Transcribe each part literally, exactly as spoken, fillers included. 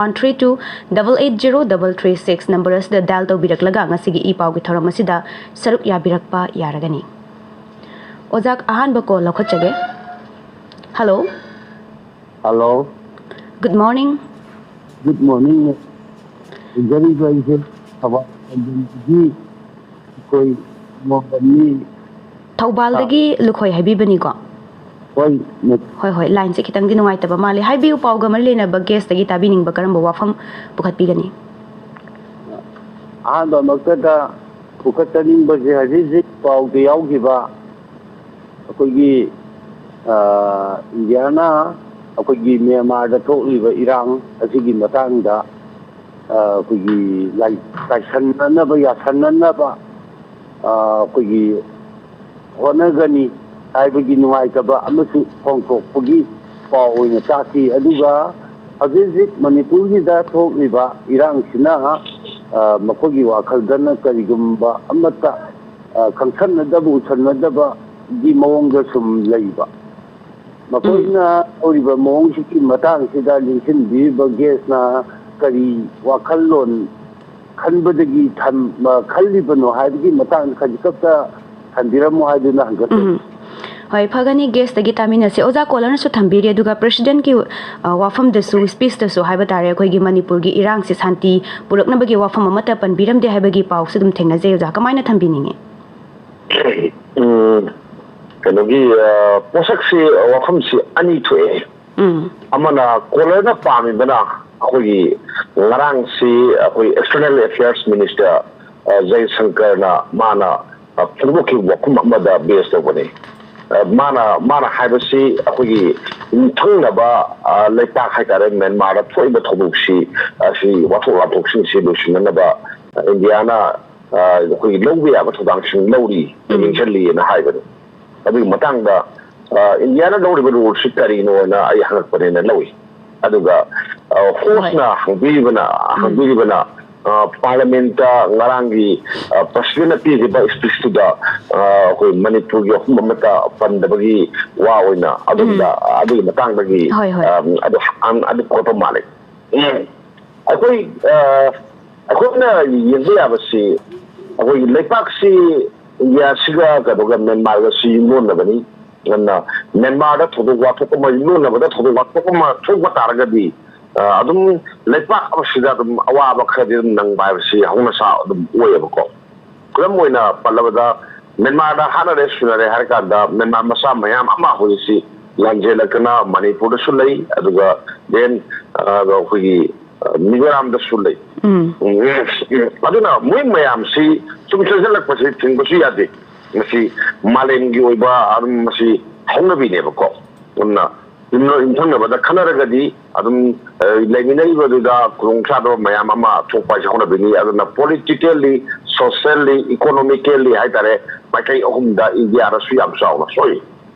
One three two double eight zero double three six number ꯑꯁꯤꯗ dial ꯇꯧꯕꯤꯔꯛꯂꯒ ꯉꯁꯤꯒꯤ E ꯄꯥꯎꯒꯤ ꯊꯧꯔꯝ ꯑꯁꯤꯗ ꯁꯔꯨꯛ ꯌꯥꯕꯤꯔꯛꯄ ꯌꯥꯔꯒꯅꯤ꯫ ꯑꯣꯖꯥ, ꯑꯍꯥꯟꯕ call ꯂꯧꯈꯠꯆꯒꯦ꯫ Hello꯫ Hello꯫ Good morning꯫ Good morning꯫ ꯏꯖꯔꯤꯕ ꯑꯩꯁꯦ ꯊꯧꯕꯥꯜ ꯂꯝꯗꯝꯗꯒꯤ ꯑꯩꯈꯣꯏ ꯃꯣꯝꯕꯝꯅꯤ꯫ ꯊꯧꯕꯥꯜꯗꯒꯤ ꯂꯨꯈꯣꯏ ꯍꯥꯏꯕꯤꯕꯅꯤꯀꯣ? ꯍꯣꯏ꯫ ꯍꯣꯏ, ꯍꯣꯏ, line ꯁꯦ ꯈꯤꯇꯪꯗꯤ ꯅꯨꯡꯉꯥꯏꯇꯕ ꯃꯥꯜꯂꯦ꯫ ꯍꯥꯏꯕꯤꯌꯨ, ꯄꯥꯎꯒ ꯃꯔꯤ ꯂꯩꯅꯕ guest ꯇꯒꯤ ꯇꯥꯕꯤꯅꯤꯡꯕ ꯀꯔꯝꯕ ꯋꯥꯐꯝ ꯄꯨꯈꯠꯄꯤꯒꯅꯤ? ꯑꯍꯥꯟꯕꯃꯛꯇꯗ ꯄꯨꯈꯠꯆꯅꯤꯡꯕꯁꯦ, ꯍꯧꯖꯤꯛ ꯍꯧꯖꯤꯛ ꯄꯥꯎꯗ ꯌꯥꯎꯈꯤꯕ ꯑꯩꯈꯣꯏꯒꯤ, ꯑ, ꯏꯟꯗꯤꯌꯥꯅ ꯑꯩꯈꯣꯏꯒꯤ ꯃ꯭ꯌꯥꯟꯃꯥꯔꯗ ꯊꯣꯛꯂꯤꯕ ꯏꯔꯥꯡ ꯑꯁꯤꯒꯤ ꯃꯇꯥꯡꯗ, ꯑ, ꯑꯩꯈꯣꯏꯒꯤ ꯂꯥꯏ-, ꯇꯥꯏꯁꯟꯅꯅꯕ, ꯌꯥꯁꯟꯅꯅꯕ, ꯑ, ꯑꯩꯈꯣꯏꯒꯤ ꯍꯣꯠꯅꯒꯅꯤ ꯍꯥꯏꯕꯒꯤ ꯅꯨꯡꯉꯥꯏꯇꯕ ꯑꯃꯁꯨ ꯐꯣꯡꯗꯣꯛꯄꯒꯤ ꯄꯥꯎ ꯑꯣꯏꯅ ꯇꯥꯈꯤ꯫ ꯑꯗꯨꯒ ꯍꯧꯖꯤꯛ ꯍꯧꯖꯤꯛ ꯃꯅꯤꯄꯨꯔꯒꯤꯗ ꯊꯣꯛꯂꯤꯕ ꯏꯔꯥꯡꯁꯤꯅ, ꯑ, ꯃꯈꯣꯏꯒꯤ ꯋꯥꯈꯜꯗꯅ ꯀꯔꯤꯒꯨꯝꯕ ꯑꯃꯠꯇ, ꯑ, ꯈꯪꯁꯟꯅꯗꯕ, ꯎꯁꯟꯅꯗꯕꯒꯤ ꯃꯑꯣꯡꯗ ꯁꯨꯝ ꯂꯩꯕ꯫ ꯃꯈꯣꯏꯅ ꯇꯧꯔꯤꯕ ꯃꯑꯣꯡꯁꯤꯒꯤ ꯃꯇꯥꯡꯁꯤꯗ ꯂꯦꯡꯁꯤꯟꯕꯤꯔꯤꯕ guest ꯅ ꯀꯔꯤ ꯋꯥꯈꯜꯂꯣꯟ ꯈꯟꯕꯗꯒꯤ ꯊꯝ-, ꯑ, ꯈꯜꯂꯤꯕꯅꯣ ꯍꯥꯏꯕꯒꯤ ꯃꯇꯥꯡꯗ ꯈꯖꯤꯛꯈꯛꯇ ꯊꯝꯕꯤꯔꯝꯃꯣ ꯍꯥꯏꯗꯨꯅ ꯍꯪꯖꯕꯅꯤ꯫ ꯎꯝ꯫ ꯍꯣꯏ, ꯐꯒꯅꯤ, guest ꯇꯒꯤ ꯇꯥꯃꯤꯟꯅꯁꯤ꯫ ꯑꯣꯖꯥ, caller ꯅꯁꯨ ꯊꯝꯕꯤꯔꯤ, ꯑꯗꯨꯒ President ꯀꯤ, ꯑ, ꯋꯥꯐꯝꯗꯁꯨ, speech ꯇꯁꯨ ꯍꯥꯏꯕ ꯇꯥꯔꯦ, ꯑꯩꯈꯣꯏꯒꯤ ꯃꯅꯤꯄꯨꯔꯒꯤ ꯏꯔꯥꯡꯁꯤ ꯁꯥꯟꯇꯤ ꯄꯨꯔꯛꯅꯕꯒꯤ ꯋꯥꯐꯝ ꯑꯃꯠꯇ ꯄꯟꯕꯤꯔꯝꯗꯦ ꯍꯥꯏꯕꯒꯤ ꯄꯥꯎꯁꯨ ꯑꯗꯨꯝ ꯊꯦꯡꯅꯖꯩ꯫ ꯑꯣꯖꯥ, ꯀꯃꯥꯏꯅ ꯊꯝꯕꯤꯅꯤꯡꯉꯤ? ꯎꯝ, ꯀꯩꯅꯣꯒꯤ, ꯑ, ꯄꯣꯠꯁꯛꯁꯤ, ꯋꯥꯐꯝꯁꯤ ꯑꯅꯤ ꯊꯣꯛꯑꯦ꯫ ꯎꯝ꯫ ꯑꯃꯅ, caller ꯅ ꯄꯥꯝꯃꯤꯕꯅ ꯑꯩꯈꯣꯏꯒꯤ ꯉꯔꯥꯡꯁꯤ ꯑꯩꯈꯣꯏ External Affairs Minister, ꯑ, ꯖꯌꯁꯪꯀꯔꯅ ꯃꯥꯅ, ꯑ, ꯐꯣꯡꯗꯣꯛꯈꯤꯕ ꯋꯥꯐꯝ ꯑꯃꯗ base ꯇꯧꯕꯅꯤ꯫ ꯑ, ꯃꯥꯅ, ꯃꯥꯅ ꯍꯥꯏꯕꯁꯤ ꯑꯩꯈꯣꯏꯒꯤ ꯌꯨꯝꯊꯪꯅꯕ, ꯑ, ꯂꯩꯄꯥꯛ ꯍꯥꯏꯇꯥꯔꯦ, ꯃ꯭ꯌꯥꯟꯃꯥꯔꯗ ꯊꯣꯛꯏꯕ ꯊꯧꯗꯣꯛꯁꯤ, ꯑ, ꯁꯤ ꯋꯥꯊꯣꯛ ꯂꯥꯟꯊꯣꯛꯁꯤꯡꯁꯤ ꯂꯣꯏꯁꯤꯟꯅꯅꯕ, ꯑ, ꯏꯟꯗꯤꯌꯥꯅ, ꯑ, ꯑꯩꯈꯣꯏꯒꯤ ꯂꯧꯕ ꯌꯥꯕ ꯊꯧꯗꯥꯡꯁꯤꯡ ꯂꯧꯔꯤ, ꯎꯝ꯫ ꯌꯦꯡꯁꯤꯜꯂꯤꯑꯅ ꯍꯥꯏꯕꯅꯤ꯫ ꯑꯗꯨꯒꯤ ꯃꯇꯥꯡꯗ, ꯑ, ꯏꯟꯗꯤꯌꯥꯅ ꯂꯧꯔꯤꯕ role ꯁꯤ ꯀꯔꯤꯅꯣꯅ ꯑꯩ ꯍꯪꯉꯛꯄꯅꯦꯅ ꯂꯧꯏ꯫ ꯑꯗꯨꯒ, ꯑ, host ꯍꯣꯏ꯫ ꯅ ꯍꯪꯕꯤꯔꯤꯕꯅ, ꯎꯝ꯫ ꯍꯪꯕꯤꯔꯤꯕꯅ, ꯑ, parliament ꯇ ꯉꯔꯥꯡꯒꯤ, ꯑ, president ꯅ ꯄꯤꯈꯤꯕ speech ꯇꯨꯗ, ꯑ, ꯑꯩꯈꯣꯏ ꯃꯅꯤꯄꯨꯔꯒꯤ ꯋꯥꯐꯝ ꯑꯃꯠꯇ ꯄꯟꯗꯕꯒꯤ ꯋꯥ ꯑꯣꯏꯅ ꯑꯗꯣꯝꯗ, ꯎꯝ꯫ ꯑꯗꯨꯒꯤ ꯃꯇꯥꯡꯗꯒꯤ, ꯍꯣꯏ, ꯍꯣꯏ꯫ ꯑ, ꯑꯗꯨ, ꯑ, ꯑꯗꯨ ꯄꯨꯈꯠꯄ ꯃꯥꯜꯂꯤ꯫ ꯎꯝ꯫ ꯑꯩꯈꯣꯏ, ꯑ, ꯑꯩꯈꯣꯏꯅ ꯌꯦꯡꯕ ꯌꯥꯕꯁꯤ, ꯑꯩꯈꯣꯏꯒꯤ ꯂꯩꯄꯥꯛꯁꯤ ꯏꯟꯗꯤꯌꯥꯁꯤꯒ ꯀꯩꯅꯣꯒ ꯃ꯭ꯌꯥꯟꯃꯥꯔꯒꯁꯤ ꯌꯨꯝꯂꯣꯟꯅꯕꯅꯤ꯫ ꯑꯗꯨꯅ ꯃ꯭ꯌꯥꯟꯃꯥꯔꯗ ꯊꯧꯗꯣꯛ ꯋꯥꯊꯣꯛ ꯑꯃ, ꯌꯨꯝꯂꯣꯟꯅꯕꯗ ꯊꯧꯗꯣꯛ ꯋꯥꯊꯣꯛ ꯑꯃ ꯊꯣꯛꯄ ꯇꯥꯔꯒꯗꯤ, ꯑ, ꯑꯗꯨꯝ ꯂꯩꯄꯥꯛ ꯑꯃꯁꯤꯗ ꯑꯗꯨꯝ ꯑꯋꯥꯕ ꯈꯔꯗꯤ ꯑꯗꯨꯝ ꯅꯪꯕ ꯍꯥꯏꯕꯁꯤ ꯍꯧꯅ ꯁꯥ ꯑꯗꯨꯝ ꯑꯣꯏꯌꯦꯕꯀꯣ꯫ ꯈꯨꯗꯝ ꯑꯣꯏꯅ ꯄꯜꯂꯕꯗ, ꯃ꯭ꯌꯥꯟꯃꯥꯔꯗ ꯍꯥꯠꯅꯔꯦ ꯁꯨꯅꯔꯦ ꯍꯥꯏꯔ ꯀꯥꯟꯗ, ꯃ꯭ꯌꯥꯟꯃꯥꯔ ꯃꯆꯥ ꯃꯌꯥꯝ ꯑꯃ ꯍꯧꯖꯤꯛꯁꯤ ꯂꯥꯟꯖꯦꯜꯂꯛꯇꯅ ꯃꯅꯤꯄꯨꯔꯗꯁꯨ ꯂꯩ, ꯑꯗꯨꯒ then, ꯑ, ꯑꯩꯈꯣꯏꯒꯤ, ꯑ, ꯃꯤꯖꯣꯔꯥꯝꯗꯁꯨ ꯂꯩ꯫ ꯎꯝ꯫ ꯎꯝ, ꯑꯗꯨꯅ ꯃꯣꯏ ꯃꯌꯥꯝꯁꯤ ꯁꯨꯝ ꯆꯪꯁꯤꯜꯂꯛꯄꯁꯤ ꯊꯤꯡꯕꯁꯨ ꯌꯥꯗꯦ꯫ ꯃꯁꯤ ꯃꯥꯂꯦꯝꯒꯤ ꯑꯣꯏꯕ ꯑꯗꯨꯝ ꯃꯁꯤ ꯍꯧꯅꯕꯤꯅꯦꯕꯀꯣ꯫ ꯑꯗꯨꯅ ꯌꯨꯝꯂꯣꯟ ꯌꯨꯝꯊꯪꯅꯕꯗ ꯈꯠꯅꯔꯒꯗꯤ ꯑꯗꯨꯝ, ꯑ, ꯂꯩꯃꯤꯟꯅꯔꯤꯕꯗꯨꯗ ꯈꯨꯗꯣꯡꯆꯥꯗꯕ ꯃꯌꯥꯝ ꯑꯃ ꯊꯣꯛꯄ ꯍꯥꯏꯁꯦ ꯍꯧꯅꯕꯤꯅꯤ꯫ ꯑꯗꯨꯅ politically, socially, economically ꯍꯥꯏꯇꯥꯔꯦ, ꯃꯥꯏꯀꯩ ꯑꯍꯨꯝꯗ ꯏꯟꯗꯤꯌꯥꯗꯁꯨ ꯌꯥꯝ ꯆꯥꯎꯅ ꯁꯣꯛꯏ꯫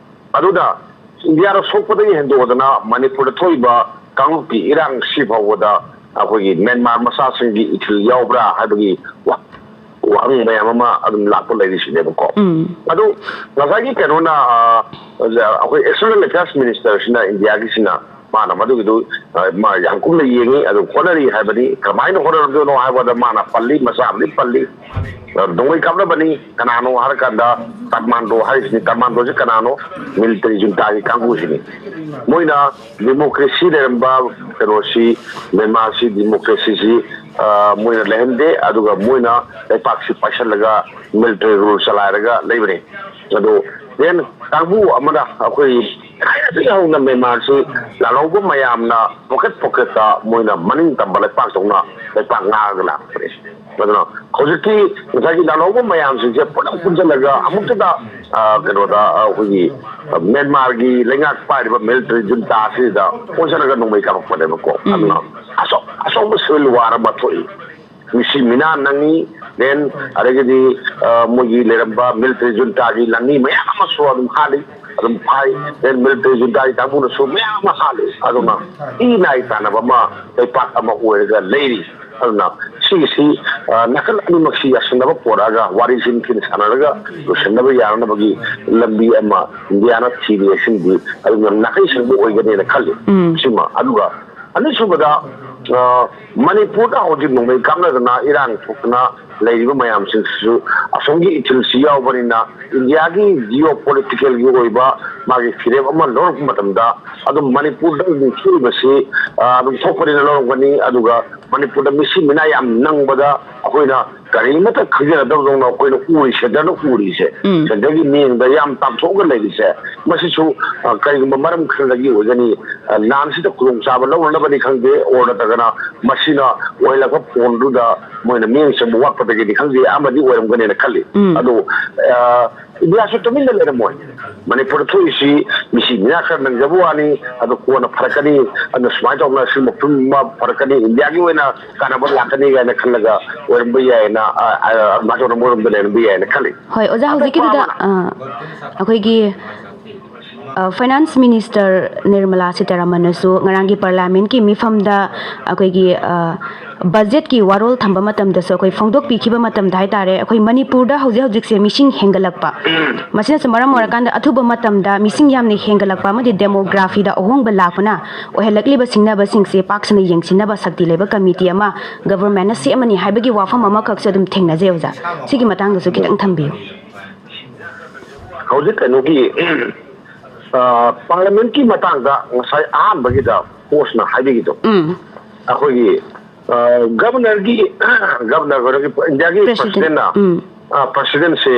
ꯑꯗꯨꯅ ꯏꯟꯗꯤꯌꯥꯗ ꯁꯣꯛꯄꯗꯒꯤ ꯍꯦꯟꯗꯣꯛꯑꯗꯅ ꯃꯅꯤꯄꯨꯔꯗ ꯊꯣꯛꯏꯕ ꯀꯥꯡꯂꯨꯞꯀꯤ ꯏꯔꯥꯡ ꯁꯤ ꯐꯥꯎꯕꯗ ꯑꯩꯈꯣꯏꯒꯤ ꯃ꯭ꯌꯥꯟꯃꯥꯔ ꯃꯆꯥꯁꯤꯡꯒꯤ ꯏꯊꯤꯜ ꯌꯥꯎꯕ꯭ꯔꯥ ꯍꯥꯏꯕꯒꯤ ꯋꯥ-, ꯋꯥꯍꯪ ꯃꯌꯥꯝ ꯑꯃ ꯑꯗꯨꯝ ꯂꯥꯛꯄ ꯂꯩꯔꯤꯁꯤꯅꯦꯕꯀꯣ꯫ ꯎꯝ꯫ ꯑꯗꯨ ꯉꯁꯥꯏꯒꯤ ꯀꯩꯅꯣꯅ, ꯑ, ꯑꯩꯈꯣꯏ external affairs ministerꯁꯤꯅ ꯏꯟꯗꯤꯌꯥꯒꯤꯁꯤꯅ ꯃꯥꯅ ꯃꯗꯨꯒꯤꯗꯨ, ꯑ, ꯃꯥ ꯌꯥꯝ ꯀꯨꯞꯅ ꯌꯦꯡꯉꯤ, ꯑꯗꯨ ꯍꯣꯠꯅꯔꯤ ꯍꯥꯏꯕꯅꯤ꯫ ꯀꯃꯥꯏꯅ ꯍꯣꯠꯅꯔꯝꯗꯣꯏꯅꯣ ꯍꯥꯏꯕꯗ ꯃꯥꯅ ꯄꯜꯂꯤ, ꯃꯆꯥ ꯑꯃꯗꯤ ꯄꯜꯂꯤ꯫ ꯑ, ꯅꯣꯡꯃꯩ ꯀꯥꯞꯅꯕꯅꯤ꯫ ꯀꯅꯥꯅꯣ ꯍꯥꯏꯔꯀꯥꯟꯗ ꯀꯥꯊꯃꯥꯟꯗꯣ ꯍꯥꯏꯔꯤꯁꯤꯅꯤ꯫ ꯀꯥꯊꯃꯥꯟꯗꯣꯁꯤ ꯀꯅꯥꯅꯣ? Military juntaꯒꯤ ꯀꯥꯡꯕꯨꯁꯤꯅꯤ꯫ ꯃꯣꯏꯅ democracy ꯂꯩꯔꯝꯕ ꯀꯩꯅꯣꯁꯤ, ꯃ꯭ꯌꯥꯟꯃꯥꯔꯁꯤ democracyꯁꯤ, ꯑ, ꯃꯣꯏꯅ ꯂꯩꯍꯟꯗꯦ꯫ ꯑꯗꯨꯒ ꯃꯣꯏꯅ ꯂꯩꯄꯥꯛꯁꯤ ꯄꯥꯏꯁꯜꯂꯒ military rule ꯆꯂꯥꯏꯔꯒ ꯂꯩꯕꯅꯤ꯫ ꯑꯗꯣ then ꯀꯥꯡꯕꯨ ꯑꯃꯅ ꯑꯩꯈꯣꯏ ꯊꯥꯏꯅꯗꯒꯤ ꯍꯧꯅ ꯃ꯭ꯌꯥꯟꯃꯥꯔꯁꯤ ꯂꯥꯜꯍꯧꯕ ꯃꯌꯥꯝꯅ pocket pocketꯇ ꯃꯣꯏꯅ ꯃꯅꯤꯡ ꯇꯝꯕ ꯂꯩꯄꯥꯛꯇꯧꯅ ꯂꯩꯄꯥꯛ ꯉꯥꯛꯑꯒ ꯂꯥꯛꯄꯅꯤ꯫ ꯑꯗꯨꯅ ꯍꯧꯖꯤꯛꯇꯤ ꯉꯁꯥꯏꯒꯤ ꯂꯥꯜꯍꯧꯕ ꯃꯌꯥꯝꯁꯤꯡꯁꯦ ꯄꯨꯂꯞ ꯄꯨꯟꯁꯤꯜꯂꯒ ꯑꯃꯨꯛꯇꯗ, ꯑ, ꯀꯩꯅꯣꯗ, ꯑ, ꯑꯩꯈꯣꯏꯒꯤ, ꯑ, ꯃ꯭ꯌꯥꯟꯃꯥꯔꯒꯤ ꯂꯩꯉꯥꯛ ꯄꯥꯏꯔꯤꯕ military junta ꯑꯁꯤꯗ ꯑꯣꯟꯁꯤꯜꯂꯒ ꯅꯣꯡꯃꯩ ꯀꯥꯞꯄꯛꯄꯅꯦꯕꯀꯣ꯫ ꯎꯝ꯫ ꯑꯗꯨꯅ ꯑꯆꯧ-, ꯑꯆꯧꯕ civil war ꯑꯃ ꯊꯣꯛꯏ꯫ ꯃꯤꯁꯤ ꯃꯤꯅꯥ ꯅꯪꯉꯤ, then ꯑꯗꯒꯤꯗꯤ, ꯑ, ꯃꯣꯏꯒꯤ ꯂꯩꯔꯝꯕ military juntaꯒꯤ ꯂꯥꯟꯃꯤ ꯃꯌꯥꯝ ꯑꯃꯁꯨ ꯑꯗꯨꯝ ꯍꯥꯠꯂꯤ, ꯑꯗꯨꯝ ꯐꯥꯏ, then military juntaꯒꯤ ꯀꯥꯡꯕꯨꯅꯁꯨ ꯃꯌꯥꯝ ꯑꯃ ꯍꯥꯠꯂꯤ꯫ ꯑꯗꯨꯅ ꯏ ꯅꯥꯏ ꯇꯥꯟꯅꯕ ꯑꯃ ꯂꯩꯄꯥꯛ ꯑꯃ ꯑꯣꯏꯔꯒ ꯂꯩꯔꯤ꯫ ꯑꯗꯨꯅ ꯁꯤꯒꯤꯁꯤ, ꯑ, ꯅꯥꯀꯜ ꯑꯅꯤꯃꯛꯁꯤ ꯌꯥꯁꯤꯟꯅꯕ ꯄꯣꯔꯛꯑꯒ ꯋꯥꯔꯤꯁꯤ ꯅꯤꯡꯊꯤꯅ ꯁꯥꯟꯅꯔꯒ ꯂꯣꯏꯁꯤꯟꯅꯕ ꯌꯥꯅꯅꯕꯒꯤ ꯂꯝꯕꯤ ꯑꯃ ꯏꯟꯗꯤꯌꯥꯅ ꯊꯤꯔꯤ ꯍꯥꯏꯁꯤꯃꯗꯤ ꯑꯗꯨꯝ ꯌꯥꯝ ꯅꯥꯀꯩ ꯁꯦꯡꯕ ꯑꯣꯏꯒꯅꯦꯅ ꯈꯜꯂꯤ꯫ ꯎꯝ꯫ ꯁꯤꯃ꯫ ꯑꯗꯨꯒ ꯑꯅꯤꯁꯨꯕꯗ, ꯑ, ꯃꯅꯤꯄꯨꯔꯗ ꯍꯧꯖꯤꯛ ꯅꯣꯡꯃꯩ ꯀꯥꯞꯅꯗꯅ ꯏꯔꯥꯡ ꯊꯣꯛꯇꯅ ꯂꯩꯔꯤꯕ ꯃꯌꯥꯝꯁꯤꯡꯁꯤꯁꯨ ꯑꯁꯣꯝꯒꯤ ꯏꯊꯤꯜꯁꯤ ꯌꯥꯎꯕꯅꯤꯅ, ꯏꯟꯗꯤꯌꯥꯒꯤ ꯖꯤꯑꯣ ꯄꯣꯂꯤꯇꯤꯀꯦꯜꯒꯤ ꯑꯣꯏꯕ ꯃꯥꯒꯤ ꯐꯤꯔꯦꯞ ꯑꯃ ꯂꯧꯔꯛꯄ ꯃꯇꯝꯗ, ꯑꯗꯨꯝ ꯃꯅꯤꯄꯨꯔꯗ ꯑꯗꯨꯝ ꯊꯣꯛꯏꯕꯁꯤ, ꯑ, ꯑꯗꯨꯝ ꯊꯣꯛꯄꯅꯤꯅ ꯂꯧꯔꯝꯒꯅꯤ꯫ ꯑꯗꯨꯒ ꯃꯅꯤꯄꯨꯔꯗ ꯃꯤꯁꯤ ꯃꯤꯅꯥ ꯌꯥꯝ ꯅꯪꯕꯗ ꯑꯩꯈꯣꯏꯅ ꯀꯔꯤꯃꯠꯇ ꯈꯪꯖꯔꯗꯕꯗꯧꯅ ꯑꯩꯈꯣꯏꯅ ꯎꯔꯤ, ꯁꯦꯟꯇꯔꯅ ꯎꯔꯤꯁꯦ, ꯎꯝ꯫ ꯁꯦꯟꯇꯔꯒꯤ ꯃꯤꯠꯌꯦꯡꯗ ꯌꯥꯝ ꯇꯥꯝꯊꯣꯛꯑꯒ ꯂꯩꯔꯤꯁꯦ, ꯃꯁꯤꯁꯨ, ꯑ, ꯀꯔꯤꯒꯨꯝꯕ ꯃꯔꯝ ꯈꯔꯗꯒꯤ ꯑꯣꯏꯒꯅꯤ꯫ ꯑ, ꯂꯥꯟꯁꯤꯗ ꯈꯨꯗꯣꯡꯆꯥꯕ ꯂꯧꯅꯅꯕꯅꯤ ꯈꯪꯗꯦ, ꯑꯣꯔ ꯅꯠꯇ꯭ꯔꯒꯅ ꯃꯁꯤꯅ ꯑꯣꯏꯍꯜꯂꯛꯄ ꯐꯣꯟꯗꯨꯗ ꯃꯣꯏꯅ ꯃꯤꯠꯌꯦꯡ ꯆꯪꯕ ꯋꯥꯠꯄꯗꯒꯤꯅꯤ ꯈꯪꯗꯦ, ꯑꯃꯗꯤ ꯑꯣꯏꯔꯝꯒꯅꯦꯅ ꯈꯜꯂꯤ꯫ ꯎꯝ꯫ ꯑꯗꯨ, ꯑ, ꯏꯟꯗꯤꯌꯥꯁꯨ ꯇꯨꯃꯤꯟꯅ ꯂꯩꯔꯝꯃꯣꯏ꯫ ꯃꯅꯤꯄꯨꯔꯗ ꯊꯣꯛꯏꯁꯤ ꯃꯤꯁꯤ ꯃꯤꯅꯥ ꯈꯔ ꯅꯪꯖꯕ ꯋꯥꯅꯤ, ꯑꯗꯨ ꯀꯣꯟꯅ ꯐꯔꯛꯀꯅꯤ, ꯑꯗꯨ ꯁꯨꯃꯥꯏꯅ ꯇꯧꯗꯅ ꯁꯤꯒꯨꯝꯕ ꯐꯤꯕꯝ ꯑꯃ ꯐꯔꯛꯀꯅꯤ, ꯏꯟꯗꯤꯌꯥꯒꯤ ꯑꯣꯏꯅ ꯀꯥꯟꯅꯕ ꯂꯥꯛꯀꯅꯤ ꯀꯥꯏꯅ ꯈꯜꯂꯒ ꯑꯣꯏꯔꯝꯕ ꯌꯥꯏꯅ, ꯑ, ꯑ, ꯑꯗꯨꯃꯥꯏꯅ ꯇꯧꯗꯅ ꯃꯣꯏꯔꯣꯝꯗ ꯂꯩꯔꯝꯕ ꯌꯥꯏꯅ ꯈꯜꯂꯤ꯫ ꯍꯣꯏ, ꯑꯣꯖꯥ, ꯑꯇꯣꯞꯄ ꯍꯧꯖꯤꯛꯀꯤꯗꯨꯗ, ꯑꯃꯅ ꯑ, ꯑꯩꯈꯣꯏꯒꯤ, ꯑ, ꯐꯥꯏꯅꯥꯟꯁ ꯃꯤꯅꯤꯁꯇꯔ ꯅꯤꯔꯃꯂꯥ ꯁꯤꯇꯥꯔꯥꯃꯟꯅꯁꯨ ꯉꯔꯥꯡꯒꯤ ꯄꯥꯔꯂꯤꯌꯥꯃꯦꯟꯠꯀꯤ ꯃꯤꯐꯝꯗ ꯑꯩꯈꯣꯏꯒꯤ, ꯑ, ꯕꯖꯦꯠꯀꯤ ꯋꯥꯔꯣꯜ ꯊꯝꯕ ꯃꯇꯝꯗꯁꯨ ꯑꯩꯈꯣꯏ ꯐꯣꯡꯗꯣꯛꯄꯤꯈꯤꯕ ꯃꯇꯝꯗ ꯍꯥꯏꯇꯥꯔꯦ, ꯑꯩꯈꯣꯏ ꯃꯅꯤꯄꯨꯔꯗ ꯍꯧꯖꯤꯛ ꯍꯧꯖꯤꯛꯁꯦ ꯃꯤꯁꯤꯡ ꯍꯦꯟꯒꯠꯂꯛꯄ, ꯃꯁꯤꯅꯁꯨ ꯃꯔꯝ ꯑꯣꯏꯔꯀꯥꯟꯗ ꯑꯊꯨꯕ ꯃꯇꯝꯗ ꯃꯤꯁꯤꯡ ꯌꯥꯝꯅ ꯍꯦꯟꯒꯠꯂꯛꯄ ꯑꯃꯗꯤ ꯗꯦꯃꯣꯒ꯭ꯔꯥꯐꯤꯗ ꯑꯍꯣꯡꯕ ꯂꯥꯛꯄꯅ ꯑꯣꯏꯍꯜꯂꯛꯂꯤꯕ ꯁꯤꯡꯅꯕꯁꯤꯡꯁꯦ ꯄꯥꯛ ꯁꯟꯅ ꯌꯦꯡꯁꯤꯟꯅꯕ ꯁꯛꯇꯤ ꯂꯩꯕ ꯀꯃꯤꯇꯤ ꯑꯃ ꯒꯚꯔꯟꯃꯦꯟꯠꯅ ꯁꯦꯝꯃꯅꯤ ꯍꯥꯏꯕꯒꯤ ꯋꯥꯐꯝ ꯑꯃꯈꯛꯁꯨ ꯑꯗꯨꯝ ꯊꯦꯡꯅꯖꯩ, ꯑꯣꯖꯥ꯫ ꯁꯤꯒꯤ ꯃꯇꯥꯡꯗꯁꯨ ꯈꯤꯇꯪ ꯊꯝꯕꯤꯌꯨ꯫ ꯍꯧꯖꯤꯛ ꯀꯩꯅꯣꯒꯤ, ꯑ, ꯄꯥꯔꯂꯤꯌꯥꯃꯦꯟꯠꯀꯤ ꯃꯇꯥꯡꯗ ꯉꯁꯥꯏ ꯑꯍꯥꯟꯕꯒꯤꯗ ꯀꯣꯁꯅ ꯍꯥꯏꯕꯤꯒꯤꯗꯣ, ꯎꯝ꯫ ꯑꯩꯈꯣꯏꯒꯤ, ꯑ, ꯒꯚꯔꯅꯔꯒꯤ, ꯒꯚꯔꯅꯔ ꯑꯣꯏꯔꯒ ꯏꯟꯗꯤꯌꯥꯒꯤ president꯫ ꯄ꯭ꯔꯁꯤꯗꯦꯟꯅ, ꯎꯝ꯫ ꯑ, ꯄ꯭ꯔꯁꯤꯗꯦꯟꯁꯦ,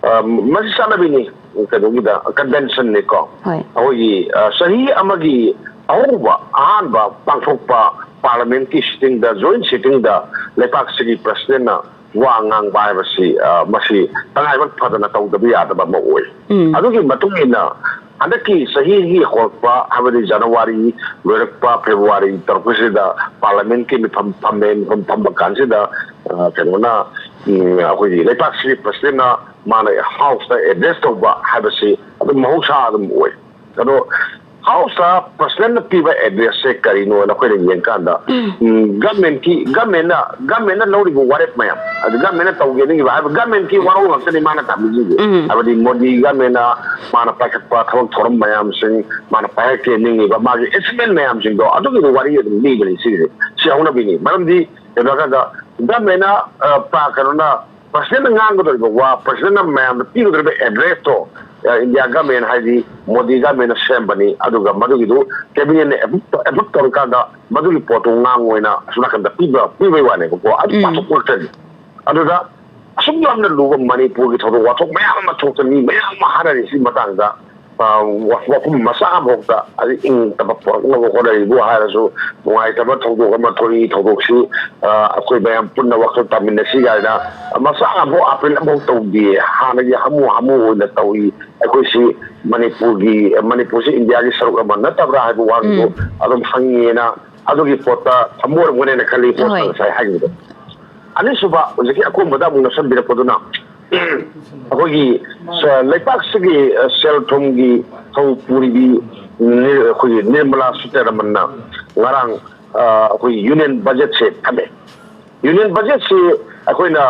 ꯑ, ꯃꯁꯤ ꯆꯠꯅꯕꯤꯅꯤ, ꯀꯩꯅꯣꯒꯤꯗ ꯀꯟꯚꯦꯟꯁꯟꯅꯤꯀꯣ꯫ ꯍꯣꯏ꯫ ꯑꯩꯈꯣꯏꯒꯤ, ꯑ, ꯆꯍꯤ ꯑꯃꯒꯤ ꯑꯍꯧꯕ ꯑꯍꯥꯟꯕ ꯄꯥꯡꯊꯣꯛꯄ ꯄꯥꯔꯂꯤꯌꯥꯃꯦꯟꯠꯀꯤ ꯁꯤꯇꯤꯡꯗ, ꯖꯣꯏꯟꯠ ꯁꯤꯇꯤꯡꯗ ꯂꯩꯄꯥꯛꯁꯤꯒꯤ ꯄ꯭ꯔꯁꯤꯗꯦꯟꯅ ꯋꯥ ꯉꯥꯡꯕ ꯍꯥꯏꯕꯁꯤ, ꯑ, ꯃꯁꯤ ꯇꯉꯥꯏꯕ ꯐꯗꯅ ꯇꯧꯗꯕ ꯌꯥꯗꯕ ꯑꯃ ꯑꯣꯏ꯫ ꯎꯝ꯫ ꯑꯗꯨꯒꯤ ꯃꯇꯨꯡ ꯏꯟꯅ ꯍꯟꯗꯛꯀꯤ ꯆꯍꯤꯒꯤ ꯍꯧꯔꯛꯄ, ꯍꯥꯏꯕꯗꯤ ꯖꯅꯋꯥꯔꯤ ꯂꯣꯏꯔꯛꯄ, ꯐꯦꯕ꯭ꯔꯨꯋꯥꯔꯤ ꯇꯧꯔꯛꯄꯁꯤꯗ ꯄꯥꯔꯂꯤꯌꯥꯃꯦꯟꯠꯀꯤ ꯃꯤꯐꯝ ꯐꯝꯃꯦ꯫ ꯃꯤꯐꯝ ꯐꯝꯕ ꯀꯥꯟꯁꯤꯗ, ꯑ, ꯀꯩꯅꯣꯅ, ꯎꯝ, ꯑꯩꯈꯣꯏꯒꯤ ꯂꯩꯄꯥꯛꯁꯤꯒꯤ ꯄ꯭ꯔꯁꯤꯗꯦꯟꯅ ꯃꯥꯅ ꯍꯥꯎꯁꯇ ꯑꯦꯗ꯭ꯔꯦꯁ ꯇꯧꯕ ꯍꯥꯏꯕꯁꯤ ꯑꯗꯨꯝ ꯃꯍꯧꯁꯥ ꯑꯗꯨꯝ ꯑꯣꯏ꯫ ꯑꯗꯣ ꯍꯥꯎꯁꯇ ꯄ꯭ꯔꯁꯤꯗꯦꯟꯅ ꯄꯤꯕ ꯑꯦꯗ꯭ꯔꯦꯁꯁꯦ ꯀꯔꯤꯅꯣꯅ ꯑꯩꯈꯣꯏꯅ ꯌꯦꯡꯀꯥꯟꯗ, ꯎꯝ, ꯒꯃꯦꯟꯀꯤ, ꯒꯃꯦꯟꯅ, ꯒꯃꯦꯟꯅ ꯂꯧꯔꯤꯕ ꯋꯥꯔꯦꯞ ꯃꯌꯥꯝ, ꯑꯗꯨ ꯒꯃꯦꯟꯅ ꯇꯧꯒꯦꯅꯤꯡꯉꯤꯕ ꯍꯥꯏꯕ ꯒꯃꯦꯟꯀꯤ ꯋꯥꯔꯣꯜ ꯉꯥꯛꯇꯅꯤ ꯃꯥꯅ ꯇꯝꯃꯤꯁꯤꯡꯁꯦ꯫ ꯎꯝ꯫ ꯍꯥꯏꯕꯗꯤ ꯃꯣꯗꯤ ꯒꯃꯦꯟꯅ ꯃꯥꯅ ꯄꯥꯏꯈꯠꯄ ꯊꯕꯛ ꯊꯧꯔꯝ ꯃꯌꯥꯝꯁꯤꯡ, ꯃꯥꯅ ꯄꯥꯏꯈꯠꯀꯦ ꯅꯤꯡꯉꯤꯕ ꯃꯥꯒꯤ ꯑꯦꯆꯤꯞꯃꯦꯟ ꯃꯌꯥꯝꯁꯤꯡꯗꯣ, ꯑꯗꯨꯒꯤꯗꯤ ꯋꯥꯔꯤ ꯑꯗꯨꯝ ꯂꯤꯕꯅꯤ ꯁꯤꯒꯤꯗꯤ꯫ ꯁꯤ ꯍꯧꯅꯕꯤꯅꯤ꯫ ꯃꯔꯝꯗꯤ ꯀꯩꯅꯣ ꯍꯥꯏꯔꯀꯥꯟꯗ ꯒꯃꯦꯟꯅ, ꯑ, ꯄ-, ꯀꯩꯅꯣꯅ ꯄ꯭ꯔꯁꯤꯗꯦꯟꯅ ꯉꯥꯡꯒꯗꯧꯔꯤꯕ ꯋꯥ, ꯄ꯭ꯔꯁꯤꯗꯦꯟꯅ ꯃꯌꯥꯝꯗ ꯄꯤꯒꯗꯧꯔꯤꯕ ꯑꯦꯗ꯭ꯔꯦꯁꯇꯣ, ꯑ, ꯏꯟꯗꯤꯌꯥ ꯒꯃꯦꯟ ꯍꯥꯏꯗꯤ ꯃꯣꯗꯤ ꯒꯃꯦꯟꯅ ꯁꯦꯝꯕꯅꯤ꯫ ꯑꯗꯨꯒ ꯃꯗꯨꯒꯤꯗꯨ ꯀꯦꯕꯤꯅꯦꯠꯅ ꯑꯦꯄ꯭ꯔꯨꯞ, ꯑꯦꯄ꯭ꯔꯨꯞ ꯇꯧꯔꯀꯥꯟꯗ ꯃꯗꯨꯒꯤ ꯄꯣꯠꯇꯨ ꯉꯥꯡ ꯑꯣꯏꯅ ꯑꯁꯣꯝ ꯅꯥꯀꯟꯗ ꯄꯤꯕ, ꯄꯤꯕꯩ ꯋꯥꯅꯦꯕꯀꯣ꯫ ꯑꯗꯨ ꯎꯝ꯫ ꯄꯥꯊꯣꯛꯄ ꯉꯥꯛꯇꯅꯤ꯫ ꯑꯗꯨꯗ ꯑꯁꯨꯛ ꯌꯥꯝꯅ ꯂꯨꯕ ꯃꯅꯤꯄꯨꯔꯒꯤ ꯊꯧꯗꯣꯛ ꯋꯥꯊꯣꯛ ꯃꯌꯥꯝ ꯑꯃ ꯊꯣꯛꯇꯅ ꯃꯤ ꯃꯌꯥꯝ ꯑꯃ ꯍꯥꯠꯅꯔꯤ꯫ ꯁꯤ ꯃꯇꯥꯡꯗ, ꯑ, ꯋꯥ-, ꯋꯥꯐꯝ ꯃꯆꯥ ꯑꯃꯐꯥꯎꯗ ꯑꯗꯩ ꯏꯪ ꯇꯞꯄ ꯄꯨꯔꯛꯅꯕ ꯍꯣꯠꯅꯔꯤꯕꯨ ꯍꯥꯏꯔꯁꯨ, ꯅꯨꯡꯉꯥꯏꯇꯕ ꯊꯧꯗꯣꯛ ꯑꯃ ꯊꯣꯛꯏ꯫ ꯊꯧꯗꯣꯛꯁꯤ, ꯑ, ꯑꯩꯈꯣꯏ ꯃꯌꯥꯝ ꯄꯨꯟꯅ ꯋꯥꯈꯜ ꯇꯥꯃꯤꯟꯅꯁꯤ ꯀꯥꯏꯅ ꯃꯆꯥ ꯑꯃꯐꯥꯎ ꯑꯥꯄꯤꯜ ꯑꯃꯐꯥꯎ ꯇꯧꯗꯦ꯫ ꯍꯥꯟꯅꯒꯤ ꯍꯥꯃꯨ ꯍꯥꯃꯨ ꯑꯣꯏꯅ ꯇꯧꯏ꯫ ꯑꯩꯈꯣꯏꯁꯤ ꯃꯅꯤꯄꯨꯔꯒꯤ, ꯃꯅꯤꯄꯨꯔꯁꯤ ꯏꯟꯗꯤꯌꯥꯒꯤ ꯁꯔꯨꯛ ꯑꯃ ꯅꯠꯇꯕ꯭ꯔꯥ ꯍꯥꯏꯕ ꯋꯥꯍꯪꯗꯨ ꯎꯝ꯫ ꯑꯗꯨꯝ ꯍꯪꯉꯦꯅ, ꯑꯗꯨꯒꯤ ꯄꯣꯠꯇ ꯊꯝꯃꯣꯏꯔꯝꯒꯅꯦꯅ ꯈꯜꯂꯤ꯫ ꯄꯣꯠ ꯍꯣꯏ꯫ ꯉꯁꯥꯏ ꯍꯥꯏꯈꯤꯕꯗꯣ꯫ ꯑꯅꯤꯁꯨꯕ, ꯍꯧꯖꯤꯛꯀꯤ ꯑꯀꯣꯟꯕꯗ ꯑꯃꯨꯛ ꯅꯛꯁꯟꯕꯤꯔꯛꯄꯗꯨꯅ, ꯑꯩꯈꯣꯏꯒꯤ ꯁ-, ꯂꯩꯄꯥꯛꯁꯤꯒꯤ, ꯑ, ꯁꯦꯜ ꯊꯨꯝꯒꯤ ꯊꯧ ꯄꯨꯔꯤꯕꯤ ꯅꯤꯔ-, ꯑꯩꯈꯣꯏꯒꯤ ꯅꯤꯔꯃꯂꯥ ꯁꯤꯇꯥꯔꯥꯃꯟꯅ ꯉꯔꯥꯡ, ꯑ, ꯑꯩꯈꯣꯏꯒꯤ ꯌꯨꯅꯤꯌꯟ ꯕꯖꯦꯠꯁꯦ ꯊꯝꯃꯦ꯫ ꯌꯨꯅꯤꯌꯟ ꯕꯖꯦꯠꯁꯤ ꯑꯩꯈꯣꯏꯅ,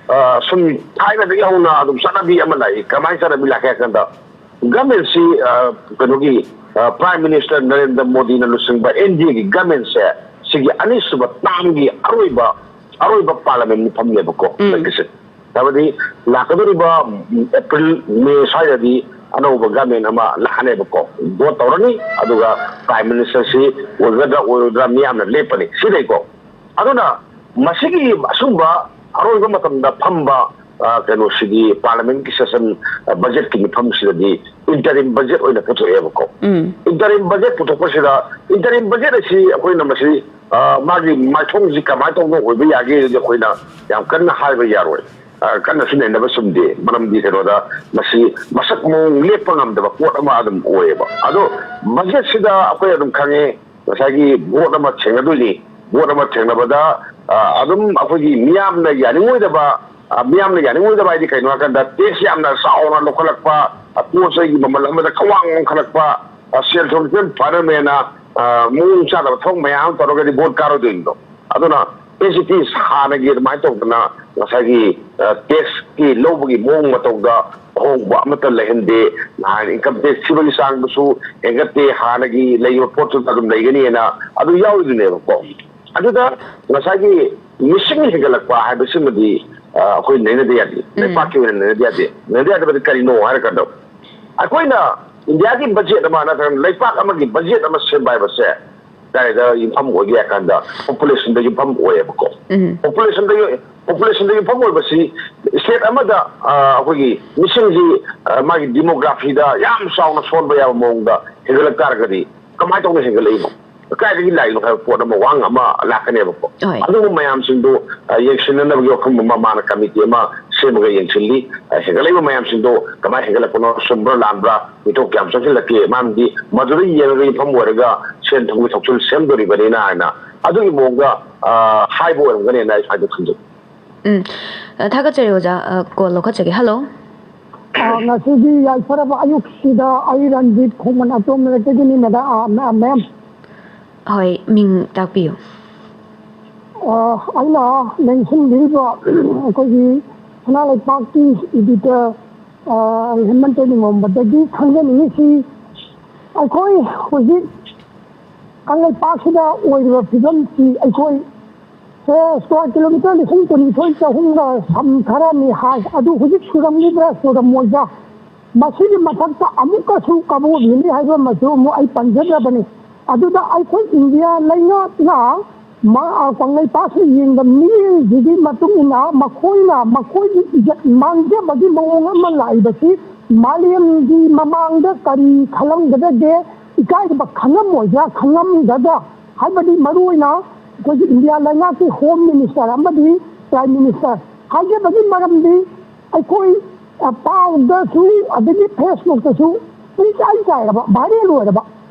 ꯑ, ꯁꯨꯝ ꯊꯥꯏꯅꯗꯒꯤ ꯍꯧꯅ ꯑꯗꯨꯝ ꯆꯠꯅꯕꯤ ꯑꯃ ꯂꯥꯛꯏ꯫ ꯀꯃꯥꯏꯅ ꯆꯠꯅꯕꯤ ꯂꯥꯛꯀꯦ ꯍꯥꯏ ꯀꯥꯟꯗ, ꯒꯃꯦꯟꯁꯤ, ꯑ, ꯀꯩꯅꯣꯒꯤ, ꯑ, ꯄ꯭ꯔꯥꯏꯝ ꯃꯤꯅꯤꯁꯇꯔ ꯅꯔꯦꯟꯗ꯭ꯔ ꯃꯣꯗꯤꯅ ꯂꯨꯆꯤꯡꯕ ꯑꯦꯟ ꯗꯤ ꯑꯦꯒꯤ ꯒꯃꯦꯟꯁꯦ ꯁꯤꯒꯤ ꯑꯅꯤꯁꯨꯕ ꯇꯥꯔꯝꯒꯤ ꯑꯔꯣꯏꯕ, ꯑꯔꯣꯏꯕ ꯄꯥꯔꯂꯤꯌꯥꯃꯦꯟ ꯃꯤꯐꯝꯅꯦꯕꯀꯣ꯫ ꯎꯝ꯫ ꯍꯟꯗꯛꯀꯤꯁꯦ꯫ ꯍꯥꯏꯕꯗꯤ ꯂꯥꯛꯀꯗꯧꯔꯤꯕ, ꯎꯝ, ꯑꯦꯄ꯭ꯔꯤꯜ, ꯃꯦ ꯁ꯭ꯋꯥꯏꯗꯗꯤ ꯑꯅꯧꯕ ꯒꯃꯦꯟ ꯑꯃ ꯂꯥꯛꯑꯅꯦꯕꯀꯣ꯫ ꯚꯣꯠ ꯇꯧꯔꯅꯤ, ꯑꯗꯨꯒ ꯄ꯭ꯔꯥꯏꯝ ꯃꯤꯅꯤꯁꯇꯔꯁꯤ ꯑꯣꯏꯒꯗ꯭ꯔꯥ ꯑꯣꯏꯔꯣꯏꯗ꯭ꯔꯥ ꯃꯤꯌꯥꯝꯅ ꯂꯦꯞꯄꯅꯤ꯫ ꯁꯤꯗꯩꯀꯣ꯫ ꯑꯗꯨꯅ ꯃꯁꯤꯒꯤ ꯑꯁꯨꯝꯕ ꯑꯔꯣꯏꯕ ꯃꯇꯝꯗ ꯐꯝꯕ, ꯑ, ꯀꯩꯅꯣꯁꯤꯗꯤ ꯄꯥꯔꯂꯤꯌꯥꯃꯦꯟꯒꯤ ꯁꯦꯁꯟ, ꯑ, ꯕꯖꯦꯠꯀꯤ ꯃꯤꯐꯝꯁꯤꯗꯗꯤ ꯏꯟꯇꯔꯤꯝ ꯕꯖꯦꯠ ꯑꯣꯏꯅ ꯄꯨꯊꯣꯛꯑꯦꯕꯀꯣ꯫ ꯎꯝ꯫ ꯏꯟꯇꯔꯤꯝ ꯕꯖꯦꯠ ꯄꯨꯊꯣꯛꯄꯁꯤꯗ ꯏꯟꯇꯔꯤꯝ ꯕꯖꯦꯠ ꯑꯁꯤ ꯑꯩꯈꯣꯏꯅ ꯃꯁꯤ, ꯑ, ꯃꯥꯒꯤ ꯃꯥꯏꯊꯣꯡꯁꯤ ꯀꯃꯥꯏꯅ ꯇꯧꯕ ꯑꯣꯏꯕ ꯌꯥꯒꯦ ꯍꯥꯏꯗꯤ ꯑꯩꯈꯣꯏꯅ ꯌꯥꯝ ꯀꯟꯅ ꯍꯥꯏꯕ ꯌꯥꯔꯣꯏ꯫ ꯑ, ꯀꯟꯅꯁꯨ ꯅꯩꯅꯕ ꯆꯨꯝꯗꯦ꯫ ꯃꯔꯝꯗꯤ ꯀꯩꯅꯣꯗ ꯃꯁꯤ ꯃꯁꯛ ꯃꯑꯣꯡ ꯂꯦꯞꯄ ꯉꯝꯗꯕ ꯄꯣꯠ ꯑꯃ ꯑꯗꯨꯝ ꯑꯣꯏꯌꯦꯕ꯫ ꯑꯗꯣ ꯕꯖꯦꯠꯁꯤꯗ ꯑꯩꯈꯣꯏ ꯑꯗꯨꯝ ꯈꯪꯉꯦ, ꯉꯁꯥꯏꯒꯤ ꯚꯣꯠ ꯑꯃ ꯊꯦꯡꯅꯗꯣꯏꯅꯤ꯫ ꯚꯣꯠ ꯑꯃ ꯊꯦꯡꯅꯕꯗ, ꯑ, ꯑꯗꯨꯝ ꯑꯩꯈꯣꯏꯒꯤ ꯃꯤꯌꯥꯝꯅ ꯌꯥꯅꯤꯡꯉꯣꯏꯗꯕ, ꯑ, ꯃꯤꯌꯥꯝꯅ ꯌꯥꯅꯤꯡꯉꯣꯏꯗꯕ ꯍꯥꯏꯗꯤ ꯀꯩꯅꯣ ꯍꯥꯏꯀꯥꯟꯗ ꯇꯦꯛꯁ ꯌꯥꯝꯅ ꯆꯥꯎꯅ ꯂꯧꯈꯠꯂꯛꯄ, ꯑ, ꯄꯣꯠ ꯆꯩꯒꯤ ꯃꯃꯜ ꯑꯃꯗ ꯈ꯭ꯋꯥꯡ ꯋꯥꯡꯈꯠꯂꯛꯄ, ꯑ, ꯁꯦꯜ ꯊꯨꯝ ꯐꯤꯕꯝ ꯐꯔꯝꯃꯦꯅ, ꯑ, ꯃꯑꯣꯡ ꯆꯥꯗꯕ ꯊꯕꯛ ꯃꯌꯥꯝ ꯑꯃ ꯇꯧꯔꯒꯗꯤ ꯚꯣꯠ ꯀꯥꯔꯣꯏꯗꯣꯏꯅꯤꯗꯣ꯫ ꯑꯗꯨꯅ ꯑꯦꯁ ꯏ ꯇꯤ ꯍꯥꯟꯅꯒꯤ ꯑꯗꯨꯃꯥꯏꯅ ꯇꯧꯗꯅ ꯉꯁꯥꯏꯒꯤ, ꯑ, ꯇꯦꯛꯁꯀꯤ ꯂꯧꯕꯒꯤ ꯃꯑꯣꯡ ꯃꯇꯧꯗ ꯑꯍꯣꯡꯕ ꯑꯃꯠꯇ ꯂꯩꯍꯟꯗꯦ꯫ ꯅꯍꯥꯟ ꯏꯟꯀꯝ ꯇꯦꯛꯁ ꯊꯤꯕꯒꯤ ꯆꯥꯡꯗꯨꯁꯨ ꯍꯦꯟꯒꯠꯇꯦ, ꯍꯥꯟꯅꯒꯤ ꯂꯩꯔꯤꯕ ꯄꯣꯠꯇꯨꯗ ꯑꯗꯨꯝ ꯂꯩꯒꯅꯤꯅ ꯑꯗꯨ ꯌꯥꯎꯔꯤꯗꯨꯅꯦꯕꯀꯣ꯫ ꯑꯗꯨꯗ ꯉꯁꯥꯏꯒꯤ ꯃꯤꯁꯤꯡ ꯍꯦꯟꯒꯠꯂꯛꯄ ꯍꯥꯏꯕꯁꯤꯃꯗꯤ, ꯑ, ꯑꯩꯈꯣꯏ ꯅꯩꯅꯗ ꯌꯥꯗꯦ꯫ ꯎꯝ꯫ ꯂꯩꯄꯥꯛꯀꯤ ꯑꯣꯏꯅ ꯅꯩꯅꯗ ꯌꯥꯗꯦ꯫ ꯅꯩꯅꯗ ꯌꯥꯗꯕꯗꯤ ꯀꯔꯤꯅꯣ ꯍꯥꯏꯔꯀꯥꯟꯗ, ꯑꯩꯈꯣꯏꯅ ꯏꯟꯗꯤꯌꯥꯒꯤ ꯕꯖꯦꯠ ꯑꯃ ꯅꯠꯇ꯭ꯔꯒ ꯂꯩꯄꯥꯛ ꯑꯃꯒꯤ ꯕꯖꯦꯠ ꯑꯃ ꯁꯦꯝꯕ ꯍꯥꯏꯕꯁꯦ ꯀꯗꯥꯏꯗ ꯌꯨꯝꯐꯝ ꯑꯣꯏꯒꯦ ꯍꯥꯏ ꯀꯥꯟꯗ ꯄꯣꯄꯨꯂꯦꯁꯟꯗ ꯌꯨꯝꯐꯝ ꯑꯣꯏꯌꯦꯕꯀꯣ꯫ ꯎꯝ꯫ ꯄꯣꯄꯨꯂꯦꯁꯟꯗ, ꯄꯣꯄꯨꯂꯦꯁꯟꯗ ꯌꯨꯝꯐꯝ ꯑꯣꯏꯕꯁꯤ ꯁ꯭ꯇꯦꯠ ꯑꯃꯗ, ꯑ, ꯑꯩꯈꯣꯏꯒꯤ ꯃꯤꯁꯤꯡꯁꯤ, ꯑ, ꯃꯥꯒꯤ ꯗꯤꯃꯣꯒ꯭ꯔꯥꯐꯤꯗ ꯌꯥꯝ ꯆꯥꯎꯅ ꯁꯣꯟꯕ ꯌꯥꯕ ꯃꯑꯣꯡꯗ ꯍꯦꯟꯒꯠꯂꯛ ꯇꯥꯔꯒꯗꯤ ꯀꯃꯥꯏꯅ ꯇꯧꯅ ꯍꯦꯟꯒꯠꯂꯛꯏꯅꯣ? ꯀꯥꯏꯗꯒꯤ ꯂꯥꯛꯏꯅꯣ ꯍꯥꯏꯕ ꯄꯣꯠ ꯑꯃ, ꯋꯥꯍꯪ ꯑꯃ ꯂꯥꯛꯀꯅꯦꯕꯀꯣ꯫ ꯍꯣꯏ꯫ ꯑꯗꯨꯒꯨꯝꯕ ꯃꯌꯥꯝꯁꯤꯡꯗꯨ, ꯑ, ꯌꯦꯡꯁꯤꯟꯅꯅꯕꯒꯤ ꯋꯥꯐꯝ ꯑꯃ ꯃꯥꯅ ꯀꯃꯤꯇꯤ ꯑꯃ ꯁꯦꯝꯃꯒ ꯌꯦꯡꯁꯤꯜꯂꯤ꯫ ꯑ, ꯍꯦꯟꯒꯠꯂꯛꯏꯕ ꯃꯌꯥꯝꯁꯤꯡꯗꯣ ꯀꯃꯥꯏꯅ ꯍꯦꯟꯒꯠꯂꯛꯄꯅꯣ, ꯆꯨꯝꯕ꯭ꯔꯥ ꯂꯥꯟꯕ꯭ꯔꯥ, ꯃꯤꯊꯣꯛ ꯀꯌꯥꯝ ꯆꯪꯁꯤꯜꯂꯛꯀꯦ? ꯃꯔꯝꯗꯤ ꯃꯗꯨꯗ ꯌꯦꯡꯉꯒ ꯌꯨꯝꯐꯝ ꯑꯣꯏꯔꯒ ꯁꯦꯟ ꯊꯨꯝꯒꯤ ꯊꯧꯁꯤꯜ ꯁꯦꯝꯗꯣꯔꯤꯕꯅꯤꯅ ꯍꯥꯏꯅ ꯑꯗꯨꯒꯤ ꯃꯑꯣꯡꯗ, ꯑ, ꯍꯥꯏꯕ ꯑꯣꯏꯔꯝꯒꯅꯦꯅ ꯑꯩ ꯁ꯭ꯋꯥꯏꯗ ꯈꯟꯖꯩ꯫ ꯎꯝ꯫ ꯑ, ꯊꯥꯒꯠꯆꯔꯤ ꯑꯣꯖꯥ꯫ ꯑ, ꯀꯣꯜ ꯂꯧꯈꯠꯆꯒꯦ꯫ ꯍꯜꯂꯣ꯫ ꯑ, ꯉꯁꯤꯒꯤ ꯌꯥꯏꯐꯔꯕ ꯑꯌꯨꯛꯁꯤꯗ ꯑꯩ ꯔꯟꯖꯤꯠ ꯈꯣꯡꯃꯟ ꯑꯇꯣꯝ ꯂꯩꯔꯛꯇꯒꯤꯅꯤ, ꯃꯦꯗꯥ-, ꯑ, ꯃꯦ-, ꯃꯦꯝ꯫ ꯍꯣꯏ, ꯃꯤꯡ ꯇꯥꯛꯄꯤꯌꯨ꯫ ꯑ, ꯑꯩꯅ ꯂꯦꯡꯁꯤꯟꯕꯤꯔꯤꯕ ꯑꯩꯈꯣꯏꯒꯤ ꯁꯅꯥ ꯂꯩꯄꯥꯛꯀꯤ ꯏꯗꯤꯇꯔ, ꯑ, ꯍꯦꯃꯟꯇ ꯅꯤꯉꯣꯝꯕꯗꯒꯤ ꯈꯪꯖꯅꯤꯡꯉꯤꯁꯤ, ꯑꯩꯈꯣꯏ ꯍꯧꯖꯤꯛ ꯀꯪꯂꯩꯄꯥꯛꯁꯤꯗ ꯑꯣꯏꯔꯤꯕ ꯐꯤꯕꯝꯁꯤ ꯑꯩꯈꯣꯏ ꯁꯦ ꯁ꯭ꯀ꯭ꯋꯥꯔ ꯀꯤꯂꯣꯃꯤꯇꯔ ꯂꯤꯁꯤꯡ ꯀꯨꯟꯅꯤꯊꯣꯏ ꯆꯍꯨꯝꯒ ꯁꯝ ꯈꯔꯅꯤ ꯍꯥꯏ꯫ ꯑꯗꯨ ꯍꯧꯖꯤꯛ ꯁꯨꯔꯝꯂꯤꯕ꯭ꯔꯥ ꯁꯨꯔꯝꯃꯣꯏꯕ꯭ꯔꯥ? ꯃꯁꯤꯒꯤ ꯃꯊꯛꯇ ꯑꯃꯨꯛꯀꯁꯨ ꯀꯕꯣ ꯚꯦꯂꯤ ꯍꯥꯏꯕ ꯑꯃꯁꯨ ꯑꯃꯨꯛ ꯑꯩ ꯄꯟꯖꯗ꯭ꯔꯕꯅꯤ꯫ ꯑꯗꯨꯗ ꯑꯩꯈꯣꯏ ꯏꯟꯗꯤꯌꯥ ꯂꯩꯉꯥꯛꯅ ꯃ-, ꯑ, ꯀꯪꯂꯩꯄꯥꯛꯁꯤ ꯌꯦꯡꯕ ꯃꯤꯁꯤꯒꯤ ꯃꯇꯨꯡ ꯏꯟꯅ ꯃꯈꯣꯏꯅ ꯃꯈꯣꯏꯒꯤ ꯏꯖꯠ ꯃꯥꯡꯖꯕꯒꯤ ꯃꯑꯣꯡ ꯑꯃ ꯂꯥꯛꯏꯕꯁꯤ ꯃꯥꯂꯦꯝꯒꯤ ꯃꯃꯥꯡꯗ ꯀꯔꯤ ꯈꯜꯂꯝꯒꯗꯒꯦ? ꯏꯀꯥꯏꯗꯕ ꯈꯪꯉꯝꯃꯣꯏꯗ꯭ꯔꯥ, ꯈꯪꯉꯝꯒꯗ꯭ꯔꯥ? ꯍꯥꯏꯕꯗꯤ ꯃꯔꯨꯑꯣꯏꯅ ꯑꯩꯈꯣꯏꯒꯤ ꯏꯟꯗꯤꯌꯥ ꯂꯩꯉꯥꯛꯀꯤ ꯍꯣꯝ ꯃꯤꯅꯤꯁꯇꯔ ꯑꯃꯗꯤ ꯄ꯭ꯔꯥꯏꯝ ꯃꯤꯅꯤꯁꯇꯔ ꯍꯥꯏꯖꯕꯒꯤ ꯃꯔꯝꯗꯤ ꯑꯩꯈꯣꯏ, ꯑ, ꯄꯥꯎꯗꯁꯨ ꯑꯗꯒꯤ ꯐꯦꯁꯕꯨꯛꯇꯁꯨ ꯄꯨꯡꯆꯥꯏ ꯆꯥꯏꯔꯕ, ꯚꯥꯏꯔꯦꯜ ꯑꯣꯏꯔꯕ꯫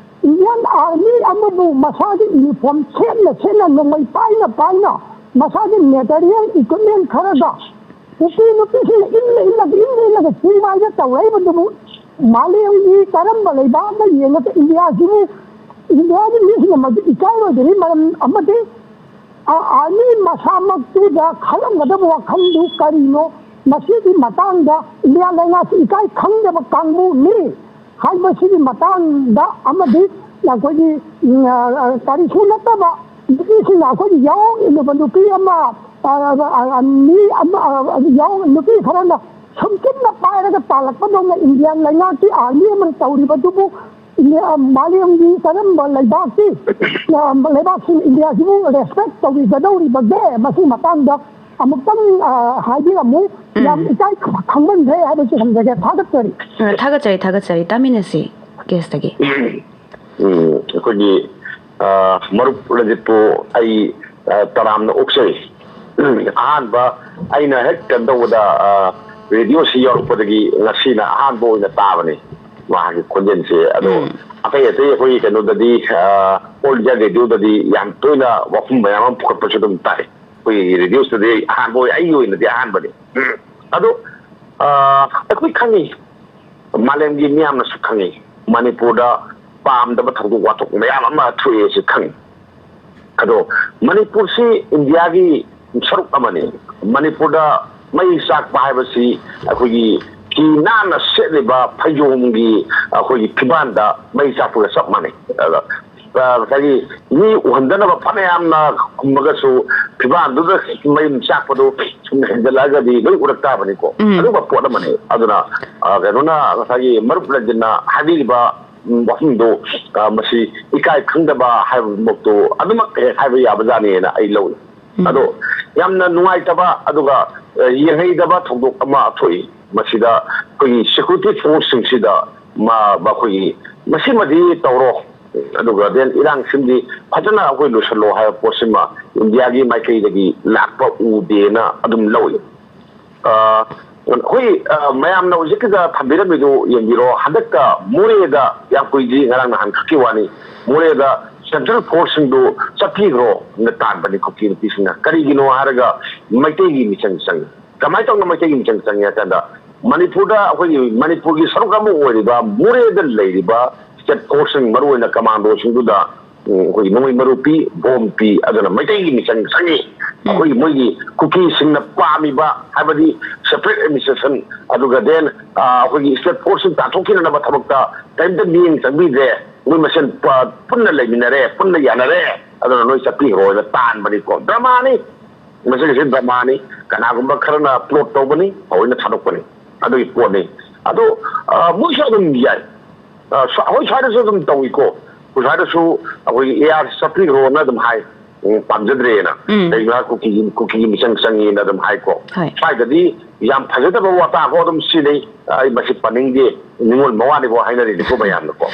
ꯏꯟꯗꯤꯌꯥꯟ ꯑꯥꯔꯃꯤ ꯑꯃꯕꯨ ꯃꯁꯥꯒꯤ ꯌꯨꯅꯤꯐꯣꯔꯝ ꯁꯦꯠꯅ ꯁꯦꯠꯅ, ꯅꯣꯡꯃꯩ ꯄꯥꯏꯅ ꯄꯥꯏꯅ, ꯃꯁꯥꯒꯤ ꯃꯦꯇꯔꯤꯌꯦꯜ ꯏꯀ꯭ꯋꯤꯞꯃꯦꯟ ꯈꯔꯒ ꯀꯨꯀꯤ ꯅꯨꯄꯤꯁꯤꯡꯅ ꯏꯜꯂ ꯏꯜꯂꯒ, ꯏꯜꯂ ꯏꯜꯂꯒ ꯆꯤꯡꯃꯥꯏꯗ ꯇꯧꯔꯛꯏꯕꯗꯨꯕꯨ ꯃꯥꯂꯦꯝꯒꯤ ꯀꯔꯝꯕ ꯂꯩꯕꯥꯛ ꯑꯃ ꯌꯦꯡꯉꯒ ꯏꯟꯗꯤꯌꯥꯁꯤꯕꯨ, ꯏꯟꯗꯤꯌꯥꯒꯤ ꯃꯤꯁꯤꯡꯅ ꯃꯗꯨ ꯏꯀꯥꯏꯔꯣꯏꯗꯣꯔꯤ? ꯃꯔꯝ ꯑꯃꯗꯤ ꯑꯥꯔꯃꯤ ꯃꯁꯥꯃꯛꯇꯨꯗ ꯈꯜꯂꯝꯒꯗꯕ ꯋꯥꯈꯜꯗꯨ ꯀꯔꯤꯅꯣ? ꯃꯁꯤꯒꯤ ꯃꯇꯥꯡꯗ ꯏꯟꯗꯤꯌꯥ ꯂꯩꯉꯥꯛꯁꯤ ꯏꯀꯥꯏ ꯈꯪꯗꯕ ꯀꯥꯡꯕꯨꯅꯤ ꯍꯥꯏꯕꯁꯤꯒꯤ ꯃꯇꯥꯡꯗ ꯑꯃꯗꯤ ꯑꯩꯈꯣꯏꯒꯤ, ꯎꯝ, ꯑ, ꯑ, ꯀꯔꯤꯁꯨ ꯅꯠꯇꯕ ꯅꯨꯄꯤꯁꯤꯡꯅ ꯑꯩꯈꯣꯏꯒꯤ ꯌꯥꯑꯣꯡ ꯏꯜꯂꯨꯕ ꯅꯨꯄꯤ ꯑꯃ, ꯑ, ꯑ, ꯑ, ꯃꯤ ꯑꯃ, ꯑ, ꯌꯥꯑꯣꯡ ꯅꯨꯄꯤ ꯈꯔꯅ ꯁꯨꯝꯆꯤꯟꯅ ꯄꯥꯏꯔꯒ ꯇꯥꯜꯂꯛꯄꯗꯧꯅ ꯏꯟꯗꯤꯌꯥ ꯂꯩꯉꯥꯛꯀꯤ ꯑꯥꯔꯃꯤ ꯑꯃꯅ ꯇꯧꯔꯤꯕꯗꯨꯕꯨ ꯏꯟꯗꯤꯌꯥ, ꯃꯥꯂꯦꯝꯒꯤ ꯀꯔꯝꯕ ꯂꯩꯕꯥꯛꯀꯤ, ꯑ, ꯂꯩꯕꯥꯛꯁꯤꯡ ꯏꯟꯗꯤꯌꯥꯁꯤꯕꯨ ꯔꯦꯁꯄꯦꯛ ꯇꯧꯕꯤꯒꯗꯧꯔꯤꯕꯒꯦ? ꯃꯁꯤ ꯃꯇꯥꯡꯗ ꯑꯃꯨꯛꯇꯪ, ꯑ, ꯍꯥꯏꯕꯤꯔꯝꯃꯨ꯫ ꯎꯝ꯫ ꯌꯥꯝ ꯏꯀꯥꯏ ꯈꯪꯃꯟꯈ꯭ꯔꯦ ꯍꯥꯏꯕꯁꯤ ꯊꯝꯖꯒꯦ꯫ ꯊꯥꯒꯠꯆꯔꯤ꯫ ꯑ, ꯊꯥꯒꯠꯆꯔꯤ, ꯊꯥꯒꯠꯆꯔꯤ꯫ ꯇꯥꯃꯤꯟꯅꯁꯤ ꯀꯦꯁꯇꯒꯤ꯫ ꯎꯝ, ꯑꯩꯈꯣꯏꯒꯤ, ꯑ, ꯃꯔꯨꯞ ꯔꯟꯖꯤꯠꯄꯨ ꯑꯩ, ꯑ, ꯇꯔꯥꯝꯅ ꯑꯣꯛꯆꯔꯤ꯫ ꯎꯝ, ꯑꯍꯥꯟꯕ ꯑꯩꯅ ꯍꯦꯛ ꯀꯩꯅꯣ ꯇꯧꯕꯗ, ꯑ, ꯔꯦꯗꯤꯑꯣꯁꯤ ꯌꯧꯔꯛꯄꯗꯒꯤ ꯉꯁꯤꯅ ꯑꯍꯥꯟꯕ ꯑꯣꯏꯅ ꯇꯥꯕꯅꯤ ꯃꯍꯥꯛꯀꯤ ꯈꯣꯟꯖꯦꯜꯁꯦ꯫ ꯑꯗꯣ ꯎꯝ꯫ ꯑꯇꯩ ꯑꯇꯩ ꯑꯩꯈꯣꯏꯒꯤ ꯀꯩꯅꯣꯗꯗꯤ, ꯑ, ꯑꯣꯜ ꯏꯟꯗꯤꯌꯥ ꯔꯦꯗꯤꯑꯣꯗꯗꯤ ꯌꯥꯝ ꯇꯣꯏꯅ ꯋꯥꯐꯝ ꯃꯌꯥꯝ ꯑꯃ ꯄꯨꯈꯠꯄꯁꯨ ꯑꯗꯨꯝ ꯇꯥꯏ꯫ ꯑꯩꯈꯣꯏꯒꯤ ꯔꯦꯗꯤꯑꯣꯁꯤꯗꯗꯤ ꯑꯩ ꯑꯍꯥꯟꯕ ꯑꯣꯏ, ꯑꯩꯒꯤ ꯑꯣꯏꯅꯗꯤ ꯑꯍꯥꯟꯕꯅꯤ꯫ ꯎꯝ꯫ ꯑꯗꯣ, ꯑ, ꯑꯩꯈꯣꯏ ꯈꯪꯉꯤ, ꯃꯥꯂꯦꯝꯒꯤ ꯃꯤꯌꯥꯝꯅꯁꯨ ꯈꯪꯉꯤ, ꯃꯅꯤꯄꯨꯔꯗ ꯄꯥꯝꯗꯕ ꯊꯧꯗꯣꯛ ꯋꯥꯊꯣꯛ ꯃꯌꯥꯝ ꯑꯃ ꯊꯣꯛꯑꯦꯁꯤ ꯈꯪꯉꯤ꯫ ꯑꯗꯣ ꯃꯅꯤꯄꯨꯔꯁꯤ ꯏꯟꯗꯤꯌꯥꯒꯤ ꯁꯔꯨꯛ ꯑꯃꯅꯤ꯫ ꯃꯅꯤꯄꯨꯔꯗ ꯃꯩ ꯆꯥꯛꯄ ꯍꯥꯏꯕꯁꯤ ꯑꯩꯈꯣꯏꯒꯤ ꯐꯤ ꯅꯥꯟꯅ ꯁꯦꯠꯂꯤꯕ ꯐꯩꯖꯣꯝꯒꯤ ꯑꯩꯈꯣꯏꯒꯤ ꯐꯤꯕꯥꯟꯗ ꯃꯩ ꯆꯥꯛꯄꯒ ꯆꯞ ꯃꯥꯟꯅꯩ꯫ ꯑꯗ, ꯑ, ꯉꯁꯥꯏꯒꯤ ꯃꯤ ꯎꯍꯟꯗꯅꯕ ꯐꯅꯌꯥꯝꯅ ꯈꯨꯝꯃꯒꯁꯨ ꯐꯤꯕꯥꯟꯗꯨꯗ ꯃꯩ ꯆꯥꯛꯄꯗꯨ ꯁꯨꯝ ꯍꯦꯟꯖꯜꯂꯛꯑꯒꯗꯤ ꯂꯣꯏ ꯎꯔꯛ ꯇꯥꯕꯅꯤꯀꯣ꯫ ꯎꯝ꯫ ꯑꯗꯨꯒꯨꯝꯕ ꯄꯣꯠ ꯑꯃꯅꯤ꯫ ꯑꯗꯨꯅ, ꯑ, ꯀꯩꯅꯣꯅ ꯉꯁꯥꯏꯒꯤ ꯃꯔꯨꯞ ꯔꯟꯖꯟꯅ ꯍꯥꯏꯕꯤꯔꯤꯕ, ꯎꯝ, ꯋꯥꯐꯝꯗꯣ, ꯑ, ꯃꯁꯤ ꯏꯀꯥꯏ ꯈꯪꯗꯕ ꯍꯥꯏꯕꯃꯛꯇꯣ ꯑꯗꯨꯃꯛ ꯍꯦꯛ ꯍꯥꯏꯕ ꯌꯥꯕꯖꯥꯠꯅꯤꯅ ꯑꯩ ꯂꯧꯏ꯫ ꯎꯝ꯫ ꯑꯗꯣ ꯌꯥꯝꯅ ꯅꯨꯡꯉꯥꯏꯇꯕ ꯑꯗꯨꯒ, ꯑ, ꯌꯦꯡꯍꯩꯗꯕ ꯊꯧꯗꯣꯛ ꯑꯃ ꯊꯣꯛꯏ꯫ ꯃꯁꯤꯗ ꯑꯩꯈꯣꯏꯒꯤ ꯁꯦꯀ꯭ꯌꯨꯔꯤꯇꯤ ꯐꯣꯔꯁꯁꯤꯡꯁꯤꯗ ꯃ-, ꯃꯈꯣꯏꯒꯤ ꯃꯁꯤꯃꯗꯤ ꯇꯧꯔꯣ, ꯑꯗꯨꯒ then ꯏꯔꯥꯡꯁꯤꯃꯗꯤ ꯐꯖꯅ ꯑꯩꯈꯣꯏ ꯂꯣꯏꯁꯤꯜꯂꯣ ꯍꯥꯏꯕ ꯄꯣꯠꯁꯤꯃ ꯏꯟꯗꯤꯌꯥꯒꯤ ꯃꯥꯏꯀꯩꯗꯒꯤ ꯂꯥꯛꯄ ꯎꯗꯦꯅ ꯑꯗꯨꯝ ꯂꯧꯏ꯫ ꯑ, ꯑꯩꯈꯣꯏ, ꯑ, ꯃꯌꯥꯝꯅ ꯍꯧꯖꯤꯛꯀꯤꯗ ꯊꯝꯕꯤꯔꯝꯃꯤꯗꯨ ꯌꯦꯡꯕꯤꯔꯣ꯫ ꯍꯟꯗꯛꯇ ꯃꯣꯔꯦꯗ, ꯌꯥꯝ ꯀꯨꯏꯗ꯭ꯔꯤ, ꯉꯔꯥꯡ ꯅꯍꯥꯟ ꯈꯛꯀꯤ ꯋꯥꯅꯤ, ꯃꯣꯔꯦꯗ ꯁꯦꯟꯇ꯭ꯔꯦꯜ ꯐꯣꯔꯁꯁꯤꯡꯗꯨ ꯆꯠꯄꯤꯈ꯭ꯔꯣꯅ ꯇꯥꯟꯕꯅꯤ ꯀꯨꯀꯤ ꯅꯨꯄꯤꯁꯤꯡꯅ꯫ ꯀꯔꯤꯒꯤꯅꯣ ꯍꯥꯏꯔꯒ ꯃꯩꯇꯩꯒꯤ ꯃꯤꯆꯪ ꯆꯪꯉꯤ꯫ ꯀꯃꯥꯏꯅ ꯇꯧꯅ ꯃꯩꯇꯩꯒꯤ ꯃꯤꯆꯪ ꯆꯪꯉꯤ ꯍꯥꯏ ꯀꯥꯟꯗ, ꯃꯅꯤꯄꯨꯔꯗ ꯑꯩꯈꯣꯏꯒꯤ ꯃꯅꯤꯄꯨꯔꯒꯤ ꯁꯔꯨꯛ ꯑꯃ ꯑꯣꯏꯔꯤꯕ ꯃꯣꯔꯦꯗ ꯂꯩꯔꯤꯕ ꯁ꯭ꯇꯦꯠ ꯐꯣꯔꯁꯁꯤꯡ, ꯃꯔꯨꯑꯣꯏꯅ ꯀꯃꯥꯟꯗꯣꯁꯤꯡꯗꯨꯗ, ꯎꯝ, ꯑꯩꯈꯣꯏꯒꯤ ꯅꯣꯡꯃꯩ ꯃꯔꯨ ꯄꯤ, ꯕꯣꯝ ꯄꯤ, ꯑꯗꯨꯅ ꯃꯩꯇꯩꯒꯤ ꯃꯤꯆꯪ ꯆꯪꯉꯤ꯫ ꯎꯝ꯫ ꯑꯩꯈꯣꯏꯒꯤ ꯃꯣꯏꯒꯤ ꯀꯨꯀꯤꯁꯤꯡꯅ ꯄꯥꯝꯃꯤꯕ, ꯍꯥꯏꯕꯗꯤ ꯁꯦꯄꯔꯦꯠ ꯑꯦꯗꯃꯤꯅꯤꯁꯇ꯭ꯔꯦꯁꯟ, ꯑꯗꯨꯒ ꯗꯦꯟ ꯑꯩꯈꯣꯏꯒꯤ ꯁ꯭ꯇꯦꯠ ꯐꯣꯔꯁꯁꯤꯡ ꯇꯥꯟꯊꯣꯛꯈꯤꯅꯅꯕ ꯊꯕꯛꯇ ꯀꯔꯤꯝꯇ ꯃꯤꯠꯌꯦꯡ ꯆꯪꯕꯤꯗ꯭ꯔꯦ꯫ ꯃꯣꯏ ꯃꯁꯦꯟ ꯄ-, ꯄꯨꯟꯅ ꯂꯩꯃꯤꯟꯅꯔꯦ, ꯄꯨꯟꯅ ꯌꯥꯅꯔꯦ, ꯑꯗꯨꯅ ꯅꯣꯏ ꯆꯠꯄꯤꯈ꯭ꯔꯣꯅ ꯇꯥꯟꯕꯅꯤꯀꯣ꯫ ꯗ꯭ꯔꯃꯥꯅꯤ꯫ ꯃꯁꯤꯒꯤꯁꯤ ꯗ꯭ꯔꯃꯥꯅꯤ꯫ ꯀꯅꯥꯒꯨꯝꯕ ꯈꯔꯅ ꯄ꯭ꯂꯣꯠ ꯇꯧꯕꯅꯤ, ꯊꯑꯣꯏꯅ ꯊꯥꯗꯣꯛꯄꯅꯤ꯫ ꯑꯗꯨꯒꯤ ꯄꯣꯠꯅꯤ꯫ ꯑꯗꯣ, ꯑ, ꯃꯣꯏꯁꯨ ꯑꯗꯨꯝ ꯌꯥꯏ꯫ ꯑ, ꯁ꯭ꯋ-, ꯑꯩꯈꯣꯏ ꯁ꯭ꯋꯥꯏꯗꯁꯨ ꯑꯗꯨꯝ ꯇꯧꯏꯀꯣ꯫ ꯑꯩꯈꯣꯏ ꯁ꯭ꯋꯥꯏꯗꯁꯨ ꯑꯩꯈꯣꯏꯒꯤ AR ꯆꯠꯄꯤꯈ꯭ꯔꯣꯅ ꯑꯗꯨꯝ ꯍꯥꯏ꯫ ꯎꯝ, ꯄꯥꯝꯖꯗ꯭ꯔꯦꯅ꯫ ꯎꯝ꯫ ꯀꯩꯒꯤꯅꯣ ꯍꯥꯏ, ꯀꯨꯀꯤꯒꯤ, ꯀꯨꯀꯤꯒꯤ ꯃꯤꯆꯪ ꯆꯪꯉꯤꯅ ꯑꯗꯨꯝ ꯍꯥꯏꯀꯣ꯫ ꯍꯣꯏ꯫ ꯁ꯭ꯋꯥꯏꯗꯗꯤ ꯌꯥꯝ ꯐꯖꯗꯕ ꯋꯥꯇꯥꯐꯥꯎ ꯑꯗꯨꯝ ꯁꯤꯖꯤꯟꯅꯩ꯫ ꯑꯩ ꯃꯁꯤ ꯄꯟꯅꯤꯡꯗꯦ, ꯅꯤꯉꯣꯜ ꯃꯋꯥꯅꯤꯀꯣ ꯍꯥꯏꯅꯔꯤꯅꯤꯀꯣ ꯃꯌꯥꯝꯅꯀꯣ꯫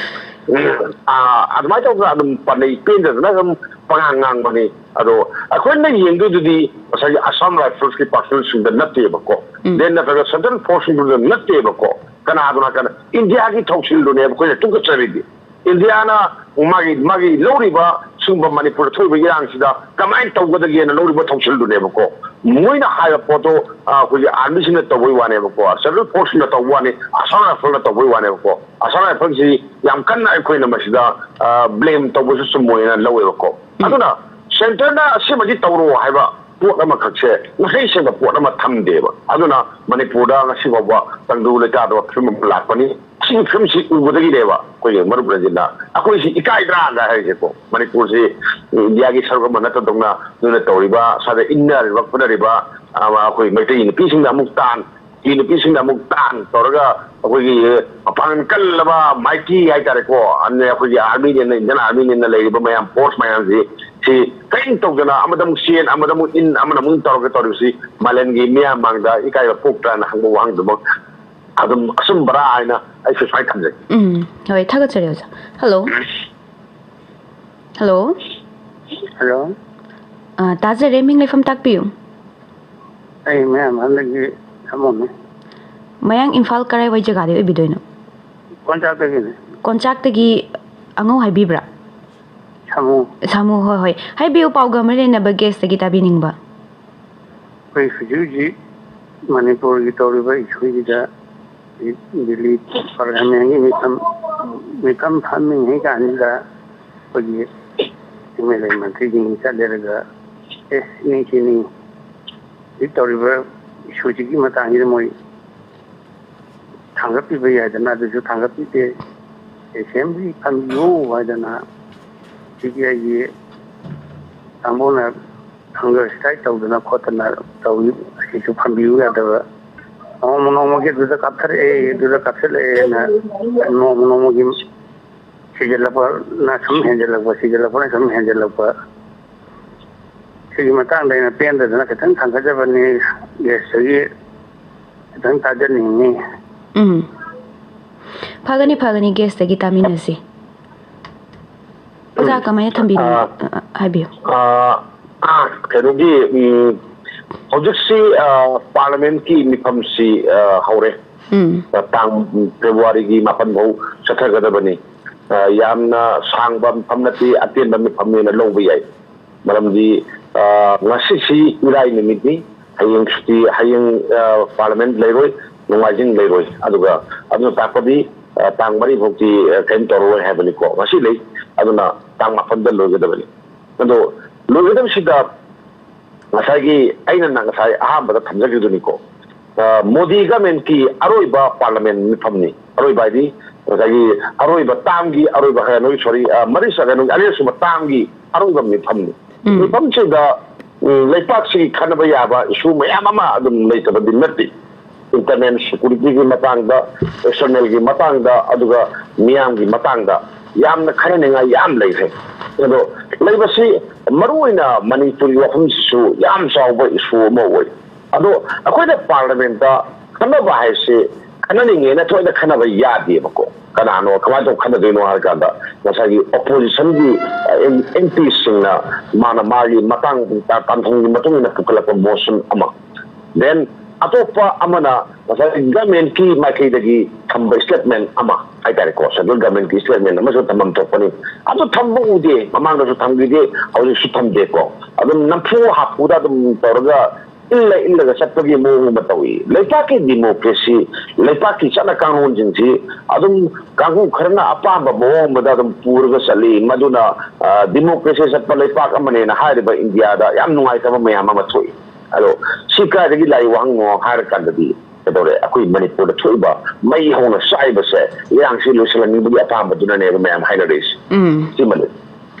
ꯎꯝ, ꯑꯥ, ꯑꯗꯨꯃꯥꯏꯅ ꯇꯧꯗꯅ ꯑꯗꯨꯝ ꯄꯟꯅꯩ, ꯄꯦꯟꯗꯗꯅ ꯑꯗꯨꯝ ꯄꯉꯥꯡ ꯉꯥꯡꯕꯅꯤ꯫ ꯑꯗꯣ ꯑꯩꯈꯣꯏꯅ ꯌꯦꯡꯗꯣꯏꯗꯨꯗꯤ ꯉꯁꯥꯏꯒꯤ Assam Riflesꯀꯤ personnelꯁꯤꯡꯗ ꯅꯠꯇꯦꯕꯀꯣ, ꯎꯝ꯫ Then ꯅꯠꯇ꯭ꯔꯒ central forceꯁꯤꯡꯗꯨꯗ ꯅꯠꯇꯦꯕꯀꯣ꯫ ꯀꯅꯥꯗꯅꯣ ꯍꯥꯏ ꯀꯥꯟꯗ ꯏꯟꯗꯤꯌꯥꯒꯤ ꯊꯧꯁꯤꯜꯗꯨꯅꯦꯕ ꯑꯩꯈꯣꯏꯅ ꯇꯨꯀꯠꯆꯔꯤꯗꯤ꯫ ꯏꯟꯗꯤꯌꯥꯅ ꯃꯥꯒꯤ, ꯃꯥꯒꯤ ꯂꯧꯔꯤꯕ ꯁꯤꯒꯨꯝꯕ ꯃꯅꯤꯄꯨꯔꯗ ꯊꯣꯛꯏꯕ ꯏꯔꯥꯡꯁꯤꯗ ꯀꯃꯥꯏꯅ ꯇꯧꯒꯗꯒꯦꯅ ꯂꯧꯔꯤꯕ ꯊꯧꯁꯤꯜꯗꯨꯅꯦꯕꯀꯣ꯫ ꯃꯣꯏꯅ ꯍꯥꯏꯕ ꯄꯣꯠꯇꯣ, ꯑ, ꯑꯩꯈꯣꯏꯒꯤ armyꯁꯤꯡꯅ ꯇꯧꯕꯩ ꯋꯥꯅꯦꯕꯀꯣ, central forceꯁꯤꯡꯅ ꯇꯧꯕ ꯋꯥꯅꯤ, Assam Riflesꯅ ꯇꯧꯕꯩ ꯋꯥꯅꯦꯕꯀꯣ꯫ Assam Riflesꯁꯤ ꯌꯥꯝ ꯀꯟꯅ ꯑꯩꯈꯣꯏꯅ ꯃꯁꯤꯗ, ꯑ, blame ꯇꯧꯕꯁꯨ ꯆꯨꯝꯃꯣꯏꯅ ꯂꯧꯋꯦꯕꯀꯣ꯫ ꯎꯝ꯫ ꯑꯗꯨꯅ centreꯅ ꯑꯁꯤꯃꯗꯤ ꯇꯧꯔꯣ ꯍꯥꯏꯕ ꯄꯣꯠ ꯑꯃꯈꯛꯁꯦ ꯉꯁꯤ ꯁꯦꯡꯅ ꯄꯣꯠ ꯑꯃ ꯊꯝꯗꯦꯕ꯫ ꯑꯗꯨꯅ ꯃꯅꯤꯄꯨꯔꯗ ꯉꯁꯤ ꯐꯥꯎꯕ ꯇꯪꯗꯨ ꯂꯩꯇꯥꯗꯕ ꯐꯤꯕꯝ ꯑꯃ ꯂꯥꯛꯄꯅꯤ꯫ ꯁꯤꯒꯤ ꯐꯤꯕꯝꯁꯤ ꯎꯕꯗꯒꯤꯅꯦꯕ ꯑꯩꯈꯣꯏꯒꯤ ꯃꯔꯨꯞ ꯔꯟꯖꯤꯠꯅ ꯑꯩꯈꯣꯏꯁꯤ ꯏꯀꯥꯏꯗ꯭ꯔꯥꯒ ꯍꯥꯏꯔꯤꯁꯦꯀꯣ꯫ ꯃꯅꯤꯄꯨꯔꯁꯤ ꯏꯟꯗꯤꯌꯥꯒꯤ ꯁꯔꯨꯛ ꯑꯃ ꯅꯠꯇꯗꯧꯅ ꯅꯣꯏꯅ ꯇꯧꯔꯤꯕ, ꯁ꯭ꯋꯥꯏꯗ ꯏꯟꯅꯔꯤꯕ ꯈꯣꯠꯅꯔꯤꯕ, ꯑ, ꯑꯩꯈꯣꯏ ꯃꯩꯇꯩ ꯅꯨꯄꯤꯁꯤꯡꯅ ꯑꯃꯨꯛ ꯇꯥꯟ, ꯀꯨꯀꯤ ꯅꯨꯄꯤꯁꯤꯡꯅ ꯑꯃꯨꯛ ꯇꯥꯟ ꯇꯧꯔꯒ ꯑꯩꯈꯣꯏꯒꯤ ꯃꯄꯥꯡꯒꯜ ꯀꯜꯂꯕ mighty ꯍꯥꯏꯇꯥꯔꯦꯀꯣ, ꯑꯗꯨꯅ ꯑꯩꯈꯣꯏꯒꯤ armyꯅꯦꯅ, Indian armyꯅꯦꯅ ꯂꯩꯔꯤꯕ ꯃꯌꯥꯝ force ꯃꯌꯥꯝꯁꯤ, ꯁꯤ ꯀꯔꯤꯝ ꯇꯧꯗꯅ ꯑꯃꯗ ꯑꯃꯨꯛ ꯆꯦꯟ, ꯑꯃꯗ ꯑꯃꯨꯛ ꯏꯟ, ꯑꯃꯅ ꯑꯃꯨꯛ ꯇꯧꯔꯒ ꯇꯧꯔꯤꯕꯁꯤ ꯃꯥꯂꯦꯝꯒꯤ ꯃꯤꯌꯥꯝ ꯃꯥꯡꯗ ꯏꯀꯥꯏꯕ ꯄꯣꯛꯇ꯭ꯔꯥꯅ ꯍꯪꯕ ꯋꯥꯍꯪꯗꯨꯃꯛ ꯑꯗꯨꯝ ꯑꯆꯨꯝꯕꯔꯥ ꯍꯥꯏꯅ ꯑꯩꯁꯨ ꯁꯨꯃꯥꯏꯅ ꯊꯝꯖꯒꯦ꯫ ꯎꯝ, ꯍꯣꯏ, ꯊꯥꯒꯠꯆꯔꯤ ꯑꯣꯖꯥ꯫ Hello꯫ Hello꯫ Hello꯫ ꯑ, ꯇꯥꯖꯔꯦ, ꯃꯤꯡ ꯂꯩꯐꯝ ꯇꯥꯛꯄꯤꯌꯨ꯫ ꯑꯩ ꯃꯌꯥꯡ ꯏꯝꯐꯥꯜꯗꯒꯤ ꯁꯥꯃꯨꯅꯤ꯫ ꯃꯌꯥꯡ ꯏꯝꯐꯥꯜ ꯀꯔꯥꯏꯋꯥꯏ ꯖꯒꯥꯗꯒꯤ ꯑꯣꯏꯕꯤꯗꯣꯏꯅꯣ? ꯀꯣꯟꯆꯥꯛꯇꯒꯤꯅꯤ꯫ ꯀꯣꯟꯆꯥꯛꯇꯒꯤ ꯑꯉꯧ ꯍꯥꯏꯕꯤꯕ꯭ꯔꯥ? ꯁꯥꯃꯨ꯫ ꯁꯥꯃꯨ, ꯍꯣꯏ, ꯍꯣꯏ꯫ ꯍꯥꯏꯕꯤꯌꯨ, ꯄꯥꯎꯒ ꯃꯔꯤ ꯂꯩꯅꯕ guestꯇꯒꯤ ꯇꯥꯕꯤꯅꯤꯡꯕ꯫ ꯑꯩꯈꯣꯏ ꯍꯧꯖꯤꯛ ꯍꯧꯖꯤꯛ ꯃꯅꯤꯄꯨꯔꯒꯤ ꯇꯧꯔꯤꯕ ꯏꯁꯨꯁꯤꯗ ꯗꯤꯜꯂꯤ ꯄꯥꯔꯂꯤꯌꯥꯃꯦꯟꯒꯤ ꯃꯤꯐꯝ, ꯃꯤꯐꯝ ꯐꯝꯃꯤꯉꯩ ꯀꯥꯟꯁꯤꯗ ꯑꯩꯈꯣꯏꯒꯤ ꯑꯦꯝ ꯑꯦꯜ ꯑꯦ ꯃꯟꯇ꯭ꯔꯤꯁꯤꯡ ꯆꯠꯂꯦꯔꯒ, "ꯑꯦ, ꯁꯤꯅꯤ, ꯁꯤꯅꯤ, ꯍꯧꯖꯤꯛ ꯇꯧꯔꯤꯕ ꯏꯁꯨꯁꯤꯒꯤ ꯃꯇꯥꯡꯁꯤꯗ ꯃꯣꯏ ꯊꯥꯡꯒꯠꯄꯤꯕ ꯌꯥꯏꯗꯅ, ꯑꯗꯨꯁꯨ ꯊꯥꯡꯒꯠꯄꯤꯗꯦ꯫ ꯑꯦꯁꯦꯝꯕ꯭ꯂꯤ ꯐꯝꯕꯤꯌꯨ ꯍꯥꯏꯗꯅ ꯁꯤ ꯕꯤ ꯑꯥꯏꯒꯤ ꯀꯥꯡꯕꯨꯅ ꯍꯪꯒꯔ ꯁ꯭ꯇ꯭ꯔꯥꯏꯛ ꯇꯧꯗꯅ ꯈꯣꯠꯇꯅ ꯇꯧꯏ꯫ ꯑꯁꯤꯁꯨ ꯐꯝꯕꯤꯌꯨ ꯌꯥꯗꯕ, ꯅꯣꯡꯃ ꯅꯣꯡꯃꯒꯤ ꯑꯗꯨꯗ ꯀꯥꯞꯊꯔꯛꯑꯦ, ꯑꯗꯨꯗ ꯀꯥꯞꯁꯤꯜꯂꯛꯑꯦꯅ ꯅꯣꯡꯃ ꯅꯣꯡꯃꯒꯤ ꯁꯤꯖꯤꯜꯂꯛꯄꯅ ꯁꯨꯝ ꯍꯦꯟꯖꯜꯂꯛꯄ, ꯁꯤꯖꯤꯜꯂꯛꯄꯅ ꯁꯨꯝ ꯍꯦꯟꯖꯜꯂꯛꯄ꯫ ꯁꯤꯒꯤ ꯃꯇꯥꯡꯗ ꯑꯩꯅ ꯄꯦꯟꯗꯗꯅ ꯈꯤꯇꯪ ꯊꯥꯡꯒꯠꯆꯕꯅꯤ, ꯒꯦꯁꯇꯒꯤ ꯈꯤꯇꯪ ꯇꯥꯖꯅꯤꯡꯉꯤ꯫ ꯎꯝ꯫ ꯐꯒꯅꯤ, ꯐꯒꯅꯤ, ꯒꯦꯁꯇꯒꯤ ꯇꯥꯃꯤꯟꯅꯁꯤ꯫ ꯑꯣꯖꯥ, ꯀꯃꯥꯏꯅ ꯊꯝꯕꯤꯅꯤꯡ-, ꯑꯥ꯫ ꯑ, ꯍꯥꯏꯕꯤꯌꯨ꯫ ꯑ, ꯑ, ꯀꯩꯅꯣꯒꯤ, ꯎꯝ, ꯍꯧꯖꯤꯛꯁꯤ, ꯑ, ꯄꯥꯔꯂꯤꯌꯥꯃꯦꯟꯀꯤ ꯃꯤꯐꯝꯁꯤ, ꯑ, ꯍꯧꯔꯦ꯫ ꯎꯝ꯫ ꯑ, ꯇꯥꯡ ꯐꯦꯕ꯭ꯔꯨꯋꯥꯔꯤꯒꯤ ꯃꯥꯄꯟ ꯐꯥꯎ ꯆꯠꯊꯒꯗꯕꯅꯤ꯫ ꯑ, ꯌꯥꯝꯅ ꯁꯥꯡꯕ ꯃꯤꯐꯝ ꯅꯠꯇꯦ, ꯑꯇꯦꯟꯕ ꯃꯤꯐꯝꯅꯦꯅ ꯂꯧꯕ ꯌꯥꯏ꯫ ꯃꯔꯝꯗꯤ, ꯑ, ꯉꯁꯤꯁꯤ ꯏꯔꯥꯏ ꯅꯨꯃꯤꯠꯅꯤ, ꯍꯌꯦꯡ ꯁꯨꯇꯤ, ꯍꯌꯦꯡ, ꯑ, ꯄꯥꯔꯂꯤꯌꯥꯃꯦꯟ ꯂꯩꯔꯣꯏ, ꯅꯣꯡꯃꯥꯏꯖꯤꯡ ꯂꯩꯔꯣꯏ꯫ ꯑꯗꯨꯒ ꯑꯗꯨꯅ ꯇꯥꯛꯄꯗꯤ, ꯑ, ꯇꯥꯡ ꯃꯔꯤ ꯐꯥꯎꯇꯤ, ꯑ, ꯀꯔꯤꯝ ꯇꯧꯔꯔꯣꯏ ꯍꯥꯏꯕꯅꯤꯀꯣ꯫ ꯉꯁꯤ ꯂꯩ, ꯑꯗꯨꯅ ꯇꯥꯡ ꯃꯥꯄꯟꯗ ꯂꯣꯏꯒꯗꯕꯅꯤ꯫ ꯑꯗꯣ ꯂꯣꯏꯒꯗꯕꯁꯤꯗ ꯉꯁꯥꯏꯒꯤ ꯑꯩꯅ ꯅ-, ꯉꯁꯥꯏ ꯑꯍꯥꯟꯕꯗ ꯊꯝꯖꯈꯤꯕꯗꯨꯅꯤꯀꯣ, ꯑ, ꯃꯣꯗꯤ ꯒꯃꯦꯟꯀꯤ ꯑꯔꯣꯏꯕ ꯄꯥꯔꯂꯤꯌꯥꯃꯦꯟ ꯃꯤꯐꯝꯅꯤ꯫ ꯑꯔꯣꯏꯕ ꯍꯥꯏꯗꯤ ꯉꯁꯥꯏꯒꯤ ꯑꯔꯣꯏꯕ ꯇꯥꯝꯒꯤ ꯑꯔꯣꯏꯕ, ꯀꯩꯅꯣꯒꯤ, ꯁꯣꯔꯤ, ꯑ, ꯃꯔꯤ ꯁ-, ꯀꯩꯅꯣꯒꯤ ꯑꯅꯤꯔꯛꯁꯨꯕ ꯇꯥꯝꯒꯤ ꯑꯔꯣꯏꯕ ꯃꯤꯐꯝꯅꯤ꯫ ꯎꯝ꯫ ꯃꯤꯐꯝꯁꯤꯗ, ꯎꯝ, ꯂꯩꯄꯥꯛꯁꯤꯒꯤ ꯈꯟꯅꯕ ꯌꯥꯕ ꯏꯁꯨ ꯃꯌꯥꯝ ꯑꯃ ꯑꯗꯨꯝ ꯂꯩꯇꯕꯗꯤ ꯅꯠꯇꯦ꯫ ꯏꯟꯇꯔꯅꯦꯜ ꯁꯦꯀꯨꯔꯤꯇꯤꯒꯤ ꯃꯇꯥꯡꯗ, ꯑꯦꯛꯁꯇꯔꯅꯦꯜꯒꯤ ꯃꯇꯥꯡꯗ, ꯑꯗꯨꯒ ꯃꯤꯌꯥꯝꯒꯤ ꯃꯇꯥꯡꯗ ꯌꯥꯝꯅ ꯈꯟꯅꯅꯤꯡꯉꯥꯏ ꯌꯥꯝ ꯂꯩꯈ꯭ꯔꯦ꯫ ꯑꯗꯣ ꯂꯩꯕꯁꯤ ꯃꯔꯨꯑꯣꯏꯅ ꯃꯅꯤꯄꯨꯔꯒꯤ ꯋꯥꯐꯝꯁꯤꯁꯨ ꯌꯥꯝ ꯆꯥꯎꯕ ꯏꯁꯨ ꯑꯃ ꯑꯣꯏ꯫ ꯑꯗꯣ ꯑꯩꯈꯣꯏꯅ ꯄꯥꯔꯂꯤꯌꯥꯃꯦꯟꯇ ꯈꯟꯅꯕ ꯍꯥꯏꯁꯤ ꯈꯟꯅꯅꯤꯡꯉꯦꯅ ꯊꯣꯏꯅ ꯈꯟꯅꯕ ꯌꯥꯗꯦꯕꯀꯣ꯫ ꯀꯅꯥꯅꯣ, ꯀꯃꯥꯏꯅ ꯇꯧ ꯈꯟꯅꯗꯣꯏꯅꯣ ꯍꯥꯏꯔ ꯀꯥꯟꯗ ꯉꯁꯥꯏꯒꯤ ꯑꯣꯄꯣꯖꯤꯁꯟꯒꯤ, ꯑ, ꯑꯦꯝ-, ꯑꯦꯝ ꯄꯤꯁꯤꯡꯅ ꯃꯥꯅ ꯃꯥꯒꯤ ꯃꯇꯥꯡ ꯇꯥꯟꯐꯝꯒꯤ ꯃꯇꯨꯡ ꯏꯟꯅ ꯄꯨꯈꯠꯂꯛꯄ ꯃꯣꯁꯟ ꯑꯃ, ꯗꯦꯟ ꯑꯇꯣꯞꯄ ꯑꯃꯅ ꯉꯁꯥꯏ ꯒꯃꯦꯟꯀꯤ ꯃꯥꯏꯀꯩꯗꯒꯤ ꯊꯝꯕ ꯁ꯭ꯇꯦꯠꯃꯦꯟ ꯑꯃ ꯍꯥꯏꯇꯥꯔꯦꯀꯣ, ꯁꯦꯟꯇ꯭ꯔꯦꯜ ꯒꯃꯦꯟꯀꯤ ꯁ꯭ꯇꯦꯠꯃꯦꯟ ꯑꯃꯁꯨ ꯊꯝꯐꯝ ꯊꯣꯛꯄꯅꯤ꯫ ꯑꯗꯨ ꯊꯝꯕ ꯎꯗꯦ, ꯃꯃꯥꯡꯗꯁꯨ ꯊꯝꯈꯤꯗꯦ, ꯍꯧꯖꯤꯛꯁꯨ ꯊꯝꯗꯦꯀꯣ꯫ ꯑꯗꯨꯝ ꯅꯝꯐꯨ ꯍꯥꯐꯨꯗ ꯑꯗꯨꯝ ꯇꯧꯔꯒ ꯏꯜꯂ ꯏꯜꯂꯒ ꯆꯠꯄꯒꯤ ꯃꯑꯣꯡ ꯑꯃ ꯇꯧꯏ꯫ ꯂꯩꯄꯥꯛꯀꯤ ꯗꯤꯃꯣꯀ꯭ꯔꯦꯁꯤ, ꯂꯩꯄꯥꯛꯀꯤ ꯆꯠꯅ ꯀꯥꯡꯂꯣꯟꯁꯤꯡꯁꯤ ꯑꯗꯨꯝ ꯀꯥꯡꯕꯨ ꯈꯔꯅ ꯑꯄꯥꯝꯕ ꯃꯑꯣꯡ ꯑꯃꯗ ꯑꯗꯨꯝ ꯄꯨꯔꯒ ꯆꯠꯂꯤ꯫ ꯃꯗꯨꯅ, ꯑ, ꯗꯤꯃꯣꯀ꯭ꯔꯦꯁꯤ ꯆꯠꯄ ꯂꯩꯄꯥꯛ ꯑꯃꯅꯦꯅ ꯍꯥꯏꯔꯤꯕ ꯏꯟꯗꯤꯌꯥꯗ ꯌꯥꯝ ꯅꯨꯡꯉꯥꯏꯇꯕ ꯃꯌꯥꯝ ꯑꯃ ꯊꯣꯛꯏ꯫ ꯑꯗꯣ ꯁꯤ ꯀꯥꯏꯗꯒꯤ ꯂꯥꯛꯏ ꯋꯥꯍꯪꯅꯣ ꯍꯥꯏꯔꯀꯥꯟꯗꯗꯤ, ꯀꯩꯗꯧꯔꯦ, ꯑꯩꯈꯣꯏ ꯃꯅꯤꯄꯨꯔꯗ ꯊꯣꯛꯏꯕ ꯃꯩ ꯍꯧꯅ ꯆꯥꯛꯏꯕꯁꯦ ꯏꯔꯥꯡꯁꯤ ꯂꯣꯏꯁꯤꯜꯍꯟꯅꯤꯡꯕꯒꯤ ꯑꯄꯥꯝꯕꯗꯨꯅꯅꯦꯕ ꯃꯌꯥꯝ ꯍꯥꯏꯅꯔꯛꯏꯁꯦ꯫ ꯎꯝ꯫ ꯁꯤꯃꯅꯤ꯫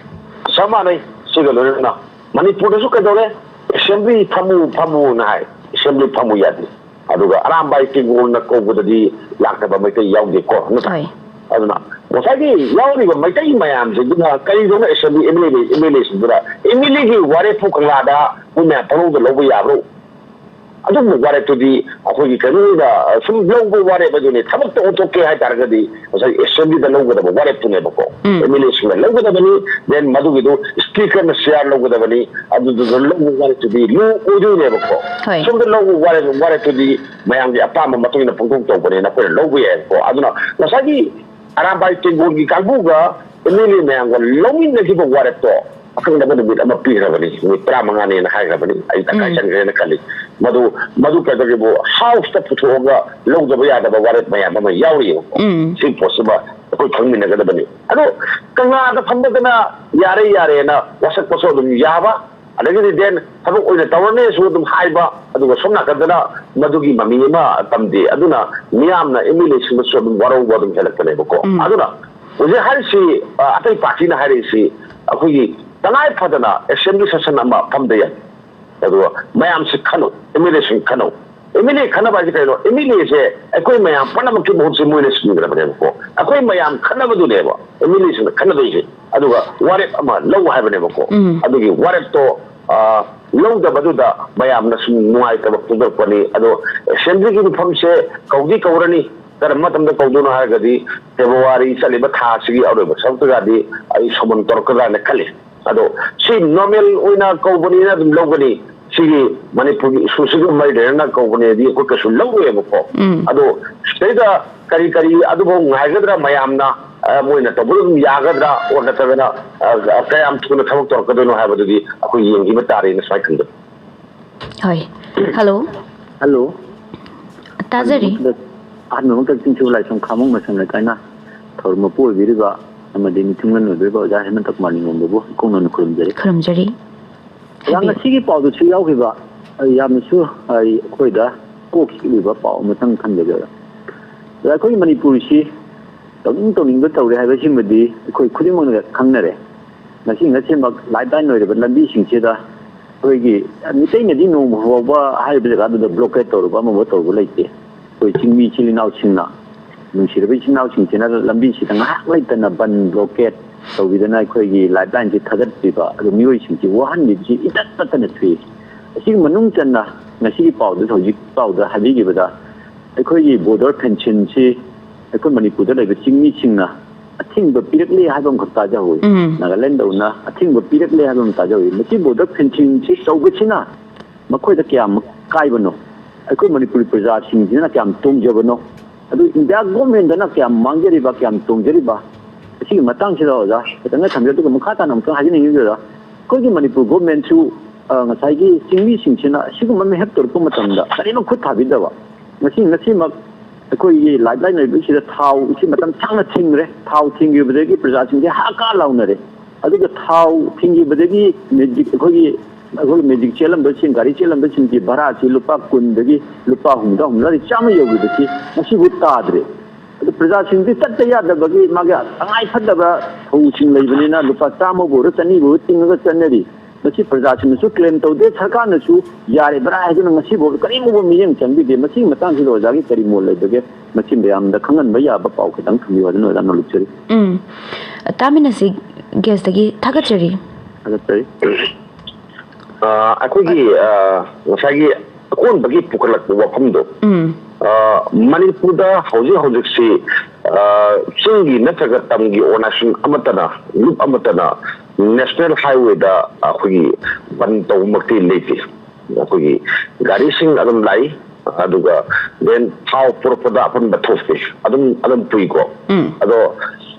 ꯆꯞ ꯃꯥꯟꯅꯩ꯫ ꯁꯤꯒ ꯂꯣꯏꯅꯅ ꯃꯅꯤꯄꯨꯔꯗꯁꯨ ꯀꯩꯗꯧꯔꯦ, ꯑꯦꯁꯦꯝꯕ꯭ꯂꯤ ꯐꯝꯃꯨ ꯐꯝꯃꯨꯅ ꯍꯥꯏ, ꯑꯦꯁꯦꯝꯕ꯭ꯂꯤ ꯐꯝꯃꯨ ꯌꯥꯗꯦ꯫ ꯑꯗꯨꯒ ꯑꯔꯥꯝꯕꯥꯏ ꯇꯦꯡꯒꯣꯜꯅ ꯀꯧꯕꯗꯗꯤ ꯂꯥꯛꯇꯕ ꯃꯩꯇꯩ ꯌꯥꯎꯗꯦꯀꯣ, ꯅꯠꯇ꯭ꯔꯥ? ꯍꯣꯏ꯫ ꯑꯗꯨꯅ ꯉꯁꯥꯏꯒꯤ ꯌꯥꯎꯔꯤꯕ ꯃꯩꯇꯩ ꯃꯌꯥꯝꯁꯤꯡꯗꯨꯅ ꯀꯔꯤꯗꯧꯅ assembly M L A, M L ꯑꯦꯁꯤꯡꯗꯨꯅ ꯑꯦꯝ ꯑꯦꯜ ꯑꯦꯒꯤ ꯋꯥꯔꯦꯞꯄꯨ ꯀꯪꯂꯥꯗ ꯃꯣꯏ ꯃꯌꯥꯝ ꯄꯪꯂꯧꯗ ꯂꯧꯕ ꯌꯥꯕ꯭ꯔꯣ? ꯑꯗꯨꯒꯨꯝꯕ ꯋꯥꯔꯦꯞꯇꯨꯗꯤ ꯑꯩꯈꯣꯏꯒꯤ ꯀꯩꯅꯣ ꯑꯣꯏꯅ, ꯑ, ꯁꯨꯝ ꯂꯧꯕ ꯋꯥꯔꯦꯞ ꯑꯗꯨꯅꯤ, ꯊꯕꯛꯇ ꯑꯣꯟꯊꯣꯛꯀꯦ ꯍꯥꯏꯇꯥꯔꯒꯗꯤ ꯉꯁꯥꯏ ꯑꯦꯁꯦꯝꯕ꯭ꯂꯤꯗ ꯂꯧꯒꯗꯕ ꯋꯥꯔꯦꯞꯇꯨꯅꯦꯕꯀꯣ꯫ ꯎꯝ꯫ ꯑꯦꯝ ꯑꯦꯜ ꯑꯦꯁꯤꯡꯅ ꯂꯧꯒꯗꯕꯅꯤ, ꯗꯦꯟ ꯃꯗꯨꯒꯤꯗꯨ ꯁ꯭ꯄꯤꯀꯔꯅ ꯆꯤꯌꯥꯔ ꯂꯧꯒꯗꯕꯅꯤ, ꯑꯗꯨꯗꯨꯅ ꯂꯧꯕ ꯋꯥꯔꯦꯞꯇꯨꯗꯤ ꯂꯣ ꯑꯣꯏꯗꯣꯏꯅꯦꯕꯀꯣ꯫ ꯍꯣꯏ꯫ ꯁꯣꯝꯗ ꯂꯧꯕ ꯋꯥꯔꯦꯞ, ꯋꯥꯔꯦꯞꯇꯨꯗꯤ ꯃꯌꯥꯝꯒꯤ ꯑꯄꯥꯝꯕ ꯃꯇꯨꯡ ꯏꯟꯅ ꯄꯪꯊꯣꯛ ꯇꯧꯕꯅꯤꯅ ꯑꯩꯈꯣꯏꯅ ꯂꯧꯕ ꯌꯥꯏꯕꯀꯣ꯫ ꯑꯗꯨꯅ ꯉꯁꯥꯏꯒꯤ ꯑꯔꯥꯝꯕꯥꯏ ꯇꯦꯡꯒꯣꯜꯒꯤ ꯀꯥꯡꯕꯨꯒ ꯑꯦꯝ ꯑꯦꯜ ꯑꯦ ꯃꯌꯥꯝꯒ ꯂꯧꯃꯤꯟꯅꯈꯤꯕ ꯋꯥꯔꯦꯞꯇꯣ ꯑꯀꯛꯅꯕ ꯅꯨꯃꯤꯠ ꯑꯃ ꯄꯤꯈ꯭ꯔꯕꯅꯤ, ꯅꯨꯃꯤꯠ ꯇꯔꯥꯃꯉꯥꯅꯦꯅ ꯍꯥꯏꯈ꯭ꯔꯕꯅꯤ꯫ ꯑꯩ ꯇꯪꯈꯥꯏ ꯎꯝ꯫ ꯆꯟꯈ꯭ꯔꯦꯅ ꯈꯜꯂꯤ꯫ ꯃꯗꯨ, ꯃꯗꯨ ꯀꯩꯗꯧꯒꯦꯕꯨ, ꯍꯥꯎꯁꯇ ꯄꯨꯊꯣꯛꯑꯒ ꯂꯧꯗꯕ ꯌꯥꯗꯕ ꯋꯥꯔꯦꯞ ꯃꯌꯥꯝ ꯑꯃ ꯌꯥꯎꯔꯤꯑꯕꯀꯣ꯫ ꯎꯝ꯫ ꯁꯤ ꯄꯣꯠꯁꯤꯃ ꯑꯩꯈꯣꯏ ꯈꯪꯃꯤꯟꯅꯒꯗꯕꯅꯤ꯫ ꯑꯗꯣ ꯀꯪꯂꯥꯗ ꯐꯝꯕꯗꯅ ꯌꯥꯔꯦ ꯌꯥꯔꯦꯅ ꯋꯥꯁꯛꯄꯁꯨ ꯑꯗꯨꯝ ꯌꯥꯕ, ꯑꯗꯒꯤꯗꯤ ꯗꯦꯟ ꯊꯕꯛ ꯑꯣꯏꯅ ꯇꯧꯔꯅꯦꯁꯨ ꯑꯗꯨꯝ ꯍꯥꯏꯕ, ꯑꯗꯨꯒ ꯁꯣꯝ ꯅꯥꯀꯟꯗꯅ ꯃꯗꯨꯒꯤ ꯃꯃꯤ ꯑꯃ ꯇꯝꯗꯦ꯫ ꯑꯗꯨꯅ ꯃꯤꯌꯥꯝꯅ ꯑꯦꯝ ꯑꯦꯜ ꯑꯦꯁꯤꯡꯗꯁꯨ ꯑꯗꯨꯝ ꯋꯥꯔꯧꯕ ꯑꯗꯨꯝ ꯍꯦꯜꯂꯛꯄꯅꯦꯕꯀꯣ꯫ ꯎꯝ꯫ ꯑꯗꯨꯅ ꯍꯧꯖꯤꯛ ꯍꯥꯏꯔꯤꯁꯤ, ꯑ, ꯑꯇꯩ ꯄꯥꯔꯇꯤꯅ ꯍꯥꯏꯔꯛꯏꯁꯤ ꯑꯩꯈꯣꯏꯒꯤ ꯇꯉꯥꯏ ꯐꯗꯅ ꯑꯦꯁꯦꯝꯕ꯭ꯂꯤ ꯁꯦꯁꯟ ꯑꯃ ꯐꯝꯗ ꯌꯥꯏ꯫ ꯑꯗꯨꯒ ꯃꯌꯥꯝꯁꯤ ꯈꯟꯅꯧ, ꯑꯦꯝ ꯑꯦꯜ ꯑꯦꯁꯤꯡ ꯈꯟꯅꯧ꯫ ꯑꯦꯝ ꯑꯦꯜ ꯑꯦ ꯈꯟꯅꯕ ꯍꯥꯏꯁꯦ ꯀꯩꯅꯣ? ꯑꯦꯝ ꯑꯦꯜ ꯑꯦꯁꯦ ꯑꯩꯈꯣꯏ ꯃꯌꯥꯝ ꯄꯨꯝꯅꯃꯛꯀꯤ ꯃꯍꯨꯠꯁꯦ ꯃꯣꯏꯅ ꯁꯤꯟꯈ꯭ꯔꯕꯅꯦꯕꯀꯣ꯫ ꯑꯩꯈꯣꯏ ꯃꯌꯥꯝ ꯈꯟꯅꯕꯗꯨꯅꯦꯕ ꯑꯦꯝ ꯑꯦꯜ ꯑꯦꯁꯤꯡꯅ ꯈꯟꯅꯗꯣꯏꯁꯦ꯫ ꯑꯗꯨꯒ ꯋꯥꯔꯦꯞ ꯑꯃ ꯂꯧ ꯍꯥꯏꯕꯅꯦꯕꯀꯣ꯫ ꯎꯝ꯫ ꯑꯗꯨꯒꯤ ꯋꯥꯔꯦꯞꯇꯣ, ꯑ, ꯂꯧꯗꯕꯗꯨꯗ ꯃꯌꯥꯝꯅ ꯁꯨꯝ ꯅꯨꯡꯉꯥꯏꯇꯕ ꯐꯣꯡꯗꯣꯔꯛꯄꯅꯤ꯫ ꯑꯗꯣ ꯑꯦꯁꯦꯝꯕ꯭ꯂꯤꯒꯤ ꯃꯤꯐꯝꯁꯦ ꯀꯧꯗꯤ ꯀꯧꯔꯅꯤ꯫ ꯀꯔꯝꯕ ꯃꯇꯝꯗ ꯀꯧꯗꯣꯏꯅꯣ ꯍꯥꯏꯔꯒꯗꯤ ꯐꯦꯕ꯭ꯔꯨꯋꯥꯔꯤ ꯆꯠꯂꯤꯕ ꯊꯥ ꯑꯁꯤꯒꯤ ꯑꯔꯣꯏꯕ ꯁꯔꯨꯛꯇꯒꯗꯤ ꯑꯩ ꯁꯣꯃꯟ ꯇꯧꯔꯛꯀꯗ꯭ꯔꯥꯅ ꯈꯜꯂꯤ꯫ ꯑꯗꯣ ꯁꯤ ꯅꯣꯔꯃꯦꯜ ꯑꯣꯏꯅ ꯀꯧꯕꯅꯤꯅ ꯑꯗꯨꯝ ꯂꯧꯒꯅꯤ꯫ ꯁꯤꯒꯤ ꯃꯅꯤꯄꯨꯔꯒꯤ ꯏꯁꯨꯁꯤꯒ ꯃꯔꯤ ꯂꯩꯅꯅ ꯀꯧꯕꯅꯦꯗꯤ ꯑꯩꯈꯣꯏ ꯀꯩꯁꯨ ꯂꯧꯔꯣꯏꯕꯀꯣ꯫ ꯎꯝ꯫ ꯑꯗꯣ ꯁꯤꯗꯩꯗ ꯀꯔꯤ ꯀꯔꯤ ꯑꯗꯨꯐꯥꯎ ꯉꯥꯏꯒꯗ꯭ꯔꯥ ꯃꯌꯥꯝꯅ, ꯑ, ꯃꯣꯏꯅ ꯇꯧꯕꯗ ꯑꯗꯨꯝ ꯌꯥꯒꯗ꯭ꯔꯥ, ꯑꯣꯔ ꯅꯠꯇ꯭ꯔꯒꯅ, ꯑ, ꯀꯌꯥꯝ ꯊꯨꯅ ꯊꯕꯛ ꯇꯧꯔꯛꯀꯗꯣꯏꯅꯣ ꯍꯥꯏꯕꯗꯨꯗꯤ ꯑꯩꯈꯣꯏ ꯌꯦꯡꯈꯤꯕ ꯇꯥꯔꯦꯅ ꯁꯨꯃꯥꯏꯅ ꯈꯟꯖꯩ꯫ ꯍꯣꯏ꯫ ꯍꯜꯂꯣ꯫ ꯍꯜꯂꯣ꯫ ꯇꯥꯖꯔꯤ꯫ ꯑꯍꯥꯟꯕꯃꯛꯇ ꯆꯤꯡꯁꯨ ꯂꯥꯏꯁ꯭ꯔꯝ ꯈꯥꯃꯣꯛ ꯃꯁꯝ ꯂꯩꯀꯥꯏꯅ ꯊꯧꯔꯝ ꯃꯄꯨ ꯑꯣꯏꯕꯤꯔꯤꯕ ꯑꯃꯗꯤ ꯃꯤꯊꯨꯡꯂꯦꯟ ꯑꯣꯏꯕꯤꯔꯤꯕ ꯑꯣꯖꯥ ꯍꯦꯃꯟꯇ ꯀꯨꯃꯥꯔ ꯅꯤꯡꯉꯣꯝꯕꯕꯨ ꯏꯀꯣꯛꯅꯅ ꯈꯨꯔꯨꯝꯖꯔꯤ꯫ ꯈꯨꯔꯨꯝꯖꯔꯤ꯫ ꯑꯣꯖꯥ, ꯉꯁꯤꯒꯤ ꯄꯥꯎꯗꯨꯁꯨ ꯌꯥꯎꯈꯤꯕ, ꯑ, ꯌꯥꯝꯅꯁꯨ, ꯑ, ꯑꯩꯈꯣꯏꯗ ꯀꯣꯛ ꯆꯤꯛꯂꯤꯕ ꯄꯥꯎ ꯑꯃꯇꯪ ꯊꯝꯖꯒꯦ꯫ ꯑꯣꯖꯥ, ꯑꯩꯈꯣꯏꯒꯤ ꯃꯅꯤꯄꯨꯔꯁꯤ ꯇꯧꯅꯤꯡ ꯇꯧꯅꯤꯡꯕ ꯇꯧꯔꯦ ꯍꯥꯏꯕꯁꯤꯃꯗꯤ ꯑꯩꯈꯣꯏ ꯈꯨꯗꯤꯡꯃꯛꯅ ꯈꯪꯅꯔꯦ꯫ ꯉꯁꯤ ꯉꯁꯤꯃꯛ lifeline ꯑꯣꯏꯔꯤꯕ ꯂꯝꯕꯤꯁꯤꯡꯁꯤꯗ ꯑꯩꯈꯣꯏꯒꯤ ꯃꯤꯇꯩꯅꯗꯤ ꯅꯣꯡꯃ ꯐꯥꯎꯕ ꯍꯥꯏꯔꯤꯕ ꯖꯒꯥꯗꯨꯗ blockade ꯇꯧꯔꯨꯕ ꯑꯃꯐꯥꯎ ꯇꯧꯕ ꯂꯩꯇꯦ꯫ ꯑꯩꯈꯣꯏ ꯆꯤꯡꯃꯤ ꯏꯆꯤꯜ ꯏꯅꯥꯎꯁꯤꯡꯅ, ꯅꯨꯡꯁꯤꯔꯕ ꯏꯆꯤꯜ ꯏꯅꯥꯎꯁꯤꯡꯁꯤꯅ ꯂꯝꯕꯤꯁꯤꯗ ꯉꯥꯏꯍꯥꯛ ꯂꯩꯇꯅ ꯕꯟ blockade ꯇꯧꯕꯤꯗꯅ ꯑꯩꯈꯣꯏꯒꯤ lifeline ꯁꯤ ꯊꯥꯗꯠꯄꯤꯕ, ꯑꯗꯨ ꯃꯤꯑꯣꯏꯁꯤꯡꯁꯤ ꯋꯥꯍꯟꯕꯤꯕꯁꯤ ꯏꯇꯠ ꯇꯠꯇꯅ ꯊꯣꯛꯏ꯫ ꯑꯁꯤꯒꯤ ꯃꯅꯨꯡ ꯆꯟꯅ ꯉꯁꯤꯒꯤ ꯄꯥꯎꯗ, ꯍꯧꯖꯤꯛ ꯄꯥꯎꯗ ꯍꯥꯏꯕꯤꯈꯤꯕꯗ ꯑꯩꯈꯣꯏꯒꯤ border fencing ꯁꯤ ꯑꯩꯈꯣꯏ ꯃꯅꯤꯄꯨꯔꯗ ꯂꯩꯕ ꯆꯤꯡꯃꯤꯁꯤꯡꯅ ꯑꯊꯤꯡꯕ ꯄꯤꯔꯛꯂꯦ ꯍꯥꯏꯕ ꯑꯃꯈꯛ ꯇꯥꯖꯍꯧꯏ꯫ ꯎꯝ꯫ ꯅꯥꯒꯥꯂꯦꯟꯗꯧꯅ ꯑꯊꯤꯡꯕ ꯄꯤꯔꯛꯂꯦ ꯍꯥꯏꯕ ꯑꯃ ꯇꯥꯖꯍꯧꯏ꯫ ꯃꯁꯤ border fencing ꯁꯤ ꯇꯧꯕꯁꯤꯅ ꯃꯈꯣꯏꯗ ꯀꯌꯥꯝ ꯀꯥꯏꯕꯅꯣ, ꯑꯩꯈꯣꯏ ꯃꯅꯤꯄꯨꯔꯤ ꯄ꯭ꯔꯖꯥꯁꯤꯡꯁꯤꯅ ꯀꯌꯥꯝ ꯇꯣꯡꯖꯕꯅꯣ, ꯑꯗꯨ ꯏꯟꯗꯤꯌꯥ ꯒꯣꯔꯃꯦꯟꯗꯅ ꯀꯌꯥꯝ ꯃꯥꯡꯖꯔꯤꯕ, ꯀꯌꯥꯝ ꯇꯣꯡꯖꯔꯤꯕ, ꯑꯁꯤꯒꯤ ꯃꯇꯥꯡꯁꯤꯗ ꯑꯣꯖꯥ ꯈꯤꯇꯪꯒ ꯊꯝꯖꯩ꯫ ꯑꯗꯨꯒ ꯃꯈꯥ ꯇꯥꯅ ꯑꯃꯨꯛꯇꯪ ꯍꯥꯏꯖꯅꯤꯡꯉꯤꯁꯤꯗ, ꯑꯩꯈꯣꯏꯒꯤ ꯃꯅꯤꯄꯨꯔ ꯒꯣꯔꯃꯦꯟꯁꯨ, ꯑ, ꯉꯁꯥꯏꯒꯤ ꯆꯤꯡꯃꯤꯁꯤꯡꯁꯤꯅ ꯑꯁꯤꯒꯨꯝꯕ ꯑꯃ ꯍꯦꯛ ꯇꯧꯔꯛꯄ ꯃꯇꯝꯗ ꯀꯔꯤꯝꯃ ꯈꯨꯠ ꯊꯥꯕꯤꯗꯕ, ꯉꯁꯤ ꯉꯁꯤꯃꯛ ꯑꯩꯈꯣꯏꯒꯤ lifeline ꯑꯣꯏꯕꯁꯤꯗ ꯊꯥꯎ ꯏꯁꯤ ꯃꯇꯝ ꯁꯥꯡꯅ ꯊꯤꯡꯈ꯭ꯔꯦ꯫ ꯊꯥꯎ ꯊꯤꯡꯈꯤꯕꯗꯒꯤ ꯄ꯭ꯔꯖꯥꯁꯤꯡꯁꯦ ꯍꯥꯀꯥ ꯂꯥꯎꯅꯔꯦ꯫ ꯑꯗꯨꯒ ꯊꯥꯎ ꯊꯤꯡꯈꯤꯕꯗꯒꯤ magic, ꯑꯩꯈꯣꯏꯒꯤ, ꯑꯩꯈꯣꯏꯒꯤ magic ꯆꯦꯜꯂꯝꯕꯁꯤꯡ, ꯒꯥꯔꯤ ꯆꯦꯜꯂꯝꯕꯁꯤꯡꯒꯤ ꯚꯔꯥꯁꯤ ꯂꯨꯄꯥ ꯀꯨꯟꯗꯒꯤ ꯂꯨꯄꯥ ꯍꯨꯝꯗ꯭ꯔꯥ, ꯍꯨꯝꯗ꯭ꯔꯥꯗꯤ ꯆꯥꯝꯃ ꯌꯧꯈꯤꯕꯁꯤ ꯉꯁꯤꯕꯨ ꯇꯥꯗ꯭ꯔꯦ꯫ ꯑꯗꯨ ꯄ꯭ꯔꯖꯥꯁꯤꯡꯗꯤ ꯆꯠꯇ ꯌꯥꯗꯕꯒꯤ ꯃꯥꯒꯤ ꯇꯉꯥꯏ ꯐꯗꯕ ꯊꯧꯁꯤꯡ ꯂꯩꯕꯅꯤꯅ ꯂꯨꯄꯥ ꯆꯥꯝꯃꯕꯨ ꯑꯣꯏꯔꯣ, ꯆꯅꯤꯕꯨ ꯑꯣꯏꯔꯣ ꯇꯤꯡꯉꯒ ꯆꯠꯅꯔꯤ꯫ ꯃꯁꯤ ꯄ꯭ꯔꯖꯥꯁꯤꯡꯅꯁꯨ claim ꯇꯧꯗꯦ, ꯁꯔꯀꯥꯔꯅꯁꯨ ꯌꯥꯔꯦ ꯚꯔꯥ ꯍꯥꯏꯗꯨꯅ ꯉꯁꯤꯐꯥꯎ ꯀꯔꯤꯒꯨꯝꯕ ꯃꯤꯠꯌꯦꯡ ꯆꯪꯕꯤꯗꯦ꯫ ꯃꯁꯤꯒꯤ ꯃꯇꯥꯡꯁꯤꯗ ꯑꯣꯖꯥꯒꯤ ꯀꯔꯤ ꯃꯣꯠ ꯂꯩꯕꯒꯦ? ꯃꯁꯤ ꯃꯌꯥꯝꯗ ꯈꯪꯍꯟꯕ ꯌꯥꯕ ꯄꯥꯎ ꯈꯤꯇꯪ ꯊꯝꯕꯤꯌꯨ ꯍꯥꯏꯗꯨꯅ ꯑꯣꯖꯥ ꯅꯣꯂꯨꯛꯆꯔꯤ꯫ ꯎꯝ꯫ ꯇꯥꯃꯤꯟꯅꯁꯤ꯫ Guest ꯇꯒꯤ ꯊꯥꯒꯠꯆꯔꯤ꯫ ꯊꯥꯒꯠꯆꯔꯤ꯫ ꯑ, ꯑꯩꯈꯣꯏꯒꯤ, ꯑ, ꯉꯁꯥꯏꯒꯤ ꯑꯀꯣꯟꯕꯒꯤ ꯄꯨꯈꯠꯂꯛꯄ ꯋꯥꯐꯝꯗꯣ, ꯎꯝ꯫ ꯑ, ꯃꯅꯤꯄꯨꯔꯗ ꯍꯧꯖꯤꯛ ꯍꯧꯖꯤꯛꯁꯤ, ꯑ, ꯆꯤꯡꯒꯤ ꯅꯠꯇ꯭ꯔꯒ ꯇꯝꯒꯤ organization ꯑꯃꯠꯇꯅ, ꯂꯨꯞ ꯑꯃꯠꯇꯅ national highway ꯗ ꯑꯩꯈꯣꯏꯒꯤ ꯕꯟ ꯇꯧꯕꯃꯛꯇꯤ ꯂꯩꯇꯦ꯫ ꯑꯩꯈꯣꯏꯒꯤ ꯒꯥꯔꯤꯁꯤꯡ ꯑꯗꯨꯝ ꯂꯥꯛꯏ, ꯑꯗꯨꯒ then ꯊꯥꯎ ꯄꯨꯔꯛꯄꯗ ꯑꯄꯟꯕ ꯊꯣꯛꯇꯦ, ꯑꯗꯨꯝ, ꯑꯗꯨꯝ ꯄꯨꯏꯀꯣ꯫ ꯎꯝ꯫ ꯑꯗꯣ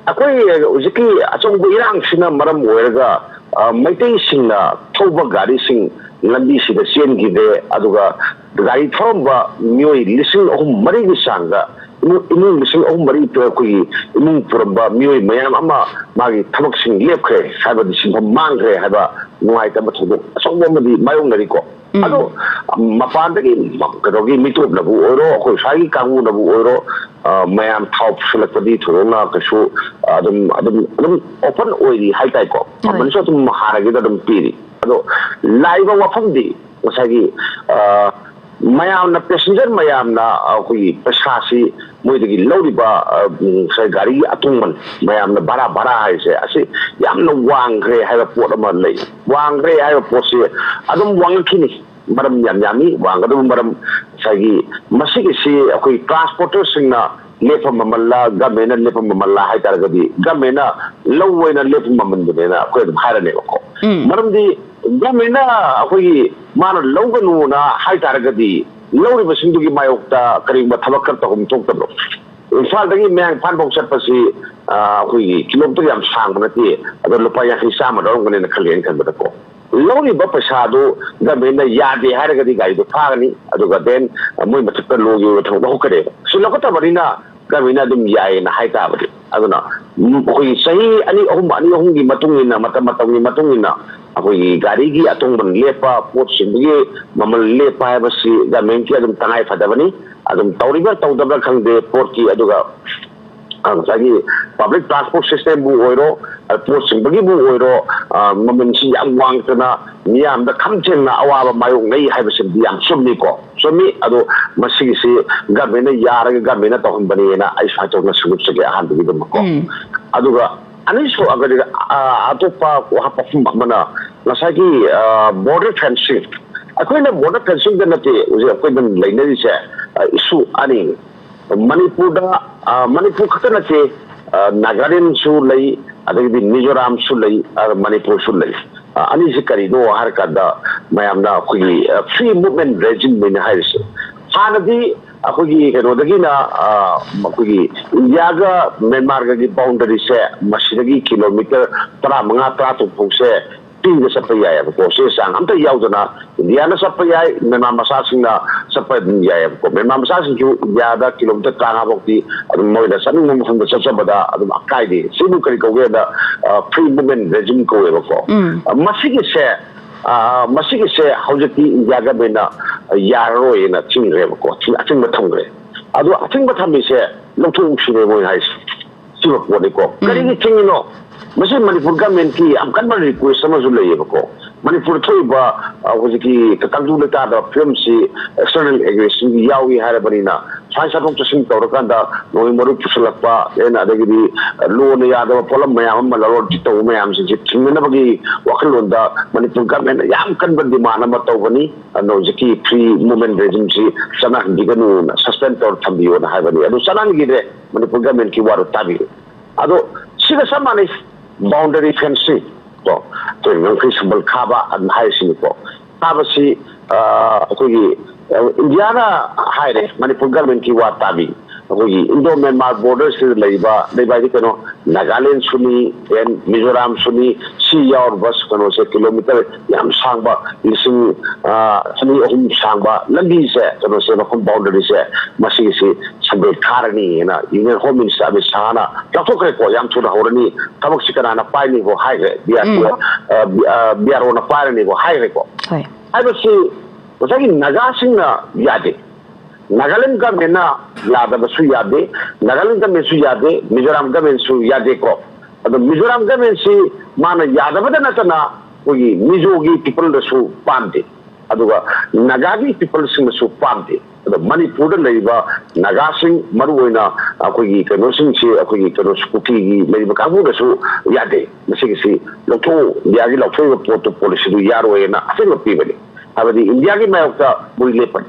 ꯑꯩꯈꯣꯏ ꯍꯧꯖꯤꯛꯀꯤ ꯑꯆꯧꯕ ꯏꯔꯥꯡꯁꯤꯅ ꯃꯔꯝ ꯑꯣꯏꯔꯒ, ꯑ, ꯃꯩꯇꯩꯁꯤꯡꯅ ꯊꯧꯕ ꯒꯥꯔꯤꯁꯤꯡ ꯂꯝꯕꯤꯁꯤꯗ ꯆꯦꯟꯈꯤꯗ꯭ꯔꯦ, ꯑꯗꯨꯒ ꯒꯥꯔꯤ ꯊꯧꯔꯝꯕ ꯃꯤꯑꯣꯏ ꯂꯤꯁꯤꯡ ꯑꯍꯨꯝ ꯃꯔꯤꯒꯤ ꯆꯥꯡꯗ, ꯏꯃꯨꯡ, ꯏꯃꯨꯡ ꯂꯤꯁꯤꯡ ꯑꯍꯨꯝ ꯃꯔꯤ ꯄꯨ-, ꯑꯩꯈꯣꯏꯒꯤ ꯏꯃꯨꯡ ꯄꯨꯔꯝꯕ ꯃꯤꯑꯣꯏ ꯃꯌꯥꯝ ꯑꯃ ꯃꯥꯒꯤ ꯊꯕꯛꯁꯤꯡ ꯂꯦꯞꯈ꯭ꯔꯦ, ꯍꯥꯏꯕꯗꯤ ꯁꯤꯟꯐꯝ ꯃꯥꯡꯈ꯭ꯔꯦ ꯍꯥꯏꯕ ꯅꯨꯡꯉꯥꯏꯇꯕ ꯊꯧꯗꯣꯛ ꯑꯆꯧꯕ ꯑꯃꯗꯤ ꯃꯥꯌꯣꯛꯅꯔꯤꯀꯣ꯫ ꯎꯝ꯫ ꯑꯗꯣ ꯃꯄꯥꯟꯗꯒꯤ ꯀꯩꯅꯣꯒꯤ ꯃꯤꯇꯣꯞꯅꯕꯨ ꯑꯣꯏꯔꯣ, ꯑꯩꯈꯣꯏ ꯁ꯭ꯋꯥꯏꯒꯤ ꯀꯥꯡꯕꯨꯅꯕꯨ ꯑꯣꯏꯔꯣ, ꯑ, ꯃꯌꯥꯝ ꯊꯥꯎ ꯄꯨꯁꯜꯂꯛꯄꯗꯤ ꯊꯣꯏꯗꯣꯛꯅ ꯀꯩꯁꯨ, ꯑ, ꯑꯗꯨꯝ, ꯑꯗꯨꯝ, ꯑꯗꯨꯝ open ꯑꯣꯏꯔꯤ ꯍꯥꯏꯇꯥꯏꯀꯣ꯫ ꯍꯣꯏ꯫ ꯃꯃꯜꯁꯨ ꯑꯗꯨꯝ ꯍꯥꯟꯅꯒꯤꯗ ꯑꯗꯨꯝ ꯄꯤꯔꯤ꯫ ꯑꯗꯣ ꯂꯥꯛꯏꯕ ꯋꯥꯐꯝꯗꯤ ꯉꯁꯥꯏꯒꯤ, ꯑ, ꯃꯌꯥꯝꯅ, passenger ꯃꯌꯥꯝꯅ ꯑꯩꯈꯣꯏꯒꯤ ꯄꯩꯁꯥꯁꯤ ꯃꯣꯏꯗꯒꯤ ꯂꯧꯔꯤꯕ, ꯑ, ꯎꯝ, ꯉꯁꯥꯏ ꯒꯥꯔꯤꯒꯤ ꯑꯇꯣꯡꯃꯟ, ꯃꯌꯥꯝꯅ ꯚꯔꯥ, ꯚꯔꯥ ꯍꯥꯏꯁꯦ, ꯑꯁꯤ ꯌꯥꯝꯅ ꯋꯥꯡꯈ꯭ꯔꯦ ꯍꯥꯏꯕ ꯄꯣꯠ ꯑꯃ ꯂꯩ꯫ ꯋꯥꯡꯈ꯭ꯔꯦ ꯍꯥꯏꯕ ꯄꯣꯠꯁꯤ ꯑꯗꯨꯝ ꯋꯥꯡꯉꯛꯈꯤꯅꯤ꯫ ꯃꯔꯝ ꯌꯥꯝ ꯌꯥꯝꯃꯤ꯫ ꯋꯥꯡꯒꯗꯕ ꯃꯔꯝ ꯉꯁꯥꯏꯒꯤ ꯃꯁꯤꯒꯤꯁꯤ ꯑꯩꯈꯣꯏ transporterꯁꯤꯡꯅ ꯂꯦꯞꯄ ꯃꯃꯜꯂ, governmentꯅ ꯂꯦꯞꯄ ꯃꯃꯜꯂ ꯍꯥꯏꯇꯥꯔꯒꯗꯤ, governmentꯅ ꯂꯧ ꯑꯣꯏꯅ ꯂꯦꯞꯄ ꯃꯃꯜꯗꯨꯅꯦꯅ ꯑꯩꯈꯣꯏ ꯑꯗꯨꯝ ꯍꯥꯏꯔꯅꯦꯕꯀꯣ꯫ ꯎꯝ꯫ ꯃꯔꯝꯗꯤ governmentꯅ ꯑꯩꯈꯣꯏꯒꯤ ꯃꯥꯅ ꯂꯧꯒꯅꯨꯅ ꯍꯥꯏꯇꯥꯔꯒꯗꯤ, ꯂꯧꯔꯤꯕꯁꯤꯡꯗꯨꯒꯤ ꯃꯥꯌꯣꯛꯇ ꯀꯔꯤꯒꯨꯝꯕ ꯊꯕꯛ ꯈꯔ ꯇꯧꯐꯝ ꯊꯣꯛꯇꯕ꯭ꯔꯣ? ꯏꯝꯐꯥꯜꯗꯒꯤ ꯃꯌꯥꯡ ꯏꯝꯐꯥꯜꯐꯥꯎ ꯆꯠꯄꯁꯤ, ꯑ, ꯑꯩꯈꯣꯏꯒꯤ kilometre ꯌꯥꯝ ꯁꯥꯡꯕ ꯅꯠꯇꯦ, ꯑꯗꯣ ꯂꯨꯄꯥ ꯌꯥꯡꯈꯩ ꯆꯥꯝꯃ ꯂꯧꯔꯝꯒꯅꯦꯅ ꯈꯜꯂꯤ ꯑꯩꯅ ꯈꯟꯕꯗꯀꯣ꯫ ꯂꯧꯔꯤꯕ ꯄꯩꯁꯥꯗꯨ governmentꯅ ꯌꯥꯗꯦ ꯍꯥꯏꯔꯒꯗꯤ ꯒꯥꯔꯤꯗꯣ ꯐꯥꯒꯅꯤ, ꯑꯗꯨꯒ then ꯃꯣꯏ ꯃꯊꯛꯇ ꯂꯣꯒꯤ ꯑꯣꯏꯕ ꯊꯕꯛ ꯂꯧꯈꯠꯀꯅꯦꯕ꯫ ꯁꯤ ꯂꯧꯈꯠꯇꯕꯅꯤꯅ governmentꯅ ꯑꯗꯨꯝ ꯌꯥꯏꯌꯦꯅ ꯍꯥꯏ ꯇꯥꯕꯗꯤ꯫ ꯑꯗꯨꯅ, ꯎꯝ, ꯑꯩꯈꯣꯏꯒꯤ ꯆꯍꯤ ꯑꯅꯤ ꯑꯍꯨꯝ, ꯑꯅꯤ ꯑꯍꯨꯝꯒꯤ ꯃꯇꯨꯡ ꯏꯟꯅ, ꯃꯇꯝ ꯃꯇꯝꯒꯤ ꯃꯇꯨꯡ ꯏꯟꯅ ꯑꯩꯈꯣꯏꯒꯤ ꯒꯥꯔꯤꯒꯤ ꯑꯇꯣꯡꯕ ꯂꯦꯞꯄ, ꯄꯣꯠ ꯁꯤꯟꯕꯒꯤ ꯃꯃꯜ ꯂꯦꯞꯄ ꯍꯥꯏꯕꯁꯤ governmentꯀꯤ ꯑꯗꯨꯝ ꯇꯉꯥꯏ ꯐꯗꯕꯅꯤ꯫ ꯑꯗꯨꯝ ꯇꯧꯔꯤꯕ꯭ꯔꯥ ꯇꯧꯗꯕ꯭ꯔꯥ ꯈꯪꯗꯦ ꯄꯣꯠꯀꯤ, ꯑꯗꯨꯒ ꯑ, ꯉꯁꯥꯏꯒꯤ public transport systemꯕꯨ ꯑꯣꯏꯔꯣ, ꯑ, ꯄꯣꯠ ꯆꯤꯡꯕꯒꯤꯕꯨ ꯑꯣꯏꯔꯣ, ꯑ, ꯃꯃꯜꯁꯤ ꯌꯥꯝ ꯋꯥꯡꯗꯅ ꯃꯤꯌꯥꯝꯗ ꯈꯝ ꯊꯦꯡꯅ ꯑꯋꯥꯕ ꯃꯥꯌꯣꯛꯅꯩ ꯍꯥꯏꯕꯁꯤꯃꯗꯤ ꯌꯥꯝ ꯆꯨꯝꯃꯤꯀꯣ꯫ ꯆꯨꯝꯃꯤ꯫ ꯑꯗꯣ ꯃꯁꯤꯒꯤꯁꯤ governmentꯅ ꯌꯥꯔꯒ governmentꯅ ꯇꯧꯍꯟꯕꯅꯦꯅ ꯑꯩ ꯁ꯭ꯋꯥꯏ ꯇꯧꯅ ꯁꯟꯗꯣꯛꯆꯒꯦ ꯑꯍꯥꯟꯕꯒꯤꯗꯃꯛꯀꯣ꯫ ꯎꯝ꯫ ꯑꯗꯨꯒ ꯑꯅꯤꯁꯨ-, ꯑ, ꯑꯇꯣꯞꯄ ꯋꯥꯐꯝ ꯑꯃꯅ ꯉꯁꯥꯏꯒꯤ, ꯑ, border fencing꯫ ꯑꯩꯈꯣꯏꯅ border fencingꯗ ꯅꯠꯇꯦ ꯍꯧꯖꯤꯛ ꯑꯩꯈꯣꯏꯅ ꯂꯩꯅꯔꯤꯁꯦ, ꯑ, issue ꯑꯅꯤ꯫ ꯃꯅꯤꯄꯨꯔꯗ, ꯑ, ꯃꯅꯤꯄꯨꯔ ꯈꯛꯇ ꯅꯠꯇꯦ, ꯑ, ꯅꯥꯒꯥꯂꯦꯟꯁꯨ ꯂꯩ, ꯑꯗꯒꯤꯗꯤ ꯃꯤꯖꯣꯔꯥꯝꯁꯨ ꯂꯩ, ꯑ, ꯃꯅꯤꯄꯨꯔꯁꯨ ꯂꯩ꯫ ꯑ, ꯑꯅꯤꯁꯤ ꯀꯔꯤꯅꯣ ꯍꯥꯏꯔꯀꯥꯟꯗ ꯃꯌꯥꯝꯅ ꯑꯩꯈꯣꯏꯒꯤ, ꯑ, free movement regime ꯍꯥꯏꯅ ꯍꯥꯏꯔꯤꯁꯦ꯫ ꯍꯥꯟꯅꯗꯤ ꯑꯩꯈꯣꯏꯒꯤ ꯀꯩꯅꯣꯗꯒꯤꯅ, ꯑ, ꯑꯩꯈꯣꯏꯒꯤ ꯏꯟꯗꯤꯌꯥꯒ ꯃ꯭ꯌꯥꯟꯃꯥꯔꯒꯒꯤ ꯕꯥꯎꯟꯗꯔꯤꯁꯦ ꯃꯁꯤꯗꯒꯤ ꯀꯤꯂꯣꯃꯤꯇꯔ ꯇꯔꯥꯃꯉꯥ, ꯇꯔꯥꯇꯔꯨꯛ ꯐꯥꯎꯁꯦ ꯄꯤꯅ ꯆꯠꯄ ꯌꯥꯏꯑꯕꯀꯣ꯫ ꯆꯦ ꯆꯥꯡ ꯑꯝꯇ ꯌꯥꯎꯗꯅ ꯏꯟꯗꯤꯌꯥꯅ ꯆꯠꯄ ꯌꯥꯏ, ꯃ꯭ꯌꯥꯟꯃꯥꯔ ꯃꯆꯥꯁꯤꯡꯅ ꯆꯠꯄ ꯑꯗꯨꯝ ꯌꯥꯏꯑꯕꯀꯣ꯫ ꯃ꯭ꯌꯥꯟꯃꯥꯔ ꯃꯆꯥꯁꯤꯡꯁꯨ ꯏꯟꯗꯤꯌꯥꯗ ꯀꯤꯂꯣꯃꯤꯇꯔ ꯇꯔꯥꯃꯉꯥ ꯐꯥꯎꯗꯤ ꯑꯗꯨꯝ ꯃꯣꯏꯅ ꯆꯠꯅꯤꯡꯕ ꯃꯐꯝꯗ ꯆꯠꯆꯕꯗ ꯑꯗꯨꯝ ꯑꯀꯥꯏꯗꯦ꯫ ꯁꯤꯕꯨ ꯀꯔꯤ ꯀꯧꯒꯦꯗ, ꯐ꯭ꯔꯤ ꯃꯨꯚꯃꯦꯟ ꯔꯦꯖꯤꯝ ꯀꯧꯋꯦꯕꯀꯣ꯫ ꯎꯝ꯫ ꯑ, ꯃꯁꯤꯒꯤꯁꯦ, ꯑ, ꯃꯁꯤꯒꯤꯁꯦ ꯍꯧꯖꯤꯛꯇꯤ ꯏꯟꯗꯤꯌꯥ ꯒꯚꯔꯟꯃꯦꯟꯠꯅ ꯌꯥꯔꯔꯣꯏꯅ ꯊꯤꯡꯈ꯭ꯔꯦꯕꯀꯣ꯫ ꯊꯤꯡ-, ꯑꯊꯤꯡꯕ ꯊꯝꯈ꯭ꯔꯦ꯫ ꯑꯗꯣ ꯑꯊꯤꯡꯕ ꯊꯝꯃꯤꯁꯦ ꯂꯧꯊꯣꯛꯎ ꯁꯤꯅꯦ ꯃꯣꯏ ꯍꯥꯏꯁꯦ꯫ ꯁꯤꯕ ꯄꯣꯠꯅꯤꯀꯣ꯫ ꯎꯝ꯫ ꯀꯔꯤꯒꯤ ꯊꯤꯡꯉꯤꯅꯣ? ꯃꯁꯤ ꯃꯅꯤꯄꯨꯔ ꯒꯚꯔꯟꯃꯦꯟꯠꯀꯤ ꯌꯥꯝ ꯀꯟꯕ ꯔꯤꯀ꯭ꯋꯦꯁ ꯑꯃꯁꯨ ꯂꯩꯌꯦꯕꯀꯣ꯫ ꯃꯅꯤꯄꯨꯔꯗ ꯊꯣꯛꯏꯕ, ꯑ, ꯍꯧꯖꯤꯛꯀꯤ ꯇꯪꯗꯨ ꯂꯩꯇꯥꯗꯕ ꯐꯤꯕꯝꯁꯤ ꯑꯦꯛꯁꯇꯔꯅꯦꯜ ꯑꯦꯒ꯭ꯔꯦꯁꯟꯒꯤ ꯌꯥꯎꯏ ꯍꯥꯏꯔꯕꯅꯤꯅ, ꯁꯨꯃꯥꯏꯅ ꯆꯠꯊꯣꯛ ꯆꯠꯁꯤꯟ ꯇꯧꯔꯀꯥꯟꯗ ꯅꯣꯡꯃꯩ ꯃꯔꯨ ꯄꯨꯁꯜꯂꯛꯄ, ꯑꯗꯒꯤꯗꯤ, ꯑ, ꯂꯣꯅ ꯌꯥꯗꯕ ꯄꯣꯠꯂꯝ ꯃꯌꯥꯝ ꯑꯃ ꯂꯂꯣꯟ ꯏꯇꯤꯛ ꯇꯧꯕ ꯃꯌꯥꯝꯁꯤꯡꯁꯦ ꯊꯤꯡꯅꯅꯕꯒꯤ ꯋꯥꯈꯜꯂꯣꯟꯗ ꯃꯅꯤꯄꯨꯔ ꯒꯚꯔꯟꯃꯦꯟꯠꯅ ꯌꯥꯝ ꯀꯟꯕ ꯗꯤꯃꯥꯟ ꯑꯃ ꯇꯧꯕꯅꯤ꯫ ꯑꯗꯨꯅ ꯍꯧꯖꯤꯛꯀꯤ ꯐ꯭ꯔꯤ ꯃꯨꯚꯃꯦꯟꯠ ꯔꯦꯖꯤꯝꯁꯤ ꯆꯠꯅꯍꯟꯕꯤꯒꯅꯨꯅ, ꯁꯁꯄꯦꯟ ꯇꯧꯔ ꯊꯝꯕꯤꯌꯣꯅ ꯍꯥꯏꯕꯅꯤ꯫ ꯑꯗꯨ ꯆꯠꯅꯍꯟꯈꯤꯗ꯭ꯔꯦ, ꯃꯅꯤꯄꯨꯔ ꯒꯚꯔꯟꯃꯦꯟꯠꯀꯤ ꯋꯥꯗꯨ ꯇꯥꯕꯤꯌꯨ꯫ ꯑꯗꯣ ꯁꯤꯒ ꯆꯞ ꯃꯥꯟꯅꯩ, ꯕꯥꯎꯟꯗꯔꯤ ꯐꯦꯟꯁꯤꯡ ꯀꯣ, ꯑꯩꯈꯣꯏ ꯉꯝꯈꯩ ꯁꯝꯕꯜ ꯈꯥꯕ ꯑꯗꯨꯝ ꯍꯥꯏꯔꯤꯁꯤꯅꯤꯀꯣ꯫ ꯈꯥꯕꯁꯤ, ꯑ, ꯑꯩꯈꯣꯏꯒꯤ, ꯑ, ꯏꯟꯗꯤꯌꯥꯅ ꯍꯥꯏꯔꯦ, ꯃꯅꯤꯄꯨꯔ ꯒꯚꯔꯟꯃꯦꯟꯠꯀꯤ ꯋꯥ ꯇꯥꯕꯤ꯫ ꯑꯩꯈꯣꯏꯒꯤ ꯏꯟꯗꯣ ꯃ꯭ꯌꯥꯟꯃꯥꯔ ꯕꯣꯔꯗꯔꯁꯤꯗ ꯂꯩꯕ, ꯂꯩꯕ ꯍꯥꯏꯗꯤ ꯀꯩꯅꯣ, ꯅꯥꯒꯥꯂꯦꯟꯁꯨꯅꯤ, ꯑꯦꯟ ꯃꯤꯖꯣꯔꯥꯝꯁꯨꯅꯤ, ꯁꯤ ꯌꯥꯎꯔꯕ ꯀꯩꯅꯣꯁꯦ, ꯀꯤꯂꯣꯃꯤꯇꯔ ꯌꯥꯝ ꯁꯥꯡꯕ, ꯂꯤꯁꯤꯡ, ꯑ, ꯑꯅꯤ ꯑꯍꯨꯝ ꯁꯥꯡꯕ ꯂꯝꯕꯤꯁꯦ, ꯀꯩꯅꯣꯁꯦ, ꯃꯐꯝ ꯕꯥꯎꯟꯗꯔꯤꯁꯦ, ꯃꯁꯤꯒꯤꯁꯤ ꯁꯟꯗꯣꯛ ꯊꯥꯔꯅꯤꯅ ꯌꯨꯅꯤꯌꯟ ꯍꯣꯝ ꯃꯤꯅꯤꯁꯇꯔ ꯑꯃꯤꯠ ꯁꯥꯍꯅ ꯂꯥꯎꯊꯣꯛꯈ꯭ꯔꯦꯀꯣ꯫ ꯌꯥꯝ ꯊꯨꯅ ꯍꯧꯔꯅꯤ, ꯊꯕꯛꯁꯤ ꯀꯅꯥꯅ ꯄꯥꯏꯅꯤꯕꯣ ꯍꯥꯏꯈ꯭ꯔꯦ, ꯕꯤ ꯑꯥꯔ ꯇꯤ, ꯎꯝ꯫ ꯑ, ꯕꯤ-, ꯑ, ꯕꯤ ꯑꯥꯔ ꯑꯣꯅ ꯄꯥꯏꯔꯅꯤꯕꯣ ꯍꯥꯏꯈ꯭ꯔꯦꯀꯣ꯫ ꯍꯣꯏ꯫ ꯍꯥꯏꯕꯁꯤ ꯉꯁꯥꯏꯒꯤ ꯅꯥꯒꯥꯁꯤꯡꯅ ꯌꯥꯗꯦ, ꯅꯥꯒꯥꯂꯦꯟ ꯒꯚꯔꯟꯃꯦꯟꯠꯅ ꯌꯥꯗꯕꯁꯨ ꯌꯥꯗꯦ, ꯅꯥꯒꯥꯂꯦꯟ ꯒꯚꯔꯟꯃꯦꯟꯠꯁꯨ ꯌꯥꯗꯦ, ꯃꯤꯖꯣꯔꯥꯝ ꯒꯚꯔꯟꯃꯦꯟꯠꯁꯨ ꯌꯥꯗꯦꯀꯣ꯫ ꯑꯗꯣ ꯃꯤꯖꯣꯔꯥꯝ ꯒꯚꯔꯟꯃꯦꯟꯠꯁꯤ ꯃꯥꯅ ꯌꯥꯗꯕꯗ ꯅꯠꯇꯅ ꯑꯩꯈꯣꯏꯒꯤ ꯃꯤꯖꯣꯒꯤ ꯄꯤꯄꯜꯗꯁꯨ ꯄꯥꯝꯗꯦ, ꯑꯗꯨꯒ ꯅꯥꯒꯥꯒꯤ ꯄꯤꯄꯜꯁꯤꯡꯅꯁꯨ ꯄꯥꯝꯗꯦ꯫ ꯑꯗꯣ ꯃꯅꯤꯄꯨꯔꯗ ꯂꯩꯔꯤꯕ ꯅꯥꯒꯥꯁꯤꯡ, ꯃꯔꯨꯑꯣꯏꯅ ꯑꯩꯈꯣꯏꯒꯤ ꯀꯩꯅꯣꯁꯤꯡꯁꯤ, ꯑꯩꯈꯣꯏꯒꯤ ꯀꯩꯅꯣ ꯀꯨꯀꯤꯒꯤ ꯂꯩꯔꯤꯕ ꯀꯥꯡꯕꯨꯅꯁꯨ ꯌꯥꯗꯦ, ꯃꯁꯤꯒꯤꯁꯤ ꯂꯧꯊꯣꯛꯎ, ꯏꯟꯗꯤꯌꯥꯒꯤ ꯂꯧꯊꯣꯛꯏꯕ ꯄꯣꯠꯇꯨ, ꯄꯣꯂꯤꯁꯤꯗꯨ ꯌꯥꯔꯣꯏꯅ ꯑꯊꯤꯡꯕ ꯄꯤꯕꯅꯤ꯫ ꯍꯥꯏꯕꯗꯤ ꯏꯟꯗꯤꯌꯥꯒꯤ ꯃꯥꯌꯣꯛꯇ ꯃꯣꯏ ꯂꯦꯞꯄꯅꯤ꯫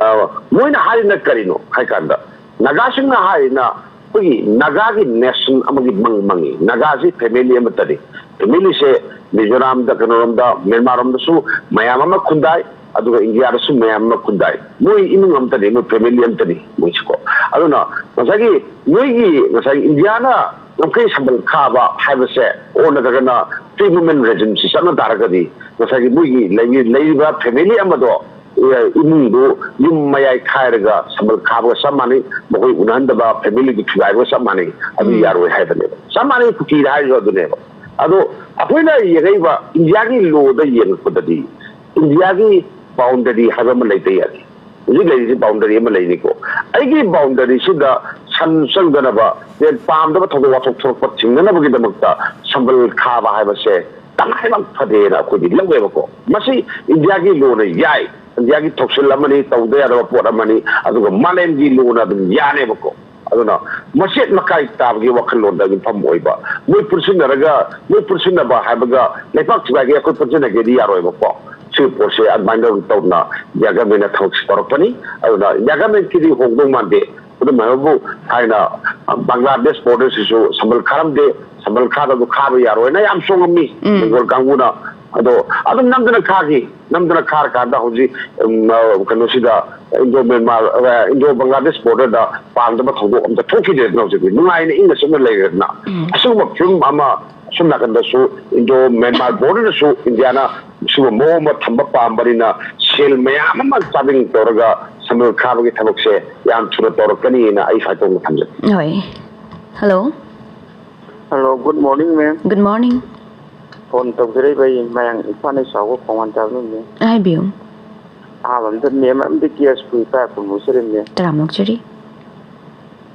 ꯑ, ꯃꯣꯏꯅ ꯍꯥꯏꯔꯤꯅ ꯀꯔꯤꯅꯣ ꯍꯥꯏ ꯀꯥꯟꯗ, ꯅꯥꯒꯥꯁꯤꯡꯅ ꯍꯥꯏꯔꯤꯅ ꯑꯩꯈꯣꯏꯒꯤ ꯅꯥꯒꯥꯒꯤ ꯅꯦꯁꯟ ꯑꯃꯒꯤ ꯃꯪ ꯃꯪꯉꯤ꯫ ꯅꯥꯒꯥꯁꯤ ꯐꯦꯃꯤꯂꯤ ꯑꯃꯠꯇꯅꯤ꯫ ꯐꯦꯃꯤꯂꯤꯁꯦ ꯃꯤꯖꯣꯔꯥꯝꯗ, ꯀꯩꯅꯣꯔꯣꯝꯗ, ꯃ꯭ꯌꯥꯟꯃꯥꯔ ꯔꯣꯝꯗꯁꯨ ꯃꯌꯥꯝ ꯑꯃ ꯈꯨꯟꯗꯥꯏ, ꯑꯗꯨꯒ ꯏꯟꯗꯤꯌꯥꯗꯁꯨ ꯃꯌꯥꯝ ꯑꯃ ꯈꯨꯟꯗꯥꯏ꯫ ꯃꯣꯏ ꯏꯃꯨꯡ ꯑꯝꯇꯅꯤ, ꯃꯣꯏ ꯐꯦꯃꯤꯂꯤ ꯑꯝꯇꯅꯤ ꯃꯣꯏꯁꯤꯀꯣ꯫ ꯑꯗꯨꯅ ꯉꯁꯥꯏꯒꯤ ꯃꯣꯏꯒꯤ, ꯉꯁꯥꯏ ꯏꯟꯗꯤꯌꯥꯅ ꯉꯝꯈꯩ ꯁꯝꯕꯜ ꯈꯥꯕ ꯍꯥꯏꯕꯁꯦ, ꯑꯣ ꯅꯠꯇ꯭ꯔꯒꯅ ꯐ꯭ꯔꯤ ꯃꯨꯚꯃꯦꯟ ꯔꯦꯖꯤꯝꯁꯤ ꯆꯠꯅ ꯇꯥꯔꯒꯗꯤ, ꯉꯁꯥꯏꯒꯤ ꯃꯣꯏꯒꯤ ꯂꯩꯔꯤ-, ꯂꯩꯔꯤꯕ ꯐꯦꯃꯤꯂꯤ ꯑꯃꯗꯣ, ꯑꯦ, ꯏꯃꯨꯡꯗꯨ ꯌꯨꯝ ꯃꯌꯥꯏ ꯈꯥꯏꯔꯒ ꯁꯝꯕꯜ ꯈꯥꯕꯒ ꯆꯞ ꯃꯥꯟꯅꯩ, ꯃꯈꯣꯏ ꯎꯅꯍꯟꯗꯕ ꯐꯦꯃꯤꯂꯤꯗꯨ ꯊꯨꯒꯥꯏꯕꯒ ꯆꯞ ꯃꯥꯟꯅꯩ, ꯑꯗꯨ ꯎꯝ꯫ ꯌꯥꯔꯣꯏ ꯍꯥꯏꯕꯅꯦꯕ꯫ ꯆꯞ ꯃꯥꯟꯅꯩ, ꯀꯨꯀꯤꯗ ꯍꯥꯏꯔꯤꯁꯨ ꯑꯗꯨꯅꯦꯕ꯫ ꯑꯗꯣ ꯑꯩꯈꯣꯏꯅ ꯌꯦꯡꯉꯛꯏꯕ ꯏꯟꯗꯤꯌꯥꯒꯤ ꯂꯣꯗ ꯌꯦꯡꯉꯛꯄꯗꯗꯤ, ꯏꯟꯗꯤꯌꯥꯒꯤ ꯕꯥꯎꯟꯗꯔꯤ ꯍꯥꯏꯕ ꯑꯃ ꯂꯩꯇ ꯌꯥꯗꯦ꯫ ꯍꯧꯖꯤꯛ ꯂꯩꯔꯤꯁꯤ ꯕꯥꯎꯟꯗꯔꯤ ꯑꯃ ꯂꯩꯔꯤꯀꯣ꯫ ꯑꯩꯒꯤ ꯕꯥꯎꯟꯗꯔꯤꯁꯤꯗ ꯁꯟ ꯆꯪꯗꯅꯕ, ꯄꯥꯝꯗꯕ ꯊꯧꯗꯣꯛ ꯋꯥꯊꯣꯛ ꯊꯣꯛꯂꯛꯄ ꯊꯤꯡꯅꯅꯕꯒꯤꯗꯃꯛꯇ ꯁꯝꯕꯜ ꯈꯥꯕ ꯍꯥꯏꯕꯁꯦ ꯇꯉꯥꯏꯃꯛ ꯐꯗꯦꯅ ꯑꯩꯈꯣꯏꯗꯤ ꯂꯧꯋꯦꯕꯀꯣ꯫ ꯃꯁꯤ ꯏꯟꯗꯤꯌꯥꯒꯤ ꯂꯣꯅ ꯌꯥꯏ, ꯏꯟꯗꯤꯌꯥꯒꯤ ꯊꯧꯁꯤꯜ ꯑꯃꯅꯤ, ꯇꯧꯗ ꯌꯥꯗꯕ ꯄꯣꯠ ꯑꯃꯅꯤ, ꯑꯗꯨꯒ ꯃꯥꯂꯦꯝꯒꯤ ꯂꯣꯅ ꯑꯗꯨꯝ ꯌꯥꯅꯦꯕꯀꯣ꯫ ꯑꯗꯨꯅ ꯃꯆꯦꯠ ꯃꯀꯥꯏ ꯇꯥꯕꯒꯤ ꯋꯥꯈꯜꯂꯣꯟꯗ ꯌꯨꯝꯐꯝ ꯑꯣꯏꯕ, ꯃꯣꯏ ꯄꯨꯟꯁꯤꯟꯅꯔꯒ, ꯃꯣꯏ ꯄꯨꯟꯁꯤꯟꯅꯕ ꯍꯥꯏꯕꯒ ꯂꯩꯄꯥꯛ ꯊꯨꯒꯥꯏꯒꯦ, ꯑꯩꯈꯣꯏ ꯄꯨꯟꯁꯤꯟꯅꯒꯦꯗꯤ ꯌꯥꯔꯣꯏꯕꯀꯣ꯫ ꯁꯤꯒꯤ ꯄꯣꯠꯁꯦ ꯑꯗꯨꯃꯥꯏꯅ ꯇꯧꯗꯅ ꯏꯟꯗꯤꯌꯥ ꯒꯃꯦꯟꯅ ꯊꯕꯛꯁꯦ ꯇꯧꯔꯛꯄꯅꯤ꯫ ꯑꯗꯨꯅ ꯏꯟꯗꯤꯌꯥ ꯒꯃꯦꯟꯀꯤꯗꯤ ꯍꯣꯡꯗꯧ ꯃꯥꯟꯗꯦ꯫ ꯈꯨꯗꯝ ꯍꯥꯏꯕꯕꯨ, ꯊꯥꯏꯅ, ꯑ, ꯕꯪꯒ꯭ꯂꯥꯗꯦꯁ ꯕꯣꯔꯗꯔꯁꯤꯁꯨ ꯁꯝꯕꯜ ꯈꯥꯔꯝꯗꯦ, ꯁꯝꯕꯜ ꯈꯥꯗꯕꯗꯨ ꯈꯥꯕ ꯌꯥꯔꯣꯏꯅ ꯌꯥꯝ ꯆꯣꯡꯉꯝꯃꯤ ꯎꯝ꯫ ꯕꯦꯡꯒꯣꯜ ꯀꯥꯡꯕꯨꯅ꯫ ꯑꯗꯣ ꯑꯗꯨꯝ ꯅꯝꯗꯅ ꯈꯥꯈꯤ꯫ ꯅꯝꯗꯅ ꯈꯥꯔꯀꯥꯟꯗ ꯍꯧꯖꯤꯛ, ꯎꯝ, ꯑ, ꯀꯩꯅꯣꯁꯤꯗ, ꯏꯟꯗꯣ ꯃ꯭ꯌꯥꯟꯃꯥꯔ, ꯑ, ꯏꯟꯗꯣ ꯕꯪꯒ꯭ꯂꯥꯗꯦꯁ ꯕꯣꯔꯗꯔꯗ ꯄꯥꯝꯗꯕ ꯊꯧꯗꯣꯛ ꯑꯝꯇ ꯊꯣꯛꯈꯤꯗ꯭ꯔꯦꯗꯅ꯫ ꯍꯧꯖꯤꯛꯇꯤ ꯅꯨꯡꯉꯥꯏꯅ ꯏꯪꯅ ꯆꯤꯛꯅ ꯂꯩꯔꯦꯗꯅ꯫ ꯎꯝ꯫ ꯑꯁꯤꯒꯨꯝꯕ ꯐꯤꯕꯝ ꯑꯃ ꯑꯁꯣꯝ ꯅꯥꯀꯟꯗꯁꯨ ꯏꯟꯗꯣ ꯃ꯭ꯌꯥꯟꯃꯥꯔ ꯕꯣꯔꯗꯔꯗꯁꯨ ꯏꯟꯗꯤꯌꯥꯅ ꯁꯤꯒꯨꯝꯕ ꯃꯑꯣꯡ ꯑꯃ ꯊꯝꯕ ꯄꯥꯝꯕꯅꯤꯅ ꯁꯦꯜ ꯃꯌꯥꯝ ꯑꯃ ꯆꯥꯗꯤꯡ ꯇꯧꯔꯒ ꯁꯝꯕꯜ ꯈꯥꯕꯒꯤ ꯊꯕꯛꯁꯦ ꯌꯥꯝ ꯊꯨꯅ ꯇꯧꯔꯛꯀꯅꯤꯅ ꯑꯩ ꯁ꯭ꯋꯥꯏꯗ ꯊꯝꯖꯒꯦ꯫ ꯍꯣꯏ꯫ Hello. Hello, good morning, ma'am. Good morning. Phone ꯇꯧꯖꯔꯛꯏꯕ ꯑꯩ ꯃꯌꯥꯡ ꯏꯝꯐꯥꯜꯗꯒꯤ ꯆꯥꯎꯕ ꯈꯣꯡꯉꯥꯟ ꯇꯥꯕꯅꯤ, ꯃꯦꯝ꯫ ꯍꯥꯏꯕꯤꯌꯨ꯫ ꯑꯍꯥꯟꯕꯗ ꯃꯦꯝ ꯑꯃꯗꯤ ꯀꯦ ꯑꯦꯁ ꯄꯨꯏ ꯏꯀꯥꯏ ꯈꯨꯝꯅꯖꯔꯤ, ꯃꯦꯝ꯫ ꯇꯔꯥꯝꯅ ꯑꯣꯛꯆꯔꯤ꯫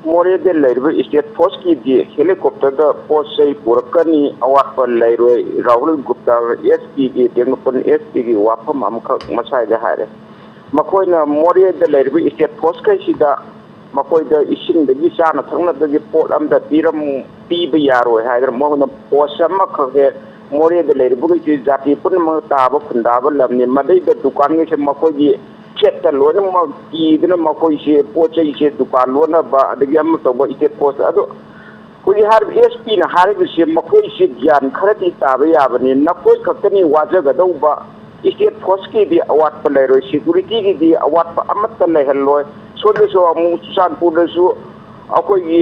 ꯃꯣꯔꯦꯗ ꯂꯩꯔꯤꯕ ꯁ꯭ꯇꯦꯠ ꯐꯣꯔꯁꯀꯤꯗꯤ ꯍꯦꯂꯤꯀꯣꯞꯇꯔꯗ ꯄꯣꯠ ꯆꯩ ꯄꯨꯔꯛꯀꯅꯤ, ꯑꯋꯥꯠꯄ ꯂꯩꯔꯣꯏ꯫ ꯔꯥꯍꯨꯜ ꯒꯨꯞꯇꯥ, ꯑꯦꯁ ꯄꯤꯒꯤ, ꯇꯦꯡꯅꯧꯄꯜ ꯑꯦꯁ ꯄꯤꯒꯤ ꯋꯥꯐꯝ ꯑꯃꯈꯛ ꯃꯁꯥꯏꯗ ꯍꯥꯏꯔꯦ꯫ ꯃꯈꯣꯏꯅ ꯃꯣꯔꯦꯗ ꯂꯩꯔꯤꯕ ꯁ꯭ꯇꯦꯠ ꯐꯣꯔꯁꯈꯩꯁꯤꯗ ꯃꯈꯣꯏꯗ ꯏꯁꯤꯡꯗꯒꯤ ꯆꯥꯅ ꯊꯛꯅꯕꯒꯤ ꯄꯣꯠ ꯑꯝꯇ ꯄꯤꯔꯝ-, ꯄꯤꯕ ꯌꯥꯔꯣꯏ ꯍꯥꯏꯗꯅ ꯃꯈꯣꯏꯅ ꯄꯣꯁ ꯑꯃꯈꯛ ꯍꯦꯛ ꯃꯣꯔꯦꯗ ꯂꯩꯔꯤꯕꯈꯩꯁꯤ ꯖꯥꯇꯤ ꯄꯨꯝꯅꯃꯛ ꯇꯥꯕ ꯈꯨꯟꯗꯥꯕ ꯂꯝꯅꯤ꯫ ꯃꯗꯩꯗ ꯗꯨꯀꯥꯟꯈꯩꯁꯦ ꯃꯈꯣꯏꯒꯤ ꯈꯦꯠꯇ ꯂꯣꯏꯅꯃꯛ ꯀꯤꯗꯅ ꯃꯈꯣꯏꯁꯦ ꯄꯣꯠ ꯆꯩꯁꯦ ꯗꯨꯀꯥꯟ ꯂꯣꯟꯅꯕ ꯑꯗꯒꯤ ꯑꯃ ꯇꯧꯕ ꯏꯁꯇꯦꯠ ꯐꯣꯔꯁ ꯑꯗꯣ ꯍꯧꯖꯤꯛ ꯍꯥꯏꯔꯤꯕ ꯑꯦꯁ ꯄꯤꯅ ꯍꯥꯏꯔꯤꯕꯁꯦ ꯃꯈꯣꯏꯁꯦ ꯒ꯭ꯌꯥꯟ ꯈꯔꯗꯤ ꯇꯥꯕ ꯌꯥꯕꯅꯤ꯫ ꯅꯈꯣꯏ ꯈꯛꯇꯅꯤ ꯋꯥꯖꯒꯗꯧꯕ, ꯁ꯭ꯇꯦꯠ ꯐꯣꯔꯁꯀꯤꯗꯤ ꯑꯋꯥꯠꯄ ꯂꯩꯔꯣꯏ, ꯁꯦꯀ꯭ꯌꯨꯔꯤꯇꯤꯒꯤꯗꯤ ꯑꯋꯥꯠꯄ ꯑꯃꯠꯇ ꯂꯩꯍꯜꯂꯣꯏ꯫ ꯁꯣꯝꯗꯁꯨ ꯑꯃꯨꯛ ꯆꯨꯔꯆꯥꯟꯄꯨꯔꯗꯁꯨ ꯑꯩꯈꯣꯏꯒꯤ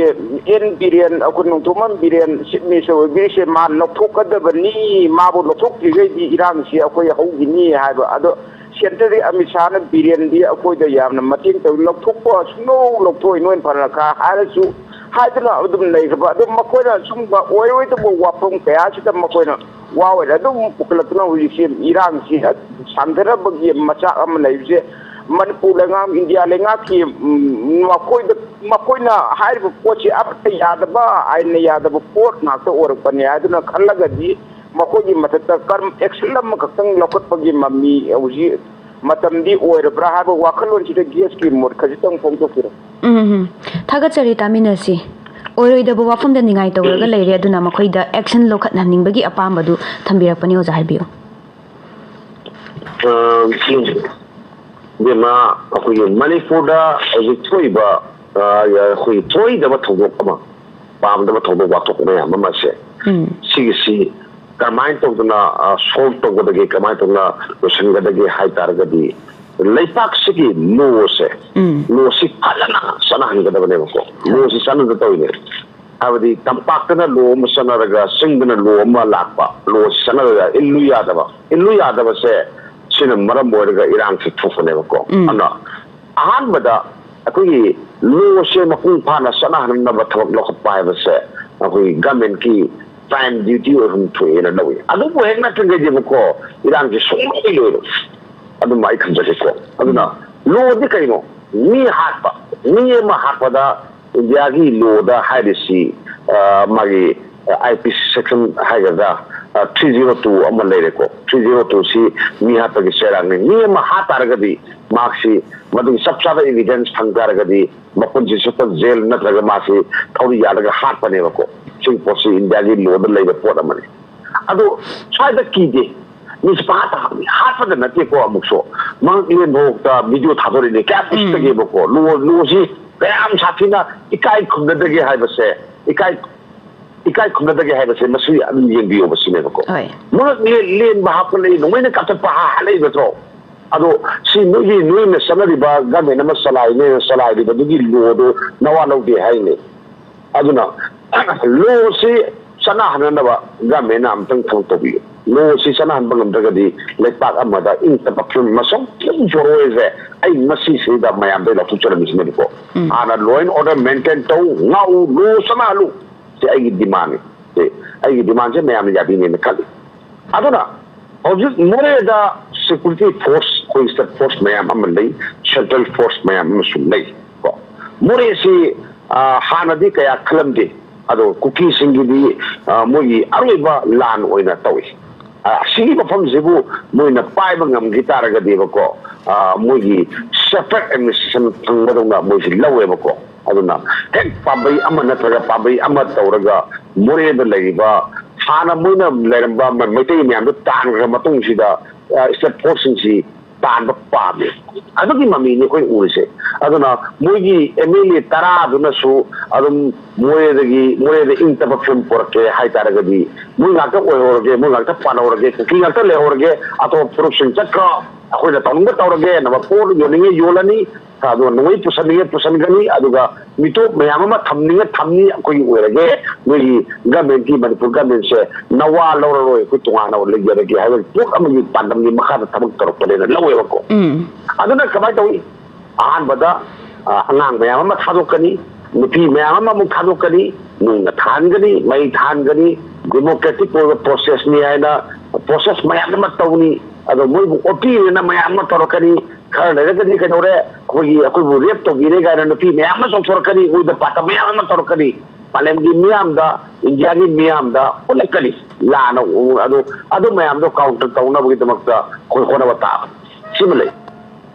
ꯑꯦꯟ ꯕꯤꯔꯦꯟ, ꯑꯩꯈꯣꯏ ꯅꯣꯡꯊꯣꯝꯕꯝ ꯕꯤꯔꯦꯟ ꯆꯤꯐ ꯃꯤꯅꯤꯁꯇꯔ ꯑꯣꯏꯕꯤꯔꯤꯁꯦ ꯃꯥ ꯂꯧꯊꯣꯛꯀꯗꯕꯅꯤ, ꯃꯥꯕꯨ ꯂꯧꯊꯣꯛꯇ꯭ꯔꯤꯈꯩꯗꯤ ꯏꯔꯥꯡꯁꯤ ꯑꯩꯈꯣꯏ ꯍꯧꯈꯤꯅꯤ ꯍꯥꯏꯕ꯫ ꯑꯗꯣ ꯁꯦꯟꯇꯔꯒꯤ ꯑꯃꯤꯠ ꯁꯥꯍꯅ ꯕꯤꯔꯦꯟꯗꯤ ꯑꯩꯈꯣꯏꯗ ꯌꯥꯝꯅ ꯃꯇꯦꯡ ꯇꯧꯏ, ꯂꯧꯊꯣꯛꯄ ꯁꯨꯡꯂꯧ ꯂꯧꯊꯣꯛꯑꯣꯏ, ꯅꯣꯏꯅ ꯐꯅ ꯈꯥ ꯍꯥꯏꯔꯁꯨ ꯍꯥꯏꯗꯨꯅ ꯑꯗꯨꯝ ꯂꯩꯈ꯭ꯔꯕ꯫ ꯑꯗꯨꯝ ꯃꯈꯣꯏꯅ ꯁꯨꯝꯕ ꯑꯣꯏꯔꯣꯏꯗꯕ ꯋꯥꯐꯝ ꯀꯌꯥꯁꯤꯗ ꯃꯈꯣꯏꯅ ꯋꯥ ꯑꯣꯏꯅ ꯑꯗꯨꯝ ꯄꯨꯈꯠꯂꯛꯇꯨꯅ ꯍꯧꯖꯤꯛꯁꯤ ꯏꯔꯥꯡꯁꯤ ꯁꯥꯡꯊꯔꯕꯒꯤ ꯃꯆꯥꯛ ꯑꯃ ꯂꯩꯕꯁꯦ ꯃꯅꯤꯄꯨꯔ ꯂꯩꯉꯥꯛ, ꯏꯟꯗꯤꯌꯥ ꯂꯩꯉꯥꯛꯀꯤ, ꯎꯝ, ꯃꯈꯣꯏꯗ, ꯃꯈꯣꯏꯅ ꯍꯥꯏꯔꯤꯕ ꯄꯣꯠꯁꯤ ꯑꯃꯠꯇ ꯌꯥꯗꯕ, ꯑꯥꯏꯟꯅ ꯌꯥꯗꯕ ꯄꯣꯠ ꯉꯥꯛꯇ ꯑꯣꯏꯔꯛꯄꯅꯤ ꯍꯥꯏꯗꯨꯅ ꯈꯜꯂꯒꯗꯤ ꯃꯈꯣꯏꯒꯤ ꯃꯊꯛꯇ ꯀꯔꯝ, ꯑꯦꯛꯁꯟ ꯑꯃꯈꯛꯇꯪ ꯂꯧꯈꯠꯄꯒꯤ ꯃꯃꯤ ꯍꯧꯖꯤꯛ ꯃꯇꯝꯗꯤ ꯑꯣꯏꯔꯕ꯭ꯔꯥ ꯍꯥꯏꯕ ꯋꯥꯈꯜꯂꯣꯟꯁꯤꯗ ꯒꯦꯁꯀꯤ ꯃꯣꯠ ꯈꯖꯤꯛꯇꯪ ꯐꯣꯡꯗꯣꯛꯄꯤꯔꯣ꯫ ꯎꯝ ꯎꯝ꯫ ꯊꯥꯒꯠꯆꯔꯤ, ꯇꯥꯃꯤꯟꯅꯁꯤ꯫ ꯑꯣꯏꯔꯣꯏꯗꯕ ꯋꯥꯐꯝꯗ ꯅꯤꯡꯉꯥꯏ ꯇꯧꯔꯒ ꯂꯩꯔꯦ, ꯑꯗꯨꯅ ꯃꯈꯣꯏꯗ ꯑꯦꯛꯁꯟ ꯂꯧꯈꯠꯍꯟꯅꯤꯡꯕꯒꯤ ꯑꯄꯥꯝꯕꯗꯨ ꯊꯝꯕꯤꯔꯛꯄꯅꯤ, ꯑꯣꯖꯥ, ꯍꯥꯏꯕꯤꯌꯨ꯫ ꯏꯕꯦꯝꯃ, ꯑꯩꯈꯣꯏꯒꯤ ꯃꯅꯤꯄꯨꯔꯗ ꯍꯧꯖꯤꯛ ꯊꯣꯛꯏꯕ, ꯑ, ꯑꯩꯈꯣꯏꯒꯤ ꯊꯣꯛꯏꯗꯕ ꯊꯧꯗꯣꯛ ꯑꯃ, ꯄꯥꯝꯗꯕ ꯊꯧꯗꯣꯛ ꯋꯥꯊꯣꯛ ꯃꯌꯥꯝ ꯑꯃꯁꯦ, ꯎꯝ ꯁꯤꯒꯤꯁꯤ ꯀꯃꯥꯏꯅ ꯇꯧꯗꯅ ꯁꯣꯜꯕ ꯇꯧꯒꯗꯒꯦ, ꯀꯃꯥꯏꯅ ꯇꯧꯗꯅ ꯂꯣꯏꯁꯤꯟꯒꯗꯒꯦ ꯍꯥꯏ ꯇꯥꯔꯒꯗꯤ, ꯂꯩꯄꯥꯛꯁꯤꯒꯤ ꯂꯣꯁꯦ, ꯎꯝ ꯂꯣꯁꯤ ꯐꯖꯅ ꯆꯠꯅꯍꯟꯒꯗꯕꯅꯦꯕꯀꯣ꯫ ꯂꯣꯁꯤ ꯆꯠꯅꯗ ꯇꯧꯔꯤꯅꯦ꯫ ꯍꯥꯏꯕꯗꯤ ꯇꯝꯄꯥꯛꯇꯅ ꯂꯣ ꯑꯃ ꯆꯠꯅꯔꯒ ꯆꯤꯡꯗꯅ ꯂꯣ ꯑꯃ ꯂꯥꯛꯄ, ꯂꯣꯁꯤ ꯆꯠꯅꯔꯒ ꯏꯜꯂꯨ ꯌꯥꯗꯕ, ꯏꯜꯂꯨ ꯌꯥꯗꯕꯁꯦ ꯁꯤꯅ ꯃꯔꯝ ꯑꯣꯏꯔꯒ ꯏꯔꯥꯡꯁꯤ ꯊꯣꯛꯄꯅꯦꯕꯀꯣ꯫ ꯎꯝ꯫ ꯑꯗꯨꯅ ꯑꯍꯥꯟꯕꯗ ꯑꯩꯈꯣꯏꯒꯤ ꯂꯣꯁꯦ ꯃꯄꯨꯡ ꯐꯥꯅ ꯆꯠꯅꯍꯟꯅꯕ ꯊꯕꯛ ꯂꯧꯈꯠꯄ ꯍꯥꯏꯕꯁꯦ ꯑꯩꯈꯣꯏꯒꯤ ꯒꯃꯦꯟꯀꯤ ꯄ꯭ꯔꯥꯏꯝ ꯗ꯭ꯌꯨꯇꯤ ꯑꯣꯏꯐꯝ ꯊꯣꯛꯑꯦꯅ ꯂꯧꯏ꯫ ꯑꯗꯨꯕꯨ ꯍꯦꯛ ꯅꯠꯇ꯭ꯔꯤꯉꯩꯗꯤꯕꯀꯣ ꯏꯔꯥꯡꯁꯦ ꯁꯨꯡꯂꯣꯏ ꯂꯣꯏꯔꯣꯏ꯫ ꯑꯗꯨꯝ ꯑꯩ ꯈꯟꯖꯒꯦꯀꯣ꯫ ꯑꯗꯨꯅ ꯂꯣꯗꯤ ꯀꯩꯅꯣ? ꯃꯤ ꯍꯥꯠꯄ꯫ ꯃꯤ ꯑꯃ ꯍꯥꯠꯄꯗ ꯏꯟꯗꯤꯌꯥꯒꯤ ꯂꯣꯗ ꯍꯥꯏꯔꯤꯁꯤ, ꯑ, ꯃꯥꯒꯤ ꯑꯥꯏ ꯄꯤ ꯁꯤ ꯁꯦꯛꯁꯟ ꯍꯥꯏꯒꯗ꯭ꯔꯥ, ꯊ꯭ꯔꯤ ꯖꯤꯔꯣ ꯇꯨ ꯑꯃ ꯂꯩꯔꯦꯀꯣ꯫ ꯊ꯭ꯔꯤ ꯖꯤꯔꯣ ꯇꯨ ꯁꯤ ꯃꯤ ꯍꯥꯠꯄꯒꯤ ꯆꯩꯔꯥꯛꯅꯤ꯫ ꯃꯤ ꯑꯃ ꯍꯥꯠ ꯇꯥꯔꯒꯗꯤ ꯃꯍꯥꯛꯁꯤ ꯃꯗꯨꯒꯤ ꯆꯞ ꯆꯥꯕ ꯏꯚꯤꯗꯦꯟꯁ ꯐꯪ ꯇꯥꯔꯒꯗꯤ ꯃꯄꯨꯟꯁꯤ ꯆꯨꯞꯄ ꯖꯦꯜ ꯅꯠꯇ꯭ꯔꯒ ꯃꯥꯁꯤ ꯊꯧꯔꯤ ꯌꯥꯜꯂꯒ ꯍꯥꯠꯄꯅꯦꯕꯀꯣ꯫ ꯁꯤꯒꯤ ꯄꯣꯠꯁꯤ ꯏꯟꯗꯤꯌꯥꯒꯤ ꯂꯣꯗ ꯂꯩꯕ ꯄꯣꯠ ꯑꯃꯅꯤ꯫ ꯑꯗꯣ ꯁ꯭ꯋꯥꯏꯗ ꯀꯤꯗꯦ꯫ ꯃꯤꯁꯤ ꯄꯪꯍꯥꯠꯇ ꯍꯥꯠꯂꯤ꯫ ꯍꯥꯠꯄꯗ ꯅꯠꯇꯦꯀꯣ, ꯑꯃꯨꯛꯁꯨ ꯃꯉꯛꯂꯦꯟꯐꯥꯎꯇ ꯚꯤꯗꯤꯑꯣ ꯊꯥꯗꯣꯔꯛꯏꯅꯦ꯫ ꯀꯌꯥꯝ ꯎꯁꯤꯠꯇꯒꯦꯕꯀꯣ꯫ ꯂꯣ, ꯂꯣꯁꯤ ꯀꯌꯥꯝ ꯁꯥꯊꯤꯅ ꯏꯀꯥꯏ ꯈꯨꯝꯅꯗꯒꯦ ꯍꯥꯏꯕꯁꯦ, ꯏꯀꯥꯏ ꯏꯀꯥꯏ ꯈꯨꯝꯅꯗꯒꯦ ꯍꯥꯏꯕꯁꯦ ꯃꯁꯤ ꯑꯗꯨꯝ ꯌꯦꯡꯕꯤꯌꯣꯕ ꯁꯤꯅꯦꯕꯀꯣ꯫ ꯍꯣꯏ꯫ ꯃꯉꯛ ꯂꯦꯟ- ꯂꯦꯟꯕ ꯍꯥꯞꯀꯠꯂꯛꯏ, ꯅꯣꯡꯃꯩꯅ ꯀꯥꯞꯊꯠꯄ ꯍꯥ- ꯍꯥꯠꯂꯛꯏ ꯅꯠꯇ꯭ꯔꯣ? ꯑꯗꯣ ꯁꯤ ꯅꯣꯏꯒꯤ, ꯅꯣꯏꯅ ꯆꯠꯅꯔꯤꯕ ꯒꯃꯦꯟ ꯑꯃ ꯆꯂꯥꯏꯅꯦ, ꯆꯂꯥꯏꯔꯤꯕꯗꯨꯒꯤ ꯂꯣꯗꯣ ꯅꯋꯥ ꯂꯧꯗꯦ ꯍꯥꯏꯅꯦ꯫ ꯑꯗꯨꯅ ꯂꯣꯁꯤ ꯆꯠꯅꯍꯟꯅꯅꯕ ꯒꯃꯦꯟꯅ ꯑꯝꯇꯪ ꯊꯕꯛ ꯇꯧꯕꯤꯌꯨ꯫ ꯂꯣꯁꯤ ꯆꯠꯅꯍꯟꯕ ꯉꯝꯗ꯭ꯔꯒꯗꯤ ꯂꯩꯄꯥꯛ ꯑꯃꯗ ꯏꯪ ꯇꯞꯄ ꯐꯤꯕꯝ ꯃꯁꯛ ꯈꯤꯇꯪ ꯄꯣꯔꯛꯑꯣꯏꯁꯦ꯫ ꯑꯩ ꯉꯁꯤꯁꯤꯗ ꯃꯌꯥꯝꯗꯩ ꯂꯥꯎꯊꯣꯛꯆꯔꯝꯃꯤꯁꯤꯅꯦꯕꯀꯣ꯫ ꯍꯥꯟꯅ law and order maintain ꯇꯧ, ꯉꯥꯛꯎ, ꯂꯣ ꯆꯠꯅꯍꯜꯂꯨ꯫ ꯁꯤ ꯑꯩꯒꯤ demandꯅꯤ꯫ ꯁꯤ ꯑꯩꯒꯤ demandꯁꯦ ꯃꯌꯥꯝꯅ ꯌꯥꯕꯤꯅꯦꯅ ꯈꯜꯂꯤ꯫ ꯑꯗꯨꯅ ꯍꯧꯖꯤꯛ ꯃꯣꯔꯦꯗ security force, ꯑꯩꯈꯣꯏ state force ꯃꯌꯥꯝ ꯑꯃ ꯂꯩ, central force ꯃꯌꯥꯝ ꯑꯃꯁꯨ ꯂꯩ꯫ ꯀꯣ, ꯃꯣꯔꯦꯁꯤ, ꯑ, ꯍꯥꯟꯅꯗꯤ ꯀꯌꯥ ꯈꯜꯂꯝꯗꯦ, ꯑꯗꯣ ꯀꯨꯀꯤꯁꯤꯡꯒꯤꯗꯤ, ꯑ, ꯃꯣꯏꯒꯤ ꯑꯔꯣꯏꯕ ꯂꯥꯟ ꯑꯣꯏꯅ ꯇꯧꯏ꯫ ꯑ, ꯑꯁꯤꯒꯤ ꯃꯐꯝꯁꯤꯕꯨ ꯃꯣꯏꯅ ꯄꯥꯏꯕ ꯉꯝꯈꯤ ꯇꯥꯔꯒꯗꯤꯕꯀꯣ, ꯑ, ꯃꯣꯏꯒꯤ separate administration ꯐꯪꯕꯗꯧꯅ ꯃꯣꯏꯁꯤ ꯂꯧꯋꯦꯕꯀꯣ꯫ ꯑꯗꯨꯅ ꯍꯦꯛ ꯄꯥꯝꯕꯩ ꯑꯃ ꯅꯠꯇ꯭ꯔꯒ ꯄꯥꯝꯕꯩ ꯑꯃ ꯇꯧꯔꯒ ꯃꯣꯔꯦꯗ ꯂꯩꯔꯤꯕ ꯍꯥꯟꯅ ꯃꯣꯏꯅ ꯂꯩꯔꯝꯕ ꯃ-, ꯃꯩꯇꯩ ꯃꯌꯥꯝꯗꯣ ꯇꯥꯟꯈ꯭ꯔ ꯃꯇꯨꯡꯁꯤꯗ, ꯑ, state forceꯁꯤꯡꯁꯤ ꯇꯥꯟꯕ ꯄꯥꯝꯃꯤ꯫ ꯑꯗꯨꯒꯤ ꯃꯃꯤꯅꯤ ꯑꯩꯈꯣꯏ ꯎꯔꯤꯁꯦ꯫ ꯑꯗꯨꯅ ꯃꯣꯏꯒꯤ MLA ꯇꯔꯥꯗꯨꯅꯁꯨ ꯑꯗꯨꯝ ꯃꯣꯔꯦꯗꯒꯤ, ꯃꯣꯔꯦꯗ ꯏꯪ ꯇꯞꯄ ꯐꯤꯕꯝ ꯄꯨꯔꯛꯀꯦ ꯍꯥꯏꯇꯥꯔꯒꯗꯤ ꯃꯣꯏ ꯉꯥꯛꯇ ꯑꯣꯏꯍꯧꯔꯒꯦ, ꯃꯣꯏ ꯉꯥꯛꯇ ꯄꯥꯜꯍꯧꯔꯒꯦ, ꯀꯨꯀꯤ ꯉꯥꯛꯇ ꯂꯩꯍꯧꯔꯒꯦ, ꯑꯇꯣꯞꯄ ꯐꯨꯔꯨꯞꯁꯤꯡ ꯆꯠꯈ꯭ꯔꯣ, ꯑꯩꯈꯣꯏꯅ ꯇꯧꯅꯤꯡꯕ ꯇꯧꯔꯒꯦꯅ ꯄꯣꯠ ꯌꯣꯟꯅꯤꯡꯉꯦ ꯌꯣꯜꯂꯅꯤ, ꯑꯗꯨꯒ ꯅꯣꯡꯃꯩ ꯄꯨꯁꯟꯅꯤꯡꯉꯦ ꯄꯨꯁꯟꯒꯅꯤ, ꯑꯗꯨꯒ ꯃꯤꯇꯣꯞ ꯃꯌꯥꯝ ꯑꯃ ꯊꯝꯅꯤꯡꯉꯦ ꯊꯝꯅꯤ, ꯑꯩꯈꯣꯏꯒꯤ ꯑꯣꯏꯔꯒꯦ, ꯅꯣꯏꯒꯤ governmentꯀꯤ, ꯃꯅꯤꯄꯨꯔ governmentꯁꯦ ꯅꯋꯥ ꯂꯧꯔꯔꯣꯏ, ꯑꯩꯈꯣꯏ ꯇꯣꯉꯥꯟꯅ ꯂꯩꯖꯔꯒꯦ ꯍꯥꯏꯕ ꯄꯣꯠ ꯑꯃꯒꯤ ꯄꯥꯟꯗꯝꯒꯤ ꯃꯈꯥꯗ ꯊꯕꯛ ꯇꯧꯔꯛꯄꯅꯦꯅ ꯂꯧꯋꯦꯕꯀꯣ꯫ ꯎꯝ꯫ ꯑꯗꯨꯅ ꯀꯃꯥꯏꯅ ꯇꯧꯏ? ꯑꯍꯥꯟꯕꯗ, ꯑ, ꯑꯉꯥꯡ ꯃꯌꯥꯝ ꯑꯃ ꯊꯥꯗꯣꯛꯀꯅꯤ, ꯅꯨꯄꯤ ꯃꯌꯥꯝ ꯑꯃ ꯑꯃꯨꯛ ꯊꯥꯗꯣꯛꯀꯅꯤ, ꯅꯨꯡꯅ ꯊꯥꯍꯟꯒꯅꯤ, ꯃꯩ ꯊꯥꯍꯟꯒꯅꯤ, democratic ꯑꯣꯏꯕ processꯅꯤ ꯍꯥꯏꯅ process ꯃꯌꯥꯝ ꯑꯃ ꯇꯧꯅꯤ꯫ ꯑꯗꯣ ꯃꯣꯏꯕꯨ ꯑꯣꯠꯄꯤꯔꯦꯅ ꯃꯌꯥꯝ ꯑꯃ ꯇꯧꯔꯛꯀꯅꯤ꯫ ꯈꯔ ꯂꯩꯔꯒꯗꯤ ꯀꯩꯗꯧꯔꯦ, ꯑꯩꯈꯣꯏꯒꯤ, ꯑꯩꯈꯣꯏꯕꯨ rape ꯇꯧꯕꯤꯔꯦ ꯀꯥꯏꯅ ꯅꯨꯄꯤ ꯃꯌꯥꯝ ꯑꯃ ꯆꯣꯡꯊꯣꯔꯛꯀꯅꯤ, ꯎꯗ ꯄꯥꯠꯇ ꯃꯌꯥꯝ ꯑꯃ ꯇꯧꯔꯛꯀꯅꯤ꯫ ꯃꯥꯂꯦꯝꯒꯤ ꯃꯤꯌꯥꯝꯗ, ꯏꯟꯗꯤꯌꯥꯒꯤ ꯃꯤꯌꯥꯝꯗ ꯎꯠꯂꯛꯀꯅꯤ꯫ ꯂꯥꯟꯅ ꯎ-, ꯑꯗꯨ, ꯑꯗꯨ ꯃꯌꯥꯝꯗꯣ counter ꯇꯧꯅꯕꯒꯤꯗꯃꯛꯇ ꯑꯩꯈꯣꯏ ꯍꯣꯠꯅꯕ ꯇꯥꯕꯅꯤ꯫ ꯁꯤꯃ ꯂꯩ꯫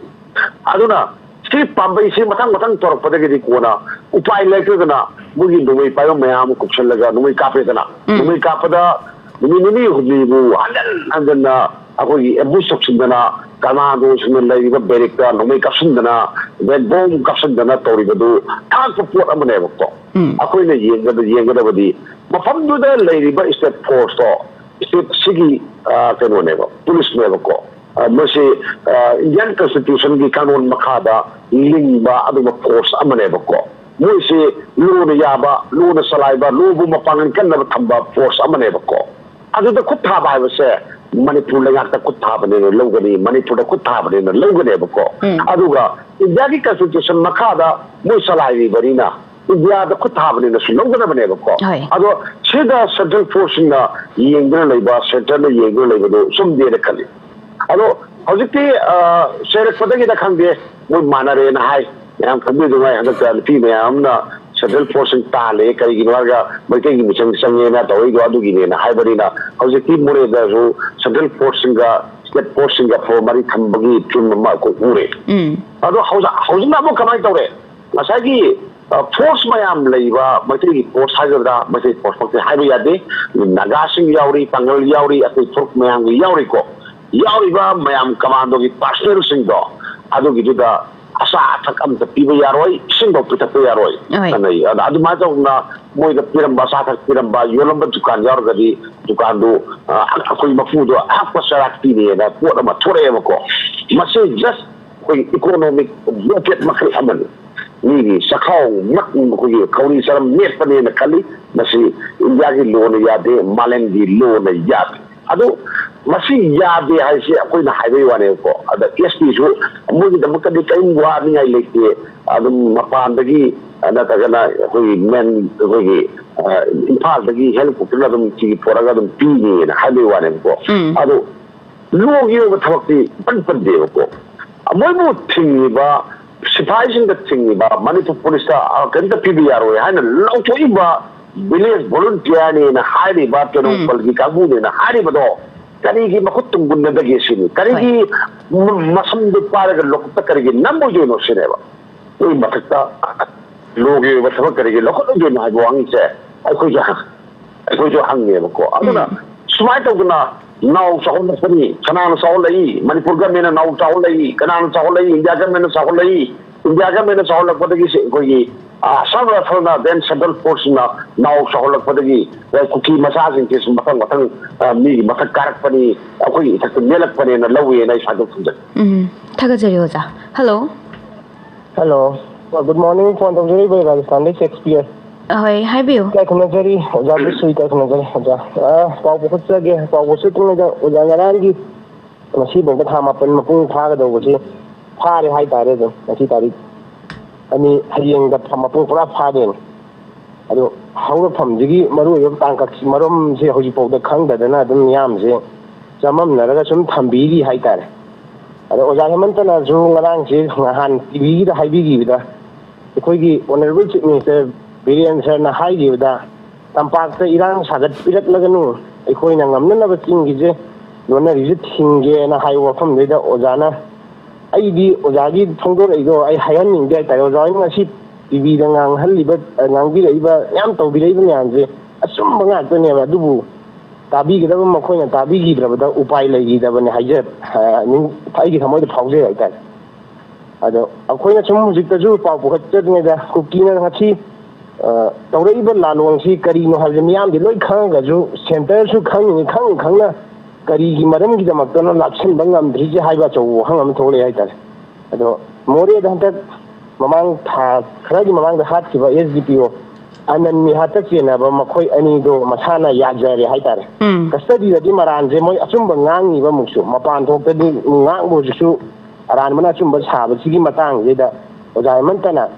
ꯑꯗꯨꯅ ꯁꯤ ꯄꯥꯝꯕꯩꯁꯤ ꯃꯊꯪ ꯃꯊꯪ ꯇꯧꯔꯛꯄꯗꯒꯤꯗꯤ ꯀꯣꯟꯅ ꯎꯄꯥꯏ ꯂꯩꯔꯛꯇꯗꯅ ꯃꯣꯏꯒꯤ ꯅꯣꯡꯃꯩ ꯄꯥꯏꯕ ꯃꯌꯥꯝ ꯑꯃ ꯀꯨꯞꯁꯜꯂꯒ ꯅꯣꯡꯃꯩ ꯀꯥꯞꯄꯦꯗꯅ꯫ ꯎꯝ꯫ ꯅꯣꯡꯃꯩ ꯀꯥꯞꯄꯗ ꯅꯨꯃꯤꯠ ꯅꯤꯅꯤ ꯍꯨꯝꯅꯤꯕꯨ ꯍꯟꯖꯟ ꯍꯟꯖꯟꯅ ꯑꯩꯈꯣꯏꯒꯤ ambush ꯇꯧꯁꯤꯟꯗꯅ, commandoꯁꯤꯡꯅ ꯂꯩꯔꯤꯕ barrackꯇ ꯅꯣꯡꯃꯩ ꯀꯥꯞꯁꯤꯟꯗꯅ, ꯑꯗꯩ bomb ꯀꯥꯞꯁꯤꯟꯗꯅ ꯇꯧꯔꯤꯕꯗꯨ ꯑꯉꯛꯄ ꯄꯣꯠ ꯑꯃꯅꯦꯕꯀꯣ꯫ ꯎꯝ꯫ ꯑꯩꯈꯣꯏꯅ ꯌꯦꯡꯒꯗ-, ꯌꯦꯡꯒꯗꯕꯗꯤ ꯃꯐꯝꯗꯨꯗ ꯂꯩꯔꯤꯕ ꯁ꯭ꯇꯦꯠ ꯐꯣꯔꯁꯇꯣ ꯁ꯭ꯇꯦꯠꯁꯤꯒꯤ, ꯑ, ꯀꯩꯅꯣꯅꯦꯕ, ꯄꯨꯂꯤꯁꯅꯦꯕꯀꯣ꯫ ꯑ, ꯃꯁꯤ, ꯑ, ꯏꯟꯗꯤꯌꯥꯟ ꯀꯟꯁꯇꯤꯇ꯭ꯌꯨꯁꯟꯒꯤ ꯀꯥꯅꯣꯟ ꯃꯈꯥꯗ ꯂꯤꯡꯕ ꯑꯗꯨꯒꯨꯝꯕ ꯐꯣꯔꯁ ꯑꯃꯅꯦꯕꯀꯣ꯫ ꯃꯣꯏꯁꯤ ꯂꯣꯅ ꯌꯥꯕ, ꯂꯣꯅ ꯆꯂꯥꯏꯕ, ꯂꯣꯕꯨ ꯃꯄꯥꯡꯒꯜ ꯀꯟꯅꯕ ꯊꯝꯕ ꯐꯣꯔꯁ ꯑꯃꯅꯦꯕꯀꯣ꯫ ꯑꯗꯨꯗ ꯈꯨꯠ ꯊꯥꯕ ꯍꯥꯏꯕꯁꯦ ꯃꯅꯤꯄꯨꯔ ꯂꯩꯉꯥꯛꯇ ꯈꯨꯠ ꯊꯥꯕꯅꯦꯅ ꯂꯧꯒꯅꯤ, ꯃꯅꯤꯄꯨꯔꯗ ꯈꯨꯠ ꯊꯥꯕꯅꯦꯅ ꯂꯧꯒꯅꯦꯕꯀꯣ꯫ ꯎꯝ꯫ ꯑꯗꯨꯒ ꯏꯟꯗꯤꯌꯥꯒꯤ ꯀꯟꯁꯇꯤꯇ꯭ꯌꯨꯁꯟ ꯃꯈꯥꯗ ꯃꯣꯏ ꯆꯂꯥꯏꯔꯤꯕꯅꯤꯅ ꯏꯟꯗꯤꯌꯥꯗ ꯈꯨꯠ ꯊꯥꯕꯅꯦꯅꯁꯨ ꯂꯧꯒꯗꯕꯅꯦꯕꯀꯣ꯫ ꯍꯣꯏ꯫ ꯑꯗꯣ ꯁꯤꯗ ꯁꯦꯟꯇ꯭ꯔꯦꯜ ꯐꯣꯔꯁꯁꯤꯡꯅ ꯌꯦꯡꯗꯨꯅ ꯂꯩꯕ, ꯁꯦꯟꯇꯔꯅ ꯌꯦꯡꯗꯨꯅ ꯂꯩꯕꯗꯨ ꯆꯨꯝꯗꯦꯅ ꯈꯜꯂꯤ꯫ ꯑꯗꯣ ꯍꯧꯖꯤꯛꯇꯤ, ꯑ, ꯆꯩꯔꯛꯄꯗꯒꯤꯗ ꯈꯪꯗꯦ, ꯃꯣꯏ ꯃꯥꯟꯅꯔꯦꯅ ꯍꯥꯏ꯫ ꯃꯌꯥꯝ ꯈꯪꯕꯤꯗꯨꯉꯥꯏ ꯍꯟꯗꯛꯇ ꯅꯨꯄꯤ ꯃꯌꯥꯝ ꯑꯃꯅ ꯁꯦꯟꯇ꯭ꯔꯦꯜ ꯐꯣꯔꯁꯁꯤꯡ ꯇꯥꯜꯂꯦ, ꯀꯔꯤꯒꯤꯅꯣ ꯍꯥꯏꯔꯒ ꯃꯩꯇꯩꯒꯤ ꯃꯤꯆꯪ ꯆꯪꯉꯦꯅ ꯇꯧꯔꯛꯏꯗꯣ ꯑꯗꯨꯒꯤꯅꯦꯅ ꯍꯥꯏꯕꯅꯤꯅ, ꯍꯧꯖꯤꯛꯇꯤ ꯃꯣꯔꯦꯗꯁꯨ ꯁꯦꯟꯇ꯭ꯔꯦꯜ ꯐꯣꯔꯁꯁꯤꯡꯒ ꯁ꯭ꯇꯦꯠ ꯐꯣꯔꯁꯁꯤꯡꯒ ꯑꯐꯕ ꯃꯔꯤ ꯊꯝꯕꯒꯤ ꯐꯤꯂꯝ ꯑꯃ ꯑꯩꯈꯣꯏ ꯎꯔꯦ꯫ ꯎꯝ꯫ ꯑꯗꯣ ꯍꯧꯖꯤꯛ, ꯍꯧꯖꯤꯛꯅ ꯑꯃꯨꯛ ꯀꯃꯥꯏꯅ ꯇꯧꯔꯦ? ꯉꯁꯥꯏꯒꯤ, ꯑ, ꯐꯣꯔꯁ ꯃꯌꯥꯝ ꯂꯩꯕ ꯃꯩꯇꯩꯒꯤ ꯐꯣꯔꯁ ꯍꯥꯏꯒꯗ꯭ꯔꯥ, ꯃꯩꯇꯩ ꯐꯣꯔꯁꯃꯛꯇꯤ ꯍꯥꯏꯕ ꯌꯥꯗꯦ꯫ ꯅꯥꯒꯥꯁꯤꯡ ꯌꯥꯎꯔꯤ, ꯄꯥꯡꯒꯜ ꯌꯥꯎꯔꯤ, ꯑꯇꯩ ꯐꯨꯔꯨꯞ ꯃꯌꯥꯝꯒꯤ ꯌꯥꯎꯔꯤꯀꯣ꯫ ꯌꯥꯎꯔꯤꯕ ꯃꯌꯥꯝ ꯀꯃꯥꯟꯗꯣꯒꯤ ꯄꯥꯔꯁꯅꯦꯜꯁꯤꯡꯗꯣ ꯑꯗꯨꯒꯤꯗꯨꯗ ꯑꯆꯥ ꯑꯊꯛ ꯑꯝꯇ ꯄꯤꯕ ꯌꯥꯔꯣꯏ, ꯏꯁꯤꯡꯐꯥꯎ ꯄꯤꯊꯛꯄ ꯌꯥꯔꯣꯏ꯫ ꯍꯣꯏ꯫ ꯑꯗ ꯑꯗꯨꯃꯥꯏꯅ ꯇꯧꯗꯅ ꯃꯣꯏꯗ ꯄꯤꯔꯝꯕ ꯑꯆꯥ ꯑꯊꯛ ꯄꯤꯔꯝꯕ, ꯌꯣꯜꯂꯝꯕ ꯗꯨꯀꯥꯟ ꯌꯥꯎꯔꯒꯗꯤ ꯗꯨꯀꯥꯟꯗꯨ, ꯑ, ꯑꯩꯈꯣꯏ ꯃꯄꯨꯗꯣ ꯑꯍꯛꯄ ꯆꯩꯔꯥꯛ ꯄꯤꯅꯦꯅ ꯄꯣꯠ ꯑꯃ ꯊꯣꯛꯂꯛꯑꯦꯕꯀꯣ꯫ ꯃꯁꯤ ꯖꯁ ꯑꯩꯈꯣꯏꯒꯤ ꯏꯀꯣꯅꯣꯃꯤꯛ ꯕ꯭ꯂꯣꯀꯦꯠ ꯃꯈꯜ ꯑꯃꯅꯤ꯫ ꯃꯤꯒꯤ ꯆꯈꯥꯎ ꯃꯛ-, ꯑꯩꯈꯣꯏꯒꯤ ꯈꯧꯔꯤ ꯆꯔꯝ ꯃꯦꯠꯄꯅꯦꯅ ꯈꯜꯂꯤ꯫ ꯃꯁꯤ ꯏꯟꯗꯤꯌꯥꯒꯤ ꯂꯣꯅ ꯌꯥꯗꯦ, ꯃꯥꯂꯦꯝꯒꯤ ꯂꯣꯅ ꯌꯥꯗꯦ꯫ ꯑꯗꯨ ꯃꯁꯤ ꯌꯥꯗꯦ ꯍꯥꯏꯁꯦ ꯑꯩꯈꯣꯏꯅ ꯍꯥꯏꯕꯒꯤ ꯋꯥꯅꯦꯕꯀꯣ꯫ ꯑꯗ ꯑꯦꯁ ꯄꯤꯁꯨ ꯃꯣꯏꯒꯤꯗꯃꯛꯇꯗꯤ ꯀꯔꯤꯝ ꯋꯥꯅꯤꯡꯉꯥꯏ ꯂꯩꯇꯦ꯫ ꯑꯗꯨꯝ ꯃꯄꯥꯟꯗꯒꯤ, ꯑ, ꯅꯠꯇ꯭ꯔꯒꯅ ꯑꯩꯈꯣꯏꯒꯤ ꯃꯦꯟ, ꯑꯩꯈꯣꯏꯒꯤ, ꯑ, ꯏꯝꯐꯥꯜꯗꯒꯤ ꯍꯦꯂꯤꯀꯣꯞꯇꯔꯅ ꯑꯗꯨꯝ ꯁꯤꯒꯤ ꯄꯣꯔꯛꯑꯒ ꯑꯗꯨꯝ ꯄꯤꯅꯤꯅ ꯍꯥꯏꯕꯒꯤ ꯋꯥꯅꯦꯕꯀꯣ꯫ ꯎꯝ꯫ ꯑꯗꯨ ꯂꯣꯒꯤ ꯑꯣꯏꯕ ꯊꯕꯛꯇꯤ ꯏꯄꯟ ꯄꯟꯗꯦꯕꯀꯣ꯫ ꯃꯣꯏꯕꯨ ꯊꯤꯡꯉꯤꯕ, ꯁꯤꯐꯥꯏꯁꯤꯡꯗ ꯊꯤꯡꯉꯤꯕ, ꯃꯅꯤꯄꯨꯔ ꯄꯨꯂꯤꯁꯇ, ꯑ, ꯀꯔꯤꯝꯇ ꯄꯤꯕ ꯌꯥꯔꯣꯏ ꯍꯥꯏꯅ ꯂꯥꯎꯊꯣꯛꯏꯕ ꯚꯤꯂꯦꯖ ꯚꯣꯂꯨꯟꯇꯤꯌꯔꯅꯦꯅ ꯍꯥꯏꯔꯤꯕ, ꯎꯝ꯫ ꯇꯦꯡꯅꯧꯄꯜꯒꯤ ꯀꯥꯡꯕꯨꯅꯦꯅ ꯍꯥꯏꯔꯤꯕꯗꯣ ꯀꯔꯤꯒꯤ ꯃꯈꯨꯠ ꯇꯨꯝꯒꯨꯟꯅꯗꯒꯦ ꯁꯤꯅꯤ? ꯀꯔꯤꯒꯤ ꯍꯣꯏ꯫ ꯃ-, ꯃꯁꯝꯗꯨ ꯄꯥꯏꯔꯒ ꯂꯧꯈꯠꯇ ꯀꯔꯤꯒꯤ ꯅꯝꯃꯣꯏꯗꯣꯏꯅꯣ ꯁꯤꯅꯦꯕ꯫ ꯃꯣꯏ ꯃꯊꯛꯇ ꯂꯣꯒꯤ ꯑꯣꯏꯕ ꯊꯕꯛ ꯀꯔꯤꯒꯤ ꯂꯧꯈꯠꯂꯣꯏꯗꯣꯏꯅꯣ ꯍꯥꯏꯕ ꯋꯥꯍꯪꯁꯦ ꯑꯩꯈꯣꯏꯁꯨ ꯍꯪ-, ꯑꯩꯈꯣꯏꯁꯨ ꯍꯪꯉꯦꯕꯀꯣ꯫ ꯑꯗꯨꯅ ꯎꯝ꯫ ꯁꯨꯃꯥꯏꯅ ꯇꯧꯗꯅ ꯅꯥꯎ ꯆꯥꯎꯍꯜꯂꯛꯄꯅꯤ꯫ ꯀꯅꯥꯅ ꯆꯥꯎꯍꯜꯂꯛꯏ? ꯃꯅꯤꯄꯨꯔ ꯒꯃꯦꯟꯅ ꯅꯥꯎ ꯆꯥꯎꯍꯜꯂꯛꯏ? ꯀꯅꯥꯅ ꯆꯥꯎꯍꯜꯂꯛꯏ? ꯏꯟꯗꯤꯌꯥ ꯒꯃꯦꯟꯅ ꯆꯥꯎꯍꯜꯂꯛꯏ? ꯏꯟꯗꯤꯌꯥ ꯒꯃꯦꯟꯅ ꯆꯥꯎꯍꯜꯂꯛꯄꯗꯒꯤ ꯑꯩꯈꯣꯏꯒꯤ ꯑꯁꯥꯝ ꯔꯥꯏꯐꯜꯅ, ꯗꯦꯟ ꯁꯦꯟꯇ꯭ꯔꯦꯜ ꯐꯣꯔꯁꯅ ꯅꯥꯎ ꯆꯥꯎꯍꯜꯂꯛꯄꯗꯒꯤ ꯑꯩꯈꯣꯏ ꯀꯨꯀꯤ ꯃꯆꯥꯁꯤꯡꯁꯦ ꯁꯨꯝ ꯃꯊꯪ ꯃꯊꯪ, ꯑ, ꯃꯤꯒꯤ ꯃꯊꯛ ꯀꯥꯔꯛꯄꯅꯤ, ꯑꯩꯈꯣꯏꯒꯤ ꯏꯊꯛꯇ ꯅꯦꯜꯂꯛꯄꯅꯦꯅ ꯂꯧꯋꯦꯅ ꯑꯩ ꯁ꯭ꯋꯥꯏꯗ ꯊꯝꯖꯒꯦ꯫ ꯎꯝ, ꯊꯥꯒꯠꯆꯔꯤ ꯑꯣꯖꯥ꯫ Hello. Hello. Good morning. Phone ꯇꯧꯖꯔꯛꯏꯕ ꯔꯥꯖꯁꯊꯥꯟꯗꯩ ꯁꯦꯛꯁꯄꯤꯌꯔ꯫ ꯑꯍꯣꯏ, ꯍꯥꯏꯕꯤꯌꯨ꯫ ꯏꯀꯥꯏ ꯈꯨꯝꯅꯖꯔꯤ ꯑꯣꯖꯥꯕꯨꯁꯨ, ꯏꯀꯥꯏ ꯈꯨꯝꯅꯖꯔꯤ ꯑꯣꯖꯥ꯫ ꯑ, ꯄꯥꯎ ꯄꯨꯈꯠꯆꯒꯦ꯫ ꯄꯥꯎ ꯄꯨꯈꯠꯇ꯭ꯔꯤꯉꯩꯗ ꯑꯣꯖꯥ, ꯉꯔꯥꯡꯒꯤ ꯉꯁꯤꯐꯥꯎꯗ ꯊꯥ ꯃꯥꯄꯟ ꯃꯄꯨꯡ ꯐꯥꯒꯗꯧꯕꯁꯤ ꯐꯥꯔꯦ ꯍꯥꯏꯇꯥꯔꯦ꯫ ꯑꯗꯨꯝ ꯉꯁꯤ ꯇꯥꯔꯤꯛ ꯑꯅꯤ, ꯍꯌꯦꯡꯗ ꯊꯥ ꯃꯄꯨꯡ ꯄꯨꯔꯥ ꯐꯥꯗꯣꯏꯅꯤ꯫ ꯑꯗꯣ ꯍꯧꯔꯛꯐꯝꯁꯤꯒꯤ ꯃꯔꯨꯑꯣꯏꯕ ꯇꯥꯡꯀꯛ ꯃꯔꯝꯁꯦ ꯍꯧꯖꯤꯛꯐꯥꯎꯗ ꯈꯪꯗꯗꯅ ꯑꯗꯨꯝ ꯃꯤꯌꯥꯝꯁꯦ ꯆꯃꯝꯅꯔꯒ ꯁꯨꯝ ꯊꯝꯕꯤꯔꯤ ꯍꯥꯏꯇꯥꯔꯦ꯫ ꯑꯗꯣ ꯑꯣꯖꯥ ꯍꯦꯃꯟꯇꯅꯁꯨ ꯉꯔꯥꯡꯁꯦ ꯅꯍꯥꯟ ꯇꯤ ꯚꯤꯒꯤꯗ ꯍꯥꯏꯕꯤꯈꯤꯕꯗ, ꯑꯩꯈꯣꯏꯒꯤ ꯑꯣꯅꯔꯦꯕꯜ ꯆꯤꯐ ꯃꯤꯅꯤꯁꯇꯔ ꯕꯤꯔꯦꯟ ꯁꯔꯅ ꯍꯥꯏꯈꯤꯕꯗ, "ꯇꯝꯄꯥꯛꯇ ꯏꯔꯥꯡ ꯁꯥꯒꯠꯄꯤꯔꯛꯂꯒꯅꯨ, ꯑꯩꯈꯣꯏꯅ ꯉꯝꯅꯅꯕ ꯆꯤꯡꯒꯤꯁꯦ ꯂꯣꯟꯅꯔꯤꯁꯦ ꯊꯤꯡꯒꯦꯅ" ꯍꯥꯏꯕ ꯋꯥꯐꯝꯗꯨꯗ ꯑꯣꯖꯥꯅ, ꯑꯩꯗꯤ ꯑꯣꯖꯥꯒꯤ ꯐꯣꯡꯗꯣꯔꯛꯏꯗꯣ ꯑꯩ ꯍꯥꯏꯍꯟꯅꯤꯡꯗꯦ ꯍꯥꯏꯇꯥꯔꯦ꯫ ꯑꯣꯖꯥ ꯍꯣꯏꯅ ꯉꯁꯤ ꯇꯤ ꯚꯤꯗ ꯉꯥꯡꯍꯜꯂꯤꯕ, ꯉꯥꯡꯕꯤꯔꯛꯏꯕ, ꯃꯌꯥꯝ ꯇꯧꯕꯤꯔꯛꯏꯕ ꯃꯌꯥꯝꯁꯦ ꯑꯆꯨꯝꯕ ꯉꯥꯛꯇꯅꯦꯕ꯫ ꯑꯗꯨꯕꯨ ꯇꯥꯕꯤꯒꯗꯕ ꯃꯈꯣꯏꯅ ꯇꯥꯕꯤꯈꯤꯗ꯭ꯔꯕꯗ ꯎꯄꯥꯏ ꯂꯩꯈꯤꯗꯕꯅꯦ ꯍꯥꯏꯖ-, ꯑ, ꯅꯤꯡ-, ꯑꯩꯒꯤ ꯊꯃꯣꯏꯗ ꯐꯥꯎꯖꯩ ꯍꯥꯏꯇꯥꯔꯦ꯫ ꯑꯗꯣ ꯑꯩꯈꯣꯏꯅ ꯁꯨꯝ ꯍꯧꯖꯤꯛꯇꯁꯨ ꯄꯥꯎ ꯄꯨꯈꯠꯆꯔꯤꯉꯩꯗ ꯀꯨꯀꯤꯅ ꯉꯁꯤ, ꯑ, ꯇꯧꯔꯛꯏꯕ ꯂꯥꯂꯣꯡꯁꯤ ꯀꯔꯤꯅꯣ ꯍꯥꯏꯕꯁꯦ ꯃꯤꯌꯥꯝꯗꯤ ꯂꯣꯏ ꯈꯪꯉꯒꯁꯨ, ꯁꯦꯟꯇꯔꯁꯨ ꯈꯪꯉꯤꯅꯤ, ꯈꯪ ꯈꯪꯅ ꯀꯔꯤꯒꯤ ꯃꯔꯝꯒꯤꯗꯃꯛꯇꯅꯣ ꯂꯥꯛꯁꯤꯟꯕ ꯉꯝꯗ꯭ꯔꯤꯁꯦ ꯍꯥꯏꯕ ꯑꯆꯧꯕ ꯋꯥꯍꯪ ꯑꯃ ꯊꯣꯛꯂꯛꯑꯦ ꯍꯥꯏꯇꯥꯔꯦ꯫ ꯑꯗꯣ ꯃꯣꯔꯦꯗ ꯍꯟꯗꯛ ꯃꯃꯥꯡ ꯊꯥ ꯈꯔꯒꯤ ꯃꯃꯥꯡꯗ ꯍꯥꯠꯈꯤꯕ ꯑꯦꯁ ꯗꯤ ꯄꯤ ꯑꯣ ꯑꯅꯟ ꯃꯤꯍꯥꯠꯇ ꯆꯦꯟꯅꯕ ꯃꯈꯣꯏ ꯑꯅꯤꯗꯣ ꯃꯁꯥꯅ ꯌꯥꯖꯔꯦ ꯍꯥꯏꯇꯥꯔꯦ꯫ ꯎꯝ꯫ ꯀꯁꯇꯗꯤꯗꯗꯤ ꯃꯔꯥꯟꯁꯦ ꯃꯣꯏ ꯑꯆꯨꯝꯕ ꯉꯥꯡꯉꯤꯕ ꯑꯃꯨꯛꯁꯨ, ꯃꯄꯥꯟ ꯊꯣꯛꯇꯗꯤ ꯉꯥꯡꯕ ꯍꯧꯖꯤꯛꯁꯨ ꯑꯔꯥꯟꯕꯅ ꯑꯆꯨꯝꯕ ꯁꯥꯕꯁꯤꯒꯤ ꯃꯇꯥꯡꯁꯤꯗ ꯑꯣꯖꯥ ꯍꯦꯃꯟꯇꯅ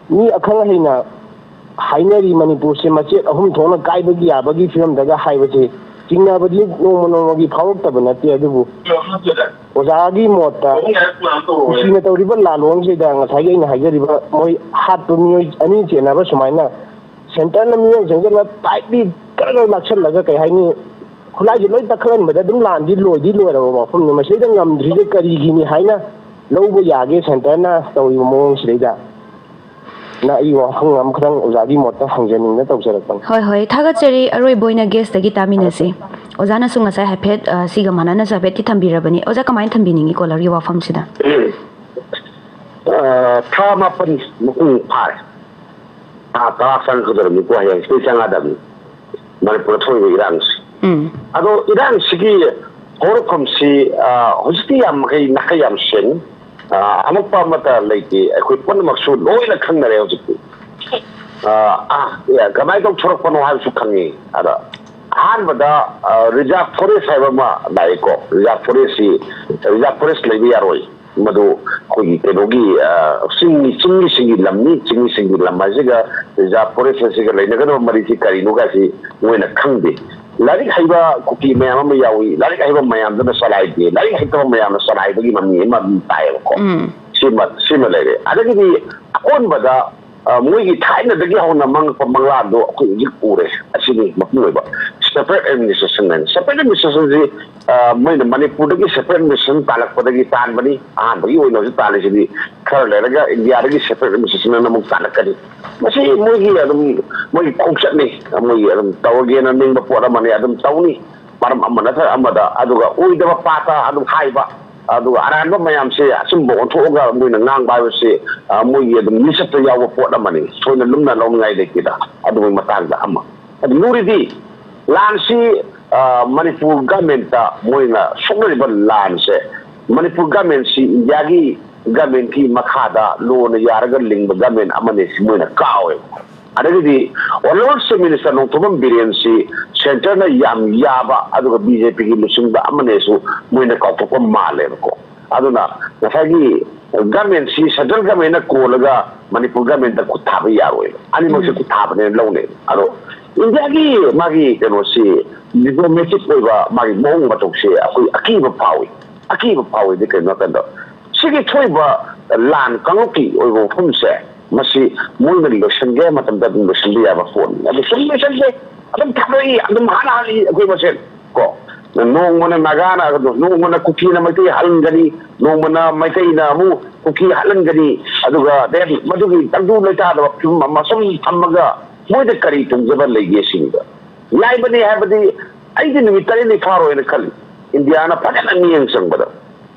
ꯃꯤ ꯑꯈꯪ ꯑꯍꯩꯅ ꯍꯥꯏꯅꯔꯤ, ꯃꯅꯤꯄꯨꯔꯁꯦ ꯃꯆꯦꯠ ꯑꯍꯨꯝ ꯊꯣꯛꯅ ꯀꯥꯏꯕꯒꯤ ꯌꯥꯕꯒꯤ ꯐꯤꯕꯝꯗꯒ ꯍꯥꯏꯕꯁꯦ ꯆꯤꯡꯅꯕꯗꯤ ꯅꯣꯡꯃ ꯅꯣꯡꯃꯒꯤ ꯐꯥꯎꯔꯛꯇꯕ ꯅꯠꯇꯦ꯫ ꯑꯗꯨꯕꯨ ꯑꯣꯖꯥꯒꯤ ꯃꯣꯠꯇ ꯀꯨꯀꯤꯅ ꯇꯧꯔꯤꯕ ꯂꯥꯂꯣꯡꯁꯤꯗ ꯉꯁꯥꯏꯒꯤ ꯑꯩꯅ ꯍꯥꯏꯖꯔꯤꯕ ꯃꯣꯏ ꯍꯥꯠꯄ ꯃꯤꯑꯣꯏ ꯑꯅꯤ ꯆꯦꯟꯅꯕ ꯁꯨꯃꯥꯏꯅ ꯁꯦꯟꯇꯔꯅ ꯃꯤꯑꯣꯏ ꯆꯪꯁꯤꯜꯂ ꯇꯥꯏꯠꯂꯤ ꯀꯔꯝꯅ ꯂꯥꯛꯁꯜꯂꯒ, ꯀꯩ ꯍꯥꯏꯅꯤ, ꯈꯨꯠꯂꯥꯏꯁꯦ ꯂꯣꯏ ꯇꯛꯈꯠꯍꯟꯕꯗ ꯑꯗꯨꯝ ꯂꯥꯟꯗꯤ ꯂꯣꯏꯗꯤ ꯂꯣꯏꯔꯕ ꯋꯥꯐꯝꯅꯤ꯫ ꯃꯁꯤꯗꯩꯗ ꯉꯝꯗ꯭ꯔꯤꯁꯦ ꯀꯔꯤꯒꯤꯅꯤ ꯍꯥꯏꯅ ꯂꯧꯕ ꯌꯥꯒꯦ ꯁꯦꯟꯇꯔꯅ ꯇꯧꯔꯤꯕ ꯃꯑꯣꯡꯁꯤꯗꯩꯗ? ꯅ ꯑꯩ ꯋꯥꯍꯪ ꯑꯃꯈꯛꯇꯪ ꯑꯣꯖꯥꯒꯤ ꯃꯣꯠꯇ ꯍꯪꯖꯅꯤꯡꯅ ꯇꯧꯖꯔꯛꯄꯅꯤ꯫ ꯍꯣꯏ, ꯍꯣꯏ, ꯊꯥꯒꯠꯆꯔꯤ꯫ ꯑꯔꯣꯏꯕ ꯑꯣꯏꯅ ꯒꯦꯁꯇꯒꯤ ꯇꯥꯃꯤꯟꯅꯁꯤ꯫ ꯑꯣꯖꯥꯅꯁꯨ ꯉꯁꯥꯏ ꯍꯥꯏꯐꯦꯠ, ꯑ, ꯁꯤꯒ ꯃꯥꯟꯅꯅꯁꯨ ꯍꯥꯏꯐꯦꯠꯇꯤ ꯊꯝꯕꯤꯔꯕꯅꯤ꯫ ꯑꯣꯖꯥ, ꯀꯃꯥꯏꯅ ꯊꯝꯕꯤꯅꯤꯡꯉꯤ ꯀꯣꯂꯔꯒꯤ ꯋꯥꯐꯝꯁꯤꯗ? ꯑ, ꯊꯥ ꯃꯥꯄꯟ ꯃꯄꯨꯡ ꯐꯥꯔꯦ꯫ ꯊꯥ ꯇꯔꯥ ꯆꯪꯉꯛꯀꯗꯧꯔꯕꯅꯤꯀꯣ, ꯍꯌꯦꯡ ꯁꯤꯗꯩ ꯆꯪꯉꯛꯑꯗꯕꯅꯤ꯫ ꯃꯅꯤꯄꯨꯔꯗ ꯊꯣꯛꯏꯕ ꯏꯔꯥꯡꯁꯤ꯫ ꯎꯝ꯫ ꯑꯗꯣ ꯏꯔꯥꯡꯁꯤꯒꯤ ꯍꯧꯔꯛꯐꯝꯁꯤ, ꯑ, ꯍꯧꯖꯤꯛꯇꯤ ꯌꯥꯝ ꯃꯈꯩ ꯅꯥꯈꯩ ꯌꯥꯝ ꯁꯦꯡꯉꯤ꯫ ꯑ, ꯑꯃꯛꯄ ꯑꯃꯠꯇ ꯂꯩꯇꯦ꯫ ꯑꯩꯈꯣꯏ ꯄꯨꯝꯅꯃꯛꯁꯨ ꯂꯣꯏꯅ ꯈꯪꯅꯔꯦ ꯍꯧꯖꯤꯛꯇꯤ꯫ ꯑ, ꯑ, ꯑꯦ, ꯀꯃꯥꯏꯅ ꯇꯧꯊꯣꯔꯛꯄꯅꯣ ꯍꯥꯏꯕꯁꯨ ꯈꯪꯉꯤ꯫ ꯑꯗ ꯑꯍꯥꯟꯕꯗ, ꯑ, reserve forest ꯍꯥꯏꯕ ꯑꯃ ꯂꯥꯛꯑꯦꯀꯣ꯫ Reserve forest ꯁꯤ, reserve forest ꯂꯩꯕ ꯌꯥꯔꯣꯏ꯫ ꯃꯗꯨ ꯑꯩꯈꯣꯏꯒꯤ ꯀꯩꯅꯣꯒꯤ, ꯑ, ꯆꯤꯡ, ꯆꯤꯡꯃꯤꯁꯤꯡꯒꯤ ꯂꯝꯅꯤ꯫ ꯆꯤꯡꯃꯤꯁꯤꯡꯒꯤ ꯂꯝ ꯍꯥꯏꯁꯤꯒ reserve forest ꯑꯁꯤꯒ ꯂꯩꯅꯒꯗꯕ ꯃꯔꯤꯁꯤ ꯀꯔꯤꯅꯣ ꯀꯥꯏꯁꯤ ꯃꯣꯏꯅ ꯈꯪꯗꯦ꯫ ꯂꯥꯏꯔꯤꯛ ꯍꯩꯕ ꯀꯨꯀꯤ ꯃꯌꯥꯝ ꯑꯃ ꯌꯥꯎꯏ, ꯂꯥꯏꯔꯤꯛ ꯍꯩꯕ ꯃꯌꯥꯝꯗꯨꯅ ꯆꯂꯥꯏꯗꯦ, ꯂꯥꯏꯔꯤꯛ ꯍꯩꯇꯕ ꯃꯌꯥꯝꯅ ꯆꯂꯥꯏꯕꯒꯤ ꯃꯃꯤ ꯑꯃ ꯑꯗꯨꯝ ꯇꯥꯏꯌꯦꯕꯀꯣ꯫ ꯎꯝ꯫ ꯁꯤꯃ, ꯁꯤꯃ ꯂꯩꯔꯦ꯫ ꯑꯗꯒꯤꯗꯤ ꯑꯀꯣꯟꯕꯗ, ꯑ, ꯃꯣꯏꯒꯤ ꯊꯥꯏꯅꯗꯒꯤ ꯍꯧꯅ ꯃꯪꯉꯛꯄ ꯃꯪꯂꯥꯟꯗꯣ ꯑꯩꯈꯣꯏ ꯍꯧꯖꯤꯛ ꯎꯔꯦ꯫ ꯑꯁꯤꯅꯤ ꯃꯄꯨꯡ ꯑꯣꯏꯕ separate administration ꯍꯥꯏꯅ꯫ Separate administration ꯁꯤ, ꯑ, ꯃꯣꯏꯅ ꯃꯅꯤꯄꯨꯔꯗꯒꯤ separate administration ꯇꯥꯜꯂꯛꯄꯗꯒꯤ ꯇꯥꯟꯕꯅꯤ꯫ ꯑꯍꯥꯟꯕꯒꯤ ꯑꯣꯏꯅ ꯍꯧꯖꯤꯛ ꯇꯥꯜꯂꯤꯁꯤꯗꯤ ꯈꯔ ꯂꯩꯔꯒ ꯏꯟꯗꯤꯌꯥꯗꯒꯤ separate administration ꯑꯃꯨꯛ ꯇꯥꯜꯂꯛꯀꯅꯤ꯫ ꯃꯁꯤ ꯃꯣꯏꯒꯤ ꯑꯗꯨꯝ, ꯃꯣꯏꯒꯤ ꯈꯣꯡꯆꯠꯅꯤ꯫ ꯃꯣꯏꯒꯤ ꯑꯗꯨꯝ ꯇꯧꯔꯒꯦꯅ ꯅꯤꯡꯕ ꯄꯣꯠ ꯑꯃꯅꯤ, ꯑꯗꯨꯝ ꯇꯧꯅꯤ꯫ ꯃꯔꯝ ꯑꯃ ꯅꯠꯇ꯭ꯔꯒ ꯑꯃꯗ꯫ ꯑꯗꯨꯒ ꯑꯣꯏꯗꯕ ꯄꯥꯇ ꯑꯗꯨꯝ ꯍꯥꯏꯕ, ꯑꯗꯨꯒ ꯑꯔꯥꯟꯕ ꯃꯌꯥꯝꯁꯦ ꯑꯆꯨꯝꯕ ꯑꯣꯟꯊꯣꯛꯑꯒ ꯃꯣꯏꯅ ꯉꯥꯡꯕ ꯍꯥꯏꯕꯁꯤ, ꯑ, ꯃꯣꯏꯒꯤ ꯑꯗꯨꯝ ꯃꯤꯁꯠꯇ ꯌꯥꯎꯕ ꯄꯣꯠ ꯑꯃꯅꯤ꯫ ꯊꯣꯏꯅ ꯂꯨꯝꯅ ꯂꯧꯅꯤꯡꯉꯥꯏ ꯂꯩꯇꯦꯗ ꯑꯗꯨꯒꯤ ꯃꯇꯥꯡꯗ ꯑꯃ꯫ ꯑꯗꯨ ꯂꯨꯔꯤꯗꯤ ꯂꯥꯟꯁꯤ, ꯑ, ꯃꯅꯤꯄꯨꯔ ꯒꯃꯦꯟꯇ ꯃꯣꯏꯅ ꯁꯣꯛꯅꯔꯤꯕ ꯂꯥꯟꯁꯦ, ꯃꯅꯤꯄꯨꯔ ꯒꯃꯦꯟꯁꯤ ꯏꯟꯗꯤꯌꯥꯒꯤ ꯒꯃꯦꯟꯒꯤ ꯃꯈꯥꯗ ꯂꯣꯅ ꯌꯥꯔꯒ ꯂꯤꯡꯕ ꯒꯃꯦꯟ ꯑꯃꯅꯤ ꯁꯤ ꯃꯣꯏꯅ ꯀꯥꯎꯋꯦꯕ꯫ ꯑꯗꯒꯤꯗꯤ Honourable Chief Minister Nongthombam ꯕꯤꯔꯦꯟꯁꯤ centre ꯅ ꯌꯥꯝ ꯌꯥꯕ ꯑꯗꯨꯒ B J P ꯒꯤ ꯂꯨꯆꯤꯡꯕ ꯑꯃꯅꯦꯁꯨ ꯃꯣꯏꯅ ꯀꯥꯎꯊꯣꯛꯄ ꯃꯥꯜꯂꯦꯕꯀꯣ꯫ ꯑꯗꯨꯅ ꯉꯁꯥꯏꯒꯤ ꯒꯃꯦꯟꯁꯤ central ꯒꯃꯦꯟꯅ ꯀꯣꯜꯂꯒ ꯃꯅꯤꯄꯨꯔ ꯒꯃꯦꯟꯗ ꯈꯨꯠ ꯊꯥꯕ ꯌꯥꯔꯣꯏꯕ꯫ ꯑꯅꯤꯃꯛꯁꯦ ꯎꯝ꯫ ꯈꯨꯠ ꯊꯥꯕꯅꯦꯅ ꯂꯧꯅꯩ꯫ ꯑꯗꯣ ꯏꯟꯗꯤꯌꯥꯒꯤ ꯃꯥꯒꯤ ꯀꯩꯅꯣꯁꯤ, diplomatic ꯑꯣꯏꯕ ꯃꯥꯒꯤ ꯃꯑꯣꯡ ꯃꯇꯧꯁꯦ ꯑꯩꯈꯣꯏ ꯑꯀꯤꯕ ꯐꯥꯎꯏ꯫ ꯑꯀꯤꯕ ꯐꯥꯎꯏꯗꯤ ꯀꯩꯅꯣ ꯍꯥꯏ ꯀꯥꯟꯗ ꯁꯤꯒꯤ ꯊꯣꯛꯏꯕ ꯂꯥꯟ ꯀꯥꯡꯂꯨꯞꯀꯤ ꯑꯣꯏꯕ ꯋꯥꯐꯝꯁꯦ, ꯃꯁꯤ ꯃꯣꯏꯅ ꯂꯣꯏꯁꯤꯟꯒꯦ ꯍꯥꯏꯕ ꯃꯇꯝꯗ ꯑꯗꯨꯝ ꯂꯣꯏꯁꯤꯟꯕ ꯌꯥꯕ ꯄꯣꯠꯅꯤ꯫ ꯑꯗꯨ ꯁꯨꯝ ꯂꯣꯏꯁꯤꯟꯁꯦ, ꯑꯗꯨꯝ ꯊꯥꯗꯣꯛꯏ, ꯑꯗꯨꯝ ꯍꯥꯠꯅ ꯍꯥꯠꯂꯤ ꯑꯩꯈꯣꯏ ꯃꯁꯦꯟ ꯀꯣ꯫ ꯅꯣꯡꯃꯅ ꯅꯥꯒꯥꯅ, ꯅꯣꯡꯃꯅ ꯀꯨꯀꯤꯅ ꯃꯩꯇꯩ ꯍꯥꯠꯍꯟꯒꯅꯤ, ꯅꯣꯡꯃꯅ ꯃꯩꯇꯩꯅ ꯑꯃꯨꯛ ꯀꯨꯀꯤ ꯍꯥꯠꯍꯟꯒꯅꯤ꯫ ꯑꯗꯨꯒ ꯃꯗꯨꯒꯤ ꯇꯪꯗꯨ ꯂꯩꯇꯥꯗꯕ ꯐꯤꯕꯝ ꯑꯃ ꯁꯨꯝ ꯊꯝꯃꯒ ꯃꯣꯏꯗ ꯀꯔꯤ ꯇꯣꯡꯖꯕ ꯂꯩꯒꯦ ꯁꯤꯅꯤꯗ꯫ ꯂꯥꯏꯕꯅꯤ ꯍꯥꯏꯕꯗꯤ ꯑꯩꯗꯤ ꯅꯨꯃꯤꯠ ꯇꯔꯦꯠꯅꯤ ꯐꯥꯔꯣꯏꯅ ꯈꯜꯂꯤ, ꯏꯟꯗꯤꯌꯥꯅ ꯐꯖꯅ ꯃꯤꯠꯌꯦꯡ ꯆꯪꯕꯗ꯫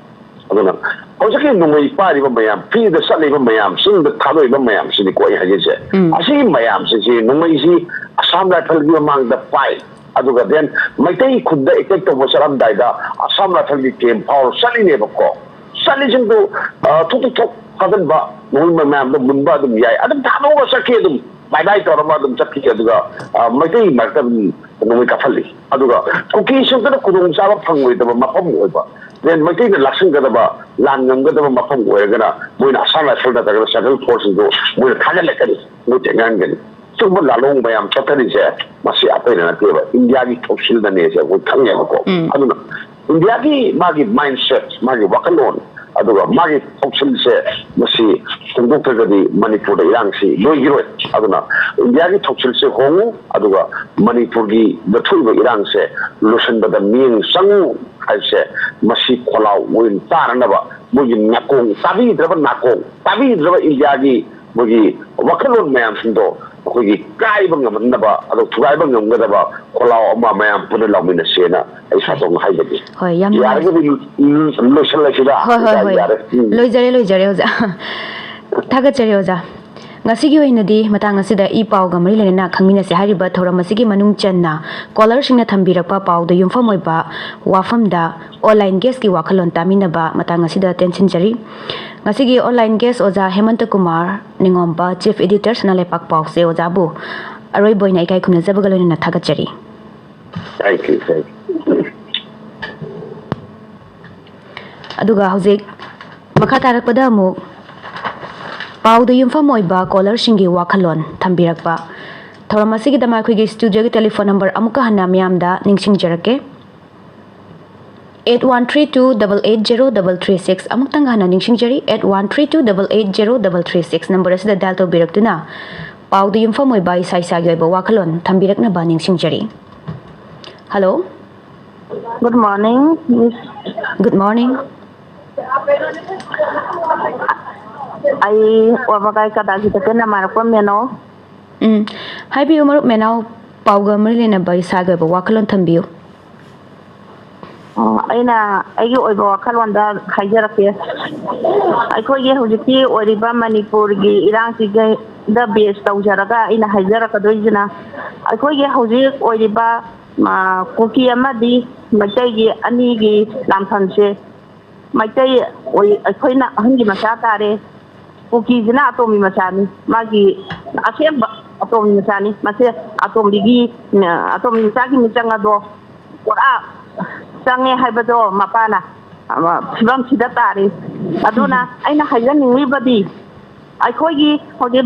ꯑꯗꯨꯅ ꯍꯧꯖꯤꯛꯀꯤ ꯅꯣꯡꯃꯩ ꯄꯥꯏꯔꯤꯕ ꯃꯌꯥꯝ, ꯐ꯭ꯔꯤꯗ ꯆꯠꯂꯤꯕ ꯃꯌꯥꯝ, ꯆꯤꯡꯗ ꯊꯥꯗꯣꯛꯏꯕ ꯃꯌꯥꯝꯁꯤꯅꯤꯀꯣ ꯑꯩ ꯍꯥꯏꯖꯩꯁꯦ꯫ ꯎꯝ꯫ ꯑꯁꯤꯒꯤ ꯃꯌꯥꯝꯁꯤꯡꯁꯤ, ꯅꯣꯡꯃꯩꯁꯤ ꯑꯁꯥꯝ ꯔꯥꯏꯐꯜꯒꯤ ꯃꯃꯥꯡꯗ ꯄꯥꯏ, ꯑꯗꯨꯒ ꯗꯦꯟ ꯃꯩꯇꯩ ꯈꯨꯟꯗ ꯑꯦꯇꯦꯛ ꯇꯧꯕ ꯆꯠꯂꯝꯗꯥꯏꯗ ꯑꯁꯥꯝ ꯔꯥꯏꯐꯜꯒꯤ ꯀꯦꯝ ꯐꯥꯎꯔ ꯆꯠꯂꯤꯅꯦꯕꯀꯣ꯫ ꯆꯠꯂꯤꯁꯤꯡꯗꯨ, ꯑ, ꯊꯣꯛ ꯊꯣꯛ ꯊꯣꯛ ꯊꯥꯖꯤꯟꯕ, ꯅꯣꯡꯃꯩ ꯃꯌꯥꯝꯗꯣ ꯃꯨꯟꯕ ꯑꯗꯨꯝ ꯌꯥꯏ, ꯑꯗꯨꯝ ꯊꯥꯗꯣꯛꯑꯒ ꯆꯠꯈꯤ꯫ ꯑꯗꯨꯝ ꯕꯥꯏ ꯕꯥꯏ ꯇꯧꯔꯝꯃ ꯑꯗꯨꯝ ꯆꯠꯈꯤ꯫ ꯑꯗꯨꯒ, ꯑ, ꯃꯩꯇꯩ ꯃꯔꯛꯇ ꯑꯗꯨꯝ ꯅꯣꯡꯃꯩ ꯀꯥꯞꯍꯜꯂꯤ꯫ ꯑꯗꯨꯒ ꯀꯨꯀꯤꯁꯤꯡꯗꯨꯅ ꯈꯨꯗꯣꯡꯆꯥꯕ ꯐꯪꯉꯣꯏꯗꯕ ꯃꯐꯝ ꯑꯣꯏꯕ, ꯗꯦꯟ ꯃꯩꯇꯩꯅ ꯂꯥꯛꯁꯤꯟꯒꯗꯕ, ꯂꯥꯟ ꯉꯝꯒꯗꯕ ꯃꯐꯝ ꯑꯣꯏꯔꯒꯅ ꯃꯣꯏꯅ ꯑꯁꯥꯝ ꯔꯥꯏꯐꯜ ꯅꯠꯇ꯭ꯔꯒꯅ ꯁꯦꯟꯇ꯭ꯔꯦꯜ ꯐꯣꯔꯁꯁꯤꯡꯗꯨ ꯃꯣꯏꯅ ꯊꯥꯖꯤꯜꯂꯛꯀꯅꯤ, ꯃꯣꯏ ꯊꯦꯡꯅꯍꯟꯒꯅꯤ꯫ ꯁꯤꯒꯨꯝꯕ ꯂꯥꯜꯂꯣꯡ ꯃꯌꯥꯝ ꯆꯠꯊꯔꯤꯁꯦ ꯃꯁꯤ ꯑꯇꯩꯅ ꯅꯠꯇꯦꯕ, ꯏꯟꯗꯤꯌꯥꯒꯤ ꯊꯧꯁꯤꯜꯅꯅꯦꯁꯦ ꯑꯩꯈꯣꯏ ꯈꯪꯉꯦꯕꯀꯣ꯫ ꯎꯝ꯫ ꯑꯗꯨꯅ ꯏꯟꯗꯤꯌꯥꯒꯤ ꯃꯥꯒꯤ ꯃꯥꯏꯟꯁꯦꯠ, ꯃꯥꯒꯤ ꯋꯥꯈꯜꯂꯣꯟ, ꯑꯗꯨꯒ ꯃꯥꯒꯤ ꯊꯧꯁꯤꯜꯁꯦ ꯃꯁꯤ ꯍꯣꯡꯗꯣꯛꯇ꯭ꯔꯒꯗꯤ ꯃꯅꯤꯄꯨꯔꯗ ꯏꯔꯥꯡꯁꯤ ꯂꯣꯏꯈꯤꯔꯣꯏ꯫ ꯑꯗꯨꯅ ꯏꯟꯗꯤꯌꯥꯒꯤ ꯊꯧꯁꯤꯜꯁꯦ ꯍꯣꯡꯉꯨ, ꯑꯗꯨꯒ ꯃꯅꯤꯄꯨꯔꯒꯤꯗ ꯊꯣꯛꯏꯕ ꯏꯔꯥꯡꯁꯦ ꯂꯣꯏꯁꯤꯟꯕꯗ ꯃꯤꯠꯌꯦꯡ ꯆꯪꯉꯨ ꯍꯥꯏꯕꯁꯦ ꯃꯁꯤ ꯈꯣꯜꯂꯥꯎ ꯑꯣꯏꯅ ꯇꯥꯔꯅꯕ, ꯃꯣꯏꯒꯤ ꯅꯥꯀꯣꯡ ꯇꯥꯕꯤꯗ꯭ꯔꯕ, ꯅꯥꯀꯣꯡ ꯇꯥꯕꯤꯗ꯭ꯔꯕ ꯏꯟꯗꯤꯌꯥꯒꯤ ꯃꯣꯏꯒꯤ ꯋꯥꯈꯜꯂꯣꯟ ꯃꯌꯥꯝꯁꯤꯡꯗꯣ ꯑꯩꯈꯣꯏꯒꯤ ꯀꯥꯏꯕ ꯉꯝꯍꯟꯅꯕ, ꯑꯗꯣ ꯊꯨꯒꯥꯏꯕ ꯉꯝꯒꯗꯕ ꯈꯣꯜꯂꯥꯎ ꯑꯃ ꯃꯌꯥꯝ ꯄꯨꯟꯅ ꯂꯥꯎꯃꯤꯟꯅꯁꯦꯅ ꯑꯩ ꯁꯥꯇꯣꯡꯅ ꯍꯥꯏꯖꯒꯦ꯫ ꯍꯣꯏ, ꯌꯥꯝ ꯅꯨꯡꯉꯥꯏ꯫ ꯌꯥꯔꯒꯗꯤ ꯂꯣꯏꯁꯤꯜꯂꯁꯤꯗ꯫ ꯍꯣꯏ, ꯍꯣꯏ, ꯑꯣꯖꯥ, ꯍꯣꯏ꯫ ꯌꯥꯔꯦ꯫ ꯎꯝ꯫ ꯂꯣꯏꯖꯔꯦ, ꯂꯣꯏꯖꯔꯦ, ꯑꯣꯖꯥ꯫ ꯊꯥꯒꯠꯆꯔꯤ, ꯑꯣꯖꯥ꯫ ꯉꯁꯤꯒꯤ ꯑꯣꯏꯅꯗꯤ ꯃꯇꯥꯡ ꯑꯁꯤꯗ ꯏ ꯄꯥꯎꯒ ꯃꯔꯤ ꯂꯩꯅꯅ ꯈꯪꯃꯤꯟꯅꯁꯦ ꯍꯥꯏꯔꯤꯕ ꯊꯧꯔꯝ ꯑꯁꯤꯒꯤ ꯃꯅꯨꯡ ꯆꯟꯅ ꯀꯣꯂꯔꯁꯤꯡꯅ ꯊꯝꯕꯤꯔꯛꯄ ꯄꯥꯎꯗ ꯌꯨꯝꯐꯝ ꯑꯣꯏꯕ ꯋꯥꯐꯝꯗ ꯑꯣꯟꯂꯥꯏꯟ ꯒꯦꯁꯀꯤ ꯋꯥꯈꯜꯂꯣꯟ ꯇꯥꯃꯤꯟꯅꯕ ꯃꯇꯥꯡ ꯑꯁꯤꯗ ꯇꯦꯟꯁꯤꯟꯖꯔꯤ꯫ ꯉꯁꯤꯒꯤ ꯑꯣꯟꯂꯥꯏꯟ ꯒꯦꯁ ꯑꯣꯖꯥ ꯍꯦꯃꯟꯇ ꯀꯨꯃꯥꯔ ꯅꯤꯉꯣꯝꯕ, ꯆꯤꯐ ꯏꯗꯤꯇꯔ ꯁꯅꯥ ꯂꯩꯄꯥꯛ ꯄꯥꯎꯁꯦ꯫ ꯑꯣꯖꯥꯕꯨ ꯑꯔꯣꯏꯕ ꯑꯣꯏꯅ ꯏꯀꯥꯏ ꯈꯨꯝꯅꯖꯕꯒ ꯂꯣꯏꯅꯅ ꯊꯥꯒꯠꯆꯔꯤ꯫ Thank you, thank you. ꯑꯗꯨꯒ ꯍꯧꯖꯤꯛ ꯃꯈꯥ ꯇꯥꯔꯛꯄꯗ ꯑꯃꯨꯛ ꯄꯥꯎꯗ ꯌꯨꯝꯐꯝ ꯑꯣꯏꯕ ꯀꯣꯂꯔꯁꯤꯡꯒꯤ ꯋꯥꯈꯜꯂꯣꯟ ꯊꯝꯕꯤꯔꯛꯄ꯫ ꯊꯧꯔꯝ ꯑꯁꯤꯒꯤꯗꯃꯛ ꯑꯩꯈꯣꯏꯒꯤ ꯁ꯭ꯇꯨꯗꯤꯑꯣꯒꯤ ꯇꯦꯂꯤꯐꯣꯟ ꯅꯝꯕꯔ ꯑꯃꯨꯛꯀ ꯍꯟꯅ ꯃꯤꯌꯥꯝꯗ ꯅꯤꯡꯁꯤꯡꯖꯔꯛꯀꯦ꯫ Eight one three two double eight zero double three six꯫ ꯑꯃꯨꯛꯇꯪ ꯍꯟꯅ ꯅꯤꯡꯁꯤꯡꯖꯔꯤ, eight one three two double eight zero double three six꯫ Number ꯑꯁꯤꯗ ꯗꯥꯏꯜ ꯇꯧꯕꯤꯔꯛꯇꯨꯅ ꯄꯥꯎꯗ ꯌꯨꯝꯐꯝ ꯑꯣꯏꯕ ꯏꯁꯥ ꯏꯁꯥꯒꯤ ꯑꯣꯏꯕ ꯋꯥꯈꯜꯂꯣꯟ ꯊꯝꯕꯤꯔꯛꯅꯕ ꯅꯤꯡꯁꯤꯡꯖꯔꯤ꯫ Hello. Good morning, Miss꯫ Good morning꯫ ꯑꯩ ꯋꯥꯕꯒꯥꯏ ꯀꯗꯥꯒꯤꯗꯒꯤꯅ ꯃꯥꯔꯛꯄ ꯃꯦꯅꯣ꯫ ꯎꯝ, ꯍꯥꯏꯕꯤꯌꯨ ꯃꯔꯨꯞ ꯃꯦꯅꯥꯎ, ꯄꯥꯎꯒ ꯃꯔꯤ ꯂꯩꯅꯕ ꯏꯁꯥꯒꯤ ꯑꯣꯏꯕ ꯋꯥꯈꯜꯂꯣꯟ ꯊꯝꯕꯤꯌꯨ꯫ ꯑꯣ, ꯑꯩꯅ ꯑꯩꯒꯤ ꯑꯣꯏꯕ ꯋꯥꯈꯜꯂꯣꯟꯗ ꯍꯥꯏꯖꯔꯛꯀꯦ꯫ ꯑꯩꯈꯣꯏꯒꯤ ꯍꯧꯖꯤꯛꯀꯤ ꯑꯣꯏꯔꯤꯕ ꯃꯅꯤꯄꯨꯔꯒꯤ ꯏꯔꯥꯡꯁꯤꯗ ꯕꯦꯁ ꯇꯧꯖꯔꯒ ꯑꯩꯅ ꯍꯥꯏꯖꯔꯛꯀꯗꯣꯏꯁꯤꯅ, ꯑꯩꯈꯣꯏꯒꯤ ꯍꯧꯖꯤꯛ ꯑꯣꯏꯔꯤꯕ, ꯑ, ꯀꯨꯀꯤ ꯑꯃꯗꯤ ꯃꯩꯇꯩꯒꯤ ꯑꯅꯤꯒꯤ ꯂꯥꯟꯐꯝꯁꯦ, ꯃꯩꯇꯩ ꯑꯣꯏ-, ꯑꯩꯈꯣꯏꯅ ꯑꯍꯟꯒꯤ ꯃꯆꯥ ꯇꯥꯔꯦ, ꯀꯨꯀꯤꯁꯤꯅ ꯑꯇꯣꯝꯕꯤ ꯃꯆꯥꯅꯤ, ꯃꯥꯒꯤ ꯑꯁꯦꯡꯕ ꯑꯇꯣꯝꯕꯤ ꯃꯆꯥꯅꯤ꯫ ꯃꯁꯦ ꯑꯇꯣꯝꯕꯤꯒꯤ, ꯑꯇꯣꯝꯕꯤ ꯃꯆꯥꯒꯤ ꯃꯤꯆꯪ ꯑꯗꯣ ꯄꯨꯔꯥ ꯆꯪꯉꯦ ꯍꯥꯏꯕꯗꯣ ꯃꯄꯥꯅ, ꯑ, ꯐꯤꯕꯝꯁꯤꯗ ꯇꯥꯔꯤ꯫ ꯑꯗꯨꯅ ꯑꯩꯅ ꯍꯥꯏꯖꯅꯤꯡꯂꯤꯕꯗꯤ, ꯑꯩꯈꯣꯏꯒꯤ ꯍꯧꯖꯤꯛ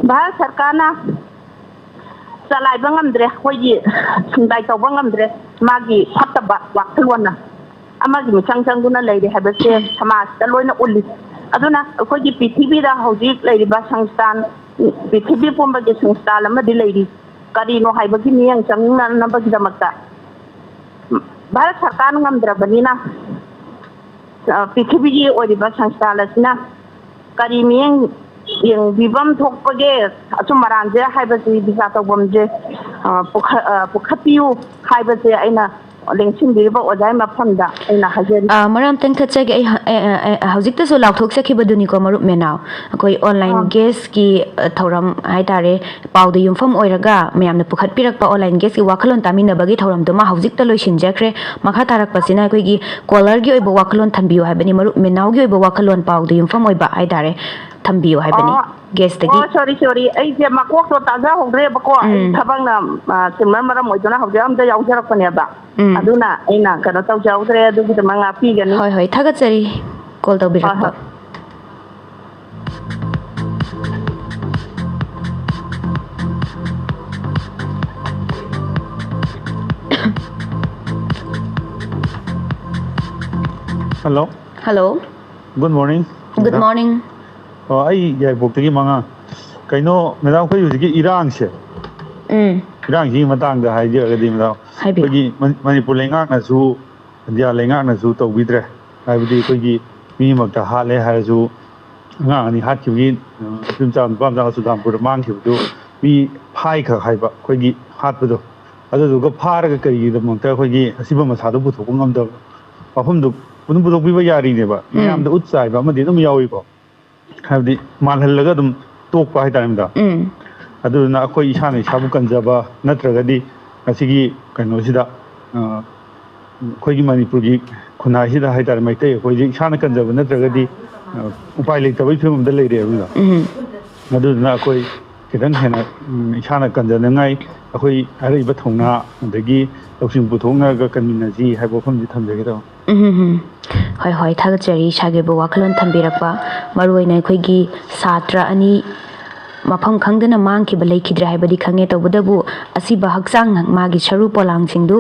ꯚꯥꯔꯠ ꯁꯔꯀꯥꯔꯅ ꯆꯂꯥꯏꯕ ꯉꯝꯗ꯭ꯔꯦ, ꯑꯩꯈꯣꯏꯒꯤ ꯁꯨꯡꯗꯥꯏ ꯇꯧꯕ ꯉꯝꯗ꯭ꯔꯦ꯫ ꯃꯥꯒꯤ ꯐꯠꯇꯕ ꯋꯥꯈꯜꯂꯣꯟꯅ ꯑꯃꯒꯤ ꯃꯤꯆꯪ ꯆꯪꯗꯨꯅ ꯂꯩꯔꯦ ꯍꯥꯏꯕꯁꯦ ꯁꯃꯥꯖꯇ ꯂꯣꯏꯅ ꯎꯠꯂꯤ꯫ ꯑꯗꯨꯅ ꯑꯩꯈꯣꯏꯒꯤ ꯄ꯭ꯔꯤꯊꯤꯕꯤꯗ ꯍꯧꯖꯤꯛ ꯂꯩꯔꯤꯕ ꯁꯪꯁꯊꯥꯟ, ꯄ꯭ꯔꯤꯊꯤꯕꯤ ꯄꯨꯝꯕꯒꯤ ꯁꯪꯁꯊꯥꯟ ꯑꯃꯗꯤ ꯂꯩꯔꯤ꯫ ꯀꯔꯤꯅꯣ ꯍꯥꯏꯕꯒꯤ ꯃꯤꯠꯌꯦꯡ ꯆꯪꯅꯅꯕꯒꯤꯗꯃꯛꯇ ꯚꯥꯔꯠ ꯁꯔꯀꯥꯔꯅ ꯉꯝꯗ꯭ꯔꯕꯅꯤꯅ, ꯑ, ꯄ꯭ꯔꯤꯊꯤꯕꯤꯒꯤ ꯑꯣꯏꯔꯤꯕ ꯁꯪꯁꯊꯥꯟ ꯑꯁꯤꯅ ꯀꯔꯤ ꯃꯤꯠꯌꯦꯡ ꯌꯦꯡꯕꯤꯐꯝ ꯊꯣꯛꯄꯒꯦ? ꯑꯆꯨꯝ ꯑꯔꯥꯟꯁꯦ ꯍꯥꯏꯕꯁꯤ ꯕꯤꯆꯥꯔ ꯇꯧꯐꯝꯁꯦ, ꯑ, ꯄꯨꯈꯠ-, ꯑ, ꯄꯨꯈꯠꯄꯤꯌꯨ ꯍꯥꯏꯕꯁꯦ ꯑꯩꯅ ꯂꯦꯡꯁꯤꯟꯕꯤꯔꯤꯕ ꯑꯣꯖꯥꯒꯤ ꯃꯐꯝꯗ ꯑꯩꯅ ꯍꯥꯏꯖꯔꯤ꯫ ꯑ, ꯃꯔꯛ ꯑꯃꯇꯪ ꯊꯠꯆꯒꯦ꯫ ꯑꯩ ꯍ-, ꯑꯦ, ꯑꯦ, ꯑꯦ, ꯍꯧꯖꯤꯛꯇꯁꯨ ꯂꯥꯎꯊꯣꯛꯆꯈꯤꯕꯗꯨꯅꯤꯀꯣ, ꯃꯔꯨꯞ ꯃꯦꯅꯥꯎ꯫ ꯑꯩꯈꯣꯏ online ꯑꯥ꯫ Guest ꯀꯤ, ꯑ, ꯊꯧꯔꯝ ꯍꯥꯏꯇꯥꯔꯦ, ꯄꯥꯎꯗ ꯌꯨꯝꯐꯝ ꯑꯣꯏꯔꯒ ꯃꯌꯥꯝꯅ ꯄꯨꯈꯠꯄꯤꯔꯛꯄ online guest ꯀꯤ ꯋꯥꯈꯜꯂꯣꯟ ꯇꯥꯃꯤꯟꯅꯕꯒꯤ ꯊꯧꯔꯝꯗꯨꯃ ꯍꯧꯖꯤꯛꯇ ꯂꯣꯏꯁꯤꯟꯖꯈ꯭ꯔꯦ꯫ ꯃꯈꯥ ꯇꯥꯔꯛꯄꯁꯤꯅ ꯑꯩꯈꯣꯏꯒꯤ caller ꯒꯤ ꯑꯣꯏꯕ ꯋꯥꯈꯜꯂꯣꯟ ꯊꯝꯕꯤꯌꯨ ꯍꯥꯏꯕꯅꯤ, ꯃꯔꯨꯞ ꯃꯦꯅꯥꯎꯒꯤ ꯑꯣꯏꯕ ꯋꯥꯈꯜꯂꯣꯟ ꯄꯥꯎꯗ ꯌꯨꯝꯐꯝ ꯑꯣꯏꯕ ꯍꯥꯏꯇꯥꯔꯦ, ꯊꯝꯕꯤꯌꯨ ꯍꯥꯏꯕꯅꯤ꯫ ꯑꯣ꯫ Guest ꯇꯒꯤ꯫ ꯑꯣ, sorry, sorry, ꯑꯩꯁꯦ ꯃꯀꯣꯛꯇꯣ ꯇꯥꯖꯍꯧꯗ꯭ꯔꯦꯕꯀꯣ꯫ ꯑꯩ ꯎꯝ꯫ ꯊꯕꯛꯅ, ꯑ, ꯆꯤꯟꯕ ꯃꯔꯝ ꯑꯣꯏꯗꯨꯅ ꯍꯧꯖꯤꯛ ꯑꯝꯇ ꯌꯥꯎꯖꯔꯛꯄꯅꯦꯕ꯫ ꯎꯝ꯫ ꯑꯗꯨꯅ ꯑꯩꯅ ꯀꯩꯅꯣ ꯇꯧꯖꯍꯧꯗ꯭ꯔꯦ, ꯑꯗꯨꯒꯤꯗꯃꯛ ꯉꯥꯛꯄꯤꯒꯅꯤ꯫ ꯍꯣꯏ, ꯍꯣꯏ, ꯊꯥꯒꯠꯆꯔꯤ call ꯍꯣꯏ, ꯇꯧꯕꯤꯔꯛꯄ꯫ ꯍꯣꯏ꯫ Hello꯫ Hello꯫ Good morning꯫ Good morning꯫ ꯑꯣ, ꯑꯩ ꯌꯥꯏꯔꯤꯄꯣꯛꯇꯒꯤ ꯃꯉꯥ꯫ ꯀꯩꯅꯣ, madam, ꯑꯩꯈꯣꯏ ꯍꯧꯖꯤꯛꯀꯤ ꯏꯔꯥꯡꯁꯦ, ꯎꯝ꯫ ꯏꯔꯥꯡꯁꯤꯒꯤ ꯃꯇꯥꯡꯗ ꯍꯥꯏꯖꯔꯒꯗꯤ, madam, ꯍꯥꯏꯕꯤꯌꯨ꯫ ꯑꯩꯈꯣꯏꯒꯤ ꯃꯅꯤ-, ꯃꯅꯤꯄꯨꯔ ꯂꯩꯉꯥꯛꯅꯁꯨ, ꯏꯟꯗꯤꯌꯥ ꯂꯩꯉꯥꯛꯅꯁꯨ ꯇꯧꯕꯤꯗ꯭ꯔꯦ꯫ ꯍꯥꯏꯕꯗꯤ ꯑꯩꯈꯣꯏꯒꯤ ꯃꯤ ꯑꯃꯈꯛꯇ ꯍꯥꯠꯂꯦ ꯍꯥꯏꯔꯁꯨ, ꯑꯉꯥꯡ ꯑꯅꯤ ꯍꯥꯠꯈꯤꯕꯒꯤ, ꯑ, ꯅꯨꯄꯤ ꯃꯆꯥ, ꯅꯨꯄꯥ ꯃꯆꯥ ꯆꯨꯔꯆꯥꯟꯄꯨꯔꯗ ꯃꯥꯡꯈꯤꯕꯗꯨ ꯃꯤ ꯐꯥꯏꯈꯛ ꯍꯥꯏꯕ, ꯑꯩꯈꯣꯏꯒꯤ ꯍꯥꯠꯄꯗꯣ꯫ ꯑꯗꯨꯗꯨꯒ ꯐꯥꯔꯒ ꯀꯔꯤꯒꯤꯗꯃꯛꯇ ꯑꯩꯈꯣꯏꯒꯤ ꯑꯁꯤꯕ ꯃꯁꯥꯗꯣ ꯄꯨꯊꯣꯛꯄ ꯉꯝꯗꯕ? ꯋꯥꯐꯝꯗꯣ ꯑꯗꯨꯝ ꯄꯨꯊꯣꯛꯄꯤꯕ ꯌꯥꯔꯤꯅꯦꯕ꯫ ꯎꯝ꯫ ꯃꯌꯥꯝꯗ ꯎꯠ ꯆꯥꯏꯕ ꯑꯃꯗꯤ ꯑꯗꯨꯝ ꯌꯥꯎꯏꯀꯣ, ꯍꯥꯏꯕꯗꯤ ꯃꯥꯜꯍꯜꯂꯒ ꯑꯗꯨꯝ ꯇꯣꯛꯄ ꯍꯥꯏꯇꯥꯔꯦ, ꯃꯦꯗꯥꯝ꯫ ꯎꯝ꯫ ꯑꯗꯨꯗꯨꯅ ꯑꯩꯈꯣꯏ ꯏꯁꯥꯅ ꯏꯁꯥꯕꯨ ꯀꯟꯖꯕ ꯅꯠꯇ꯭ꯔꯒꯗꯤ ꯉꯁꯤꯒꯤ ꯀꯩꯅꯣꯁꯤꯗ, ꯑ, ꯑꯩꯈꯣꯏꯒꯤ ꯃꯅꯤꯄꯨꯔꯒꯤ ꯈꯨꯟꯅꯥꯏꯁꯤꯗ ꯍꯥꯏꯇꯥꯔꯦ, ꯃꯩꯇꯩ ꯑꯩꯈꯣꯏꯁꯦ ꯏꯁꯥꯅ ꯀꯟꯖꯕ ꯅꯠꯇ꯭ꯔꯒꯗꯤ, ꯑ, ꯎꯄꯥꯏ ꯂꯩꯇꯕꯒꯤ ꯐꯤꯕꯝꯗ ꯂꯩꯔꯦꯕ, ꯃꯦꯗꯥꯝ꯫ ꯎꯝ꯫ ꯑꯗꯨꯗꯨꯅ ꯑꯩꯈꯣꯏ ꯈꯤꯇꯪ ꯍꯦꯟꯅ, ꯎꯝ, ꯏꯁꯥꯅ ꯀꯟꯖꯅꯉꯥꯏ ꯑꯩꯈꯣꯏ ꯑꯔꯩꯕ ꯊꯧꯅꯥ ꯑꯗꯒꯤ ꯂꯧꯁꯤꯡ ꯄꯨꯊꯣꯛꯅꯔꯒ ꯀꯟꯃꯤꯟꯅꯁꯤ ꯍꯥꯏꯕ ꯋꯥꯐꯝꯁꯤ ꯊꯝꯖꯒꯦ ꯇꯧꯕ꯫ ꯎꯝ, ꯎꯝ, ꯎꯝ꯫ ꯍꯣꯏ, ꯍꯣꯏ, ꯊꯥꯒꯠꯆꯔꯤ ꯏꯁꯥꯒꯤ ꯑꯣꯏꯕ ꯋꯥꯈꯜꯂꯣꯟ ꯊꯝꯕꯤꯔꯛꯄ꯫ ꯃꯔꯨꯑꯣꯏꯅ ꯑꯩꯈꯣꯏꯒꯤ ꯁꯥꯇ꯭ꯔ ꯑꯅꯤ ꯃꯐꯝ ꯈꯪꯗꯅ ꯃꯥꯡꯈꯤꯕ ꯂꯩꯈꯤꯗ꯭ꯔꯦ ꯍꯥꯏꯕꯗꯤ ꯈꯪꯉꯦ, ꯇꯧꯕꯇꯕꯨ ꯑꯁꯤꯕ ꯍꯛꯆꯥꯡ ꯃꯥꯒꯤ ꯁꯔꯨ ꯄꯣꯂꯥꯡꯁꯤꯡꯗꯨ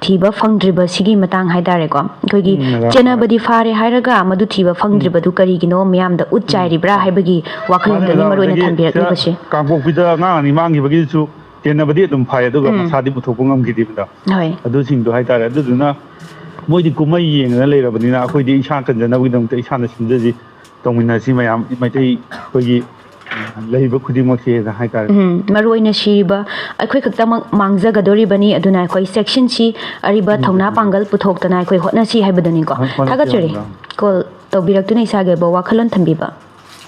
ꯊꯤꯕ ꯐꯪꯗ꯭ꯔꯤꯕꯁꯤꯒꯤ ꯃꯇꯥꯡ ꯍꯥꯏꯇꯥꯔꯦꯀꯣ, ꯑꯩꯈꯣꯏꯒꯤ ꯎꯝ, ꯃꯦꯗꯥꯝ꯫ ꯆꯦꯟꯅꯕꯗꯤ ꯐꯥꯔꯦ ꯍꯥꯏꯔꯒ ꯃꯗꯨ ꯊꯤꯕ ꯐꯪꯗ꯭ꯔꯤꯕꯗꯨ ꯀꯔꯤꯒꯤꯅꯣ, ꯃꯤꯌꯥꯝꯗ ꯎꯠ ꯎꯝ꯫ ꯆꯥꯏꯔꯤꯕ꯭ꯔꯥ ꯍꯥꯏꯕꯒꯤ ꯃꯥꯅꯦ, ꯋꯥꯈꯜꯂꯣꯟꯗꯨꯅꯤ ꯃꯦꯗꯥꯝ꯫ ꯃꯔꯨꯑꯣꯏꯅ ꯑꯗꯒꯤ ꯊꯝꯕꯤꯔꯛꯂꯤꯕꯁꯦ꯫ ꯁꯤꯗ ꯀꯥꯡꯄꯣꯛꯄꯤꯗ ꯑꯉꯥꯡ ꯑꯅꯤ ꯃꯥꯡꯈꯤꯕꯒꯤꯁꯨ ꯆꯦꯟꯅꯕꯗꯤ ꯑꯗꯨꯝ ꯐꯥꯏ, ꯑꯗꯨꯒ ꯎꯝ꯫ ꯃꯁꯥꯗꯤ ꯄꯨꯊꯣꯛꯄ ꯉꯝꯈꯤꯗꯦꯕꯗ꯫ ꯍꯣꯏ꯫ ꯑꯗꯨꯁꯤꯡꯗꯣ ꯍꯥꯏꯇꯥꯔꯦ꯫ ꯑꯗꯨꯗꯨꯅ ꯃꯣꯏꯗꯤ ꯀꯨꯝꯍꯩ ꯌꯦꯡꯗꯅ ꯂꯩꯔꯕꯅꯤꯅ ꯑꯩꯈꯣꯏꯗꯤ ꯏꯁꯥ ꯀꯟꯖꯅꯕꯒꯤꯗꯃꯛꯇ ꯏꯁꯥꯅ ꯁꯤꯟꯖꯁꯤ, ꯇꯧꯃꯤꯟꯅꯁꯤ ꯃꯌꯥꯝ ꯃꯩꯇꯩ ꯑꯩꯈꯣꯏꯒꯤ ꯂꯩꯔꯤꯕ ꯈꯨꯗꯤꯡꯃꯛꯁꯦꯅ ꯍꯥꯏꯇꯥꯔꯦ꯫ ꯎꯝ, ꯃꯔꯨꯑꯣꯏꯅ ꯁꯤꯔꯤꯕ ꯑꯩꯈꯣꯏ ꯈꯛꯇꯃꯛ ꯃꯥꯡꯖꯒꯗꯣꯔꯤꯕꯅꯤ, ꯑꯗꯨꯅ ꯑꯩꯈꯣꯏ ꯆꯦꯛꯁꯤꯟꯁꯤ, ꯑꯔꯤꯕ ꯎꯝ, ꯊꯧꯅꯥ ꯎꯝ꯫ ꯄꯥꯡꯒꯜ ꯄꯨꯊꯣꯛꯇꯅ ꯑꯩꯈꯣꯏ ꯍꯣꯠꯅꯁꯤ ꯍꯥꯏꯕꯗꯨꯅꯤꯀꯣ꯫ ꯍꯣꯠ-, ꯍꯣꯠꯅꯁꯤ ꯊꯥꯒꯠꯆꯔꯤ꯫ ꯍꯥꯏꯕꯗꯨꯅꯤ꯫ ꯀꯣꯜ ꯇꯧꯕꯤꯔꯛꯇꯨꯅ ꯏꯁꯥꯒꯤ ꯑꯣꯏꯕ ꯋꯥꯈꯜꯂꯣꯟ ꯊꯝꯕꯤꯕ꯫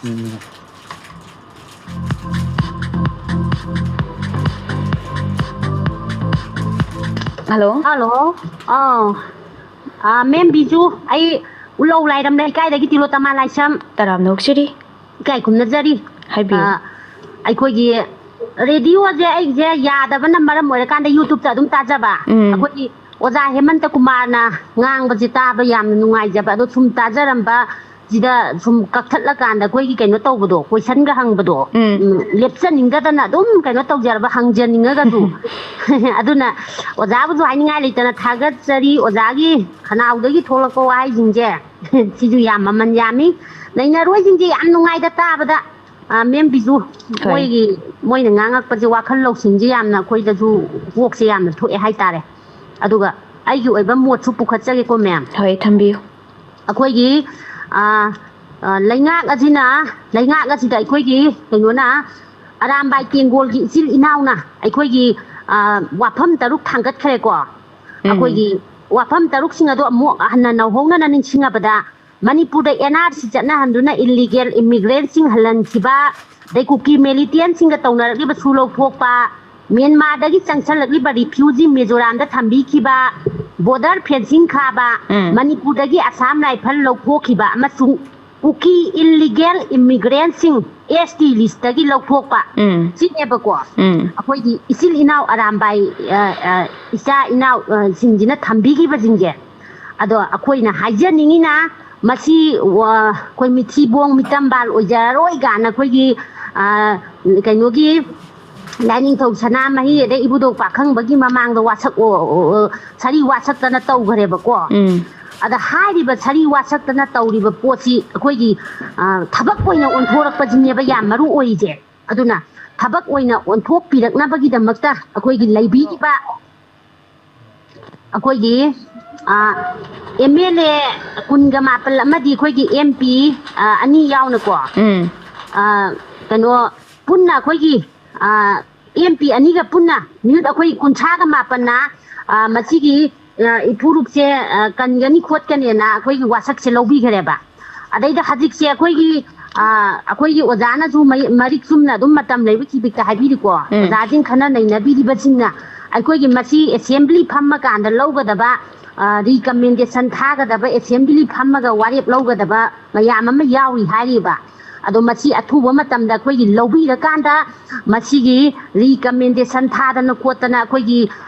ꯎꯝ꯫ ꯍꯜꯂꯣ꯫ ꯍꯜꯂꯣ꯫ ꯑꯥ꯫ ꯑꯥ, ꯃꯦꯝ ꯕꯤꯖꯨ, ꯑꯩ ꯎꯂꯧ ꯂꯥꯏꯔꯝ ꯂꯩꯀꯥꯏꯗꯒꯤ ꯇꯤꯂꯣꯇꯃꯥ ꯂꯥꯏꯁ꯭ꯔꯝ꯫ ꯇꯔꯥꯝꯅ ꯑꯣꯛꯆꯔꯤ꯫ ꯏꯀꯥꯏ ꯈꯨꯝꯅꯖꯔꯤ꯫ ꯍꯥꯏꯕꯤꯌꯨ꯫ ꯑꯥ, ꯑꯩꯈꯣꯏꯒꯤ ꯔꯦꯗꯤꯑꯣꯁꯦ ꯑꯩꯁꯦ ꯌꯥꯗꯕꯅ ꯃꯔꯝ ꯑꯣꯏꯔꯀꯥꯟꯗ YouTube-ꯇ ꯑꯗꯨꯝ ꯇꯥꯖꯕ꯫ ꯎꯝ꯫ ꯑꯩꯈꯣꯏꯒꯤ ꯑꯣꯖꯥ ꯍꯦꯃꯟꯇ ꯀꯨꯃꯥꯔꯅ ꯉꯥꯡꯕꯁꯦ ꯇꯥꯕ ꯌꯥꯝꯅ ꯅꯨꯡꯉꯥꯏꯖꯕ꯫ ꯑꯗꯣ ꯁꯨꯝ ꯇꯥꯖꯔꯝꯕ ꯁꯤꯗ ꯁꯨꯝ ꯀꯛꯊꯠꯂꯀꯥꯟꯗ ꯑꯩꯈꯣꯏꯒꯤ ꯀꯩꯅꯣ ꯇꯧꯕꯗꯣ, question-ꯒ ꯍꯪꯕꯗꯣ, ꯎꯝ꯫ ꯎꯝ, ꯂꯦꯞꯆꯅꯤꯡꯗꯗꯅ ꯑꯗꯨꯝ ꯀꯩꯅꯣ ꯇꯧꯖꯔꯕ, ꯍꯪꯖꯅꯤꯡꯉꯒꯁꯨ꯫ ꯑꯗꯨꯅ ꯑꯣꯖꯥꯕꯨꯁꯨ ꯍꯥꯏꯅꯤꯡꯉꯥꯏ ꯂꯩꯇꯅ ꯊꯥꯒꯠꯆꯔꯤ꯫ ꯑꯣꯖꯥꯒꯤ ꯈꯅꯥꯎꯗꯒꯤ ꯊꯣꯛꯂꯛꯄ ꯋꯥꯍꯩꯁꯤꯡꯁꯦ ꯁꯤꯁꯨ ꯌꯥꯝ ꯃꯃꯜ ꯌꯥꯝꯃꯤ꯫ ꯅꯩꯅꯔꯣꯏꯁꯤꯡꯁꯦ ꯌꯥꯝ ꯅꯨꯡꯉꯥꯏꯗ ꯇꯥꯕꯗ꯫ ꯑ, ꯃꯦꯝ ꯕꯤꯖꯨ, ꯍꯣꯏ꯫ ꯃꯣꯏꯒꯤ, ꯃꯣꯏꯅ ꯉꯥꯡꯉꯛꯄꯁꯦ ꯋꯥꯈꯜ ꯂꯧꯁꯤꯡꯁꯦ ꯌꯥꯝꯅ ꯑꯩꯈꯣꯏꯗꯁꯨ ꯀꯣꯛꯁꯦ ꯌꯥꯝꯅ ꯊꯣꯛꯑꯦ ꯍꯥꯏꯇꯥꯔꯦ꯫ ꯑꯗꯨꯒ ꯑꯩꯒꯤ ꯑꯣꯏꯕ ꯃꯣꯠꯁꯨ ꯄꯨꯈꯠꯆꯒꯦꯀꯣ, ꯃꯦꯝ꯫ ꯍꯣꯏ, ꯊꯝꯕꯤꯌꯨ꯫ ꯑꯩꯈꯣꯏꯒꯤ, ꯑ, ꯑ, ꯂꯩꯉꯥꯛ ꯑꯁꯤꯅ, ꯂꯩꯉꯥꯛ ꯑꯁꯤꯗ ꯑꯩꯈꯣꯏꯒꯤ ꯀꯩꯅꯣꯅ, ꯑꯔꯥꯝꯕꯥꯏ ꯇꯦꯡꯒꯣꯜꯒꯤ ꯏꯆꯤꯜ ꯏꯅꯥꯎꯅ ꯑꯩꯈꯣꯏꯒꯤ ꯑ, ꯋꯥꯐꯝ ꯇꯔꯨꯛ ꯊꯥꯡꯒꯠꯈ꯭ꯔꯦꯀꯣ꯫ ꯑꯩꯈꯣꯏꯒꯤ ꯋꯥꯐꯝ ꯇꯔꯨꯛꯁꯤꯡ ꯑꯗꯣ ꯑꯃꯨꯛ ꯍꯟꯅ ꯅꯧꯍꯧꯅꯅ ꯅꯤꯡꯁꯤꯡꯉꯕꯗ, ꯃꯅꯤꯄꯨꯔꯗ ꯑꯦꯟ ꯑꯥꯔ ꯁꯤ ꯆꯠꯅꯍꯟꯗꯨꯅ illegal immigrantꯁꯤꯡ ꯍꯜꯍꯟꯈꯤꯕ, ꯑꯗꯩ ꯀꯨꯀꯤ militantꯁꯤꯡꯒ ꯇꯧꯅꯔꯛꯂꯤꯕ ꯁꯨ ꯂꯧꯊꯣꯛꯄ, ꯃ꯭ꯌꯥꯟꯃꯥꯔꯗꯒꯤ ꯆꯪꯁꯜꯂꯛꯂꯤꯕ refugee ꯃꯤꯖꯣꯔꯥꯝꯗ ꯊꯝꯕꯤꯈꯤꯕ, border fencing ꯈꯥꯕ, ꯎꯝ꯫ ꯃꯅꯤꯄꯨꯔꯗꯒꯤ ꯑꯁꯥꯝ ꯔꯥꯏꯐꯜ ꯂꯧꯊꯣꯛꯈꯤꯕ ꯑꯃꯁꯨꯡ ꯀꯨꯀꯤ illegal immigrantꯁꯤꯡ ꯑꯦꯁ ꯇꯤ listꯇꯒꯤ ꯂꯧꯊꯣꯛꯄ, ꯎꯝ꯫ ꯁꯤꯅꯦꯕꯀꯣ꯫ ꯎꯝ꯫ ꯑꯩꯈꯣꯏꯒꯤ ꯏꯆꯤꯜ ꯏꯅꯥꯎ ꯑꯔꯥꯝꯕꯥꯏ, ꯑ, ꯑ, ꯏꯆꯥ ꯏꯅꯥꯎ, ꯑ, ꯁꯤꯡꯁꯤꯅ ꯊꯝꯕꯤꯈꯤꯕꯁꯤꯡꯁꯦ꯫ ꯑꯗꯣ ꯑꯩꯈꯣꯏꯅ ꯍꯥꯏꯖꯅꯤꯡꯉꯤꯅ, ꯃꯁꯤ, ꯑ, ꯑꯩꯈꯣꯏ ꯃꯤꯊꯤꯕꯣꯡ ꯃꯤꯇꯝꯕꯥꯜ ꯑꯣꯏꯖꯔꯔꯣꯏ ꯀꯥꯏꯅ ꯑꯩꯈꯣꯏꯒꯤ, ꯑ, ꯀꯩꯅꯣꯒꯤ ꯂꯥꯏꯅꯤꯡꯊꯧ ꯁꯅꯥꯃꯍꯤ ꯑꯗꯩ ꯏꯕꯨꯙꯧ ꯄꯥꯈꯪꯕꯒꯤ ꯃꯃꯥꯡꯗ ꯋꯥꯁꯛ, ꯑꯣ, ꯑꯣ, ꯑꯣ, ꯁꯥꯔꯤ ꯋꯥꯁꯛꯇꯅ ꯇꯧꯈ꯭ꯔꯦꯕꯀꯣ꯫ ꯎꯝ꯫ ꯑꯗ ꯍꯥꯏꯔꯤꯕ ꯁꯥꯔꯤ ꯋꯥꯁꯛꯇꯅ ꯇꯧꯔꯤꯕ ꯄꯣꯠꯁꯤ ꯑꯩꯈꯣꯏꯒꯤ, ꯑ, ꯊꯕꯛ ꯑꯣꯏꯅ ꯑꯣꯟꯊꯣꯔꯛꯄꯁꯤꯅꯦꯕ ꯌꯥꯝ ꯃꯔꯨ ꯑꯣꯏꯔꯤꯁꯦ꯫ ꯑꯗꯨꯅ ꯊꯕꯛ ꯑꯣꯏꯅ ꯑꯣꯟꯊꯣꯛꯄꯤꯔꯛꯅꯕꯒꯤꯗꯃꯛꯇ ꯑꯩꯈꯣꯏꯒꯤ ꯂꯩꯕꯤꯔꯤꯕ ꯑꯩꯈꯣꯏꯒꯤ, ꯑ, M L A ꯀꯨꯟꯒ ꯃꯥꯄꯜ ꯑꯃꯗꯤ ꯑꯩꯈꯣꯏꯒꯤ M P, ꯑ, ꯑꯅꯤ ꯌꯥꯎꯅꯀꯣ, ꯎꯝ꯫ ꯑ, ꯀꯩꯅꯣ, ꯄꯨꯟꯅ ꯑꯩꯈꯣꯏꯒꯤ, ꯑ, M P ꯑꯅꯤꯒ ꯄꯨꯟꯅ ꯃꯤꯍꯨꯠ ꯑꯩꯈꯣꯏ ꯀꯨꯟꯊ꯭ꯔꯥꯒ ꯃꯥꯄꯟꯅ, ꯑ, ꯃꯁꯤꯒꯤ, ꯑ, ꯐꯨꯔꯨꯞꯁꯦ, ꯑ, ꯀꯟꯒꯅꯤ ꯈꯣꯠꯀꯅꯦꯅ ꯑꯩꯈꯣꯏꯒꯤ ꯋꯥꯁꯛꯁꯦ ꯂꯧꯕꯤꯈ꯭ꯔꯦꯕ꯫ ꯑꯗꯩꯗ ꯍꯧꯖꯤꯛꯁꯦ ꯑꯩꯈꯣꯏꯒꯤ, ꯑ, ꯑꯩꯈꯣꯏꯒꯤ ꯑꯣꯖꯥꯅꯁꯨ ꯃꯩ-, ꯃꯔꯤꯛ ꯆꯨꯝꯅ ꯑꯗꯨꯝ ꯃꯇꯝ ꯂꯩꯕ ꯈꯤꯕꯤꯛꯇ ꯍꯥꯏꯕꯤꯔꯤꯀꯣ꯫ ꯎꯝ꯫ ꯑꯣꯖꯥꯁꯤꯡ ꯈꯟꯅ ꯅꯩꯅꯕꯤꯔꯤꯕꯁꯤꯡꯅ ꯑꯩꯈꯣꯏꯒꯤ ꯃꯁꯤ assembly ꯐꯝꯃꯀꯥꯟꯗ ꯂꯧꯒꯗꯕ, ꯑ, recommendation ꯊꯥꯒꯗꯕ, assembly ꯐꯝꯃꯒ ꯋꯥꯔꯦꯞ ꯂꯧꯒꯗꯕ ꯃꯌꯥꯝ ꯑꯃ ꯌꯥꯎꯔꯤ ꯍꯥꯏꯔꯤꯕ꯫ ꯑꯗꯣ ꯃꯁꯤ ꯑꯊꯨꯕ ꯃꯇꯝꯗ ꯑꯩꯈꯣꯏꯒꯤ ꯂꯧꯕꯤꯔꯀꯥꯟꯗ ꯃꯁꯤꯒꯤ recommendation ꯊꯥꯗꯅ ꯈꯣꯠꯇꯅ ꯑꯩꯈꯣꯏꯒꯤ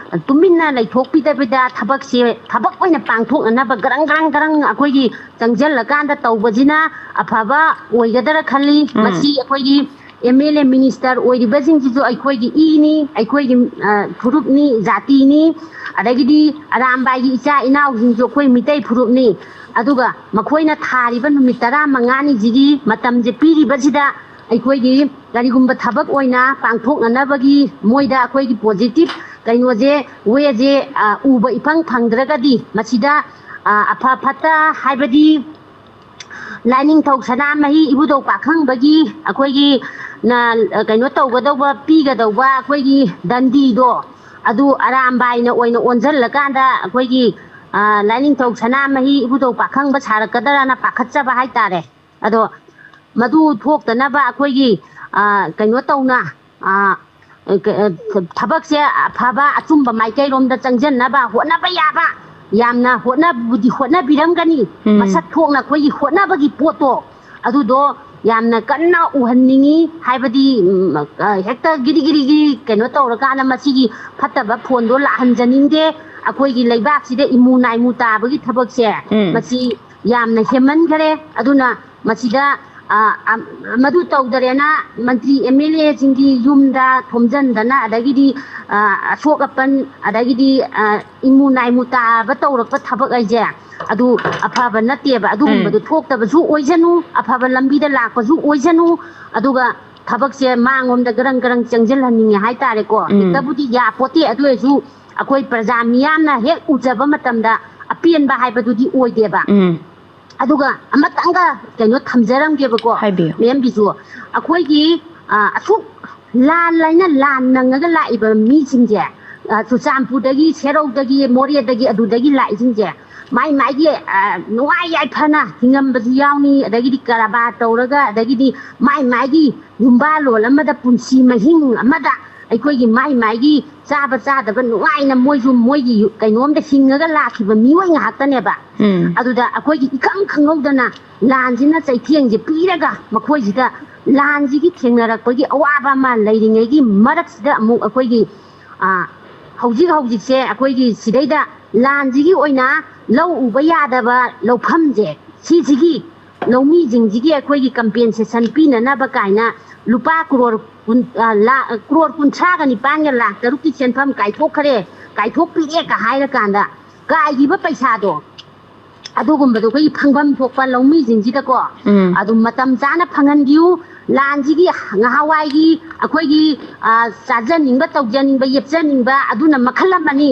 ꯇꯨꯃꯤꯟꯅ ꯂꯩꯊꯣꯛꯄꯤꯗꯕꯤꯗ ꯊꯕꯛꯁꯦ ꯊꯕꯛ ꯑꯣꯏꯅ ꯄꯥꯡꯊꯣꯛꯅꯅꯕ ꯒ꯭ꯔꯪ ꯒ꯭ꯔꯪ ꯒ꯭ꯔꯪ ꯑꯩꯈꯣꯏꯒꯤ ꯆꯪꯁꯤꯜꯂꯀꯥꯟꯗ ꯇꯧꯕꯁꯤꯅ ꯑꯐꯕ ꯑꯣꯏꯒꯗ꯭ꯔꯥ ꯈꯜꯂꯤ꯫ ꯎꯝ꯫ ꯃꯁꯤ ꯑꯩꯈꯣꯏꯒꯤ M L A minister ꯑꯣꯏꯔꯤꯕꯁꯤꯡꯁꯤꯁꯨ ꯑꯩꯈꯣꯏꯒꯤ ꯏꯅꯤ, ꯑꯩꯈꯣꯏꯒꯤ, ꯑ, ꯐꯨꯔꯨꯞꯅꯤ, ꯖꯥꯇꯤꯅꯤ, ꯑꯗꯒꯤꯗꯤ ꯑꯔꯥꯝꯕꯥꯏꯒꯤ ꯏꯆꯥ ꯏꯅꯥꯎꯁꯤꯡꯁꯨ ꯑꯩꯈꯣꯏ ꯃꯤꯇꯩ ꯐꯨꯔꯨꯞꯅꯤ꯫ ꯑꯗꯨꯒ ꯃꯈꯣꯏꯅ ꯊꯥꯔꯤꯕ ꯅꯨꯃꯤꯠ ꯇꯔꯥꯃꯉꯥꯅꯤꯁꯤꯒꯤ ꯃꯇꯝꯁꯦ ꯄꯤꯔꯤꯕꯁꯤꯗ ꯑꯩꯈꯣꯏꯒꯤ ꯀꯔꯤꯒꯨꯝꯕ ꯊꯕꯛ ꯑꯣꯏꯅ ꯄꯥꯡꯊꯣꯛꯅꯅꯕꯒꯤ ꯃꯣꯏꯗ ꯑꯩꯈꯣꯏꯒꯤ positive ꯀꯩꯅꯣꯁꯦ, wayꯁꯦ, ꯑ, ꯎꯕ ꯏꯐꯪ ꯐꯪꯗ꯭ꯔꯒꯗꯤ ꯃꯁꯤꯗ, ꯑ, ꯑꯐ ꯐꯠꯇ ꯍꯥꯏꯕꯗꯤ ꯂꯥꯏꯅꯤꯡꯊꯧ ꯁꯅꯥꯃꯍꯤ ꯏꯕꯨꯙꯧ ꯄꯥꯈꯪꯕꯒꯤ ꯑꯩꯈꯣꯏꯒꯤ, ꯅ, ꯑ, ꯀꯩꯅꯣ ꯇꯧꯒꯗꯧꯕ, ꯄꯤꯒꯗꯧꯕ ꯑꯩꯈꯣꯏꯒꯤ ꯗꯟꯗꯤꯗꯣ, ꯑꯗꯨ ꯑꯔꯥꯝꯕꯥꯏꯅ ꯑꯣꯏꯅ ꯑꯣꯟꯁꯤꯜꯂꯀꯥꯟꯗ ꯑꯩꯈꯣꯏꯒꯤ, ꯑ, ꯂꯥꯏꯅꯤꯡꯊꯧ ꯁꯅꯥꯃꯍꯤ ꯏꯕꯨꯙꯧ ꯄꯥꯈꯪꯕ ꯁꯥꯔꯛꯀꯗ꯭ꯔꯅ ꯄꯥꯈꯠꯆꯕ ꯍꯥꯏꯇꯥꯔꯦ꯫ ꯑꯗꯣ ꯃꯗꯨ ꯊꯣꯛꯇꯅꯕ ꯑꯩꯈꯣꯏꯒꯤ, ꯑ, ꯀꯩꯅꯣ ꯇꯧꯅ, ꯑ, ꯊꯕꯛꯁꯦ ꯑꯐꯕ ꯑꯆꯨꯝꯕ ꯃꯥꯏꯀꯩꯔꯣꯝꯗ ꯆꯪꯁꯤꯟꯅꯕ ꯍꯣꯠꯅꯕ ꯌꯥꯕ ꯌꯥꯝꯅ ꯍꯣꯠꯅꯕꯨꯗꯤ ꯍꯣꯠꯅꯕꯤꯔꯝꯒꯅꯤ꯫ ꯎꯝ꯫ ꯃꯁꯛ ꯊꯣꯛꯅ ꯑꯩꯈꯣꯏꯒꯤ ꯍꯣꯠꯅꯕꯒꯤ ꯄꯣꯠꯇꯣ, ꯑꯗꯨꯗꯣ ꯌꯥꯝꯅ ꯀꯟꯅ ꯎꯍꯟꯅꯤꯡꯉꯤ꯫ ꯍꯥꯏꯕꯗꯤ, ꯎꯝ, ꯑ, ꯍꯦꯛꯇ ꯒꯤꯔꯤ ꯒꯤꯔꯤ ꯒꯤꯔꯤ ꯀꯩꯅꯣ ꯇꯧꯔꯀꯥꯟꯗ ꯃꯁꯤꯒꯤ ꯐꯠꯇꯕ ꯐꯣꯟꯗꯣ ꯂꯥꯛꯍꯟꯖꯅꯤꯡꯗꯦ꯫ ꯑꯩꯈꯣꯏꯒꯤ ꯂꯩꯕꯥꯛꯁꯤꯗ ꯏꯃꯨ ꯅꯥꯏꯃꯨ ꯇꯥꯕꯒꯤ ꯊꯕꯛꯁꯦ, ꯎꯝ꯫ ꯃꯁꯤ ꯌꯥꯝꯅ ꯍꯦꯟꯃꯟꯈꯔꯦ꯫ ꯑꯗꯨꯅ ꯃꯁꯤꯗ, ꯑ, ꯑ, ꯃꯗꯨ ꯇꯧꯗꯔꯦꯅ ꯃꯟꯇ꯭ꯔꯤ ꯑꯦꯝ ꯑꯦꯜ ꯑꯦꯁꯤꯡꯒꯤ ꯌꯨꯝꯗ ꯊꯣꯝꯖꯤꯟꯗꯅ, ꯑꯗꯒꯤꯗꯤ, ꯑ, ꯑꯁꯣꯛ ꯑꯄꯟ, ꯑꯗꯒꯤꯗꯤ, ꯑ, ꯏꯃꯨ ꯅꯥꯏꯃꯨ ꯇꯥꯕ ꯇꯧꯔꯛꯄ ꯊꯕꯛ ꯍꯥꯏꯁꯦ, ꯑꯗꯨ ꯑꯐꯕ ꯅꯠꯇꯦꯕ꯫ ꯑꯗꯨꯒꯨꯝꯕꯗꯨ ꯎꯝ꯫ ꯊꯣꯛꯇꯕꯁꯨ ꯑꯣꯏꯁꯅꯨ, ꯑꯐꯕ ꯂꯝꯕꯤꯗ ꯂꯥꯛꯄꯁꯨ ꯑꯣꯏꯁꯅꯨ꯫ ꯑꯗꯨꯒ ꯊꯕꯛꯁꯦ ꯃꯥꯡꯂꯣꯝꯗ ꯒꯔꯪ ꯒꯔꯪ ꯆꯪꯁꯤꯜꯍꯟꯅꯤꯡꯉꯦ ꯍꯥꯏꯇꯥꯔꯦꯀꯣ꯫ ꯎꯝ꯫ ꯍꯦꯛꯇꯕꯨꯗꯤ ꯌꯥꯄꯣꯠꯇꯦ, ꯑꯗꯨ ꯑꯣꯏꯔꯁꯨ ꯑꯩꯈꯣꯏ ꯄ꯭ꯔꯖꯥ ꯃꯤꯌꯥꯝꯅ ꯍꯦꯛ ꯎꯖꯕ ꯃꯇꯝꯗ ꯑꯄꯦꯟꯕ ꯍꯥꯏꯕꯗꯨꯗꯤ ꯑꯣꯏꯗꯦꯕ꯫ ꯎꯝ꯫ ꯑꯗꯨꯒ ꯑꯃꯇꯪꯒ ꯀꯩꯅꯣ ꯊꯝꯖꯔꯝꯒꯦꯕꯀꯣ, ꯍꯥꯏꯕꯤꯌꯨ꯫ ꯃꯦꯝꯒꯤꯁꯨ꯫ ꯑꯩꯈꯣꯏꯒꯤ, ꯑ, ꯑꯁꯨꯛ ꯂꯥꯟ ꯂꯩꯅ ꯂꯥꯟ ꯅꯪꯉꯒ ꯂꯥꯛꯏꯕ ꯃꯤꯁꯤꯡꯁꯦ, ꯑ, ꯆꯨꯔꯆꯥꯟꯄꯨꯔꯗꯒꯤ, ꯁꯦꯔꯧꯗꯒꯤ, ꯃꯣꯔꯦꯗꯒꯤ, ꯑꯗꯨꯗꯒꯤ ꯂꯥꯛꯏꯁꯤꯡꯁꯦ, ꯃꯥꯏ ꯃꯥꯏꯒꯤ, ꯑ, ꯅꯨꯡꯉꯥꯏ ꯌꯥꯏꯐꯅ ꯍꯤꯡꯉꯝꯕꯁꯨ ꯌꯥꯎꯅꯤ, ꯑꯗꯒꯤꯗꯤ ꯀꯔꯕꯥꯔ ꯇꯧꯔꯒ, ꯑꯗꯒꯤꯗꯤ ꯃꯥꯏ ꯃꯥꯏꯒꯤ ꯌꯨꯝꯕꯥꯜꯂꯣꯟ ꯑꯃꯗ, ꯄꯨꯟꯁꯤ ꯃꯍꯤꯡ ꯑꯃꯗ ꯑꯩꯈꯣꯏꯒꯤ ꯃꯥꯏ ꯃꯥꯏꯒꯤ ꯆꯥꯕ ꯆꯥꯗꯕ ꯅꯨꯡꯉꯥꯏꯅ ꯃꯣꯏꯁꯨ ꯃꯣꯏꯒꯤ ꯌꯨ-, ꯀꯩꯅꯣꯝꯗ ꯍꯤꯡꯉꯒ ꯂꯥꯛꯈꯤꯕ ꯃꯤꯑꯣꯏ ꯉꯥꯛꯇꯅꯦꯕ꯫ ꯎꯝ꯫ ꯑꯗꯨꯗ ꯑꯩꯈꯣꯏꯒꯤ ꯏꯈꯪ ꯈꯪꯍꯧꯗꯅ ꯂꯥꯟꯁꯤꯅ ꯆꯩꯊꯦꯡꯁꯦ ꯄꯤꯔꯒ ꯃꯈꯣꯏꯁꯤꯗ ꯂꯥꯟꯁꯤꯒꯤ ꯊꯦꯡꯅꯔꯛꯄꯒꯤ ꯑꯋꯥꯕ ꯑꯃ ꯂꯩꯔꯤꯉꯩꯒꯤ ꯃꯔꯛꯁꯤꯗ ꯑꯃꯨꯛ ꯑꯩꯈꯣꯏꯒꯤ, ꯑ, ꯍꯧꯖꯤꯛ ꯍꯧꯖꯤꯛꯁꯦ ꯑꯩꯈꯣꯏꯒꯤ ꯁꯤꯗꯩꯗ ꯂꯥꯟꯁꯤꯒꯤ ꯑꯣꯏꯅ ꯂꯧ ꯎꯕ ꯌꯥꯗꯕ ꯂꯧꯐꯝꯁꯦ, ꯁꯤꯁꯤꯒꯤ ꯂꯧꯃꯤꯁꯤꯡꯁꯤꯒꯤ ꯑꯩꯈꯣꯏꯒꯤ compensation ꯄꯤꯅꯅꯕ ꯀꯥꯏꯅ ꯂꯨꯄꯥ ꯀ꯭ꯔꯣꯔ ꯀꯨꯟ, ꯑ, ꯂꯥ-, ꯀ꯭ꯔꯣꯔ ꯀꯨꯟꯊ꯭ꯔꯥꯒ ꯅꯤꯄꯥꯟꯒ ꯂꯥꯈ ꯇꯔꯨꯛꯀꯤ ꯁꯦꯟꯐꯝ ꯀꯥꯏꯊꯣꯛꯈ꯭ꯔꯦ, ꯀꯥꯏꯊꯣꯛꯄꯤꯔꯦ ꯀ ꯍꯥꯏꯔꯀꯥꯟꯗ ꯀꯥꯏꯈꯤꯕ ꯄꯩꯁꯥꯗꯣ, ꯑꯗꯨꯒꯨꯝꯕꯗꯣ ꯑꯩꯈꯣꯏꯒꯤ ꯐꯪꯐꯝ ꯊꯣꯛꯄ ꯂꯧꯃꯤꯁꯤꯡꯁꯤꯗꯀꯣ, ꯎꯝ꯫ ꯑꯗꯨꯝ ꯃꯇꯝ ꯆꯥꯅ ꯐꯪꯍꯟꯕꯤꯌꯨ꯫ ꯂꯥꯟꯁꯤꯒꯤ ꯉꯍꯥꯟꯋꯥꯏꯒꯤ ꯑꯩꯈꯣꯏꯒꯤ, ꯑ, ꯆꯥꯖꯅꯤꯡꯕ, ꯇꯧꯖꯅꯤꯡꯕ, ꯌꯦꯞꯆꯅꯤꯡꯕ, ꯑꯗꯨꯅ ꯃꯈꯜ ꯑꯃꯅꯤ꯫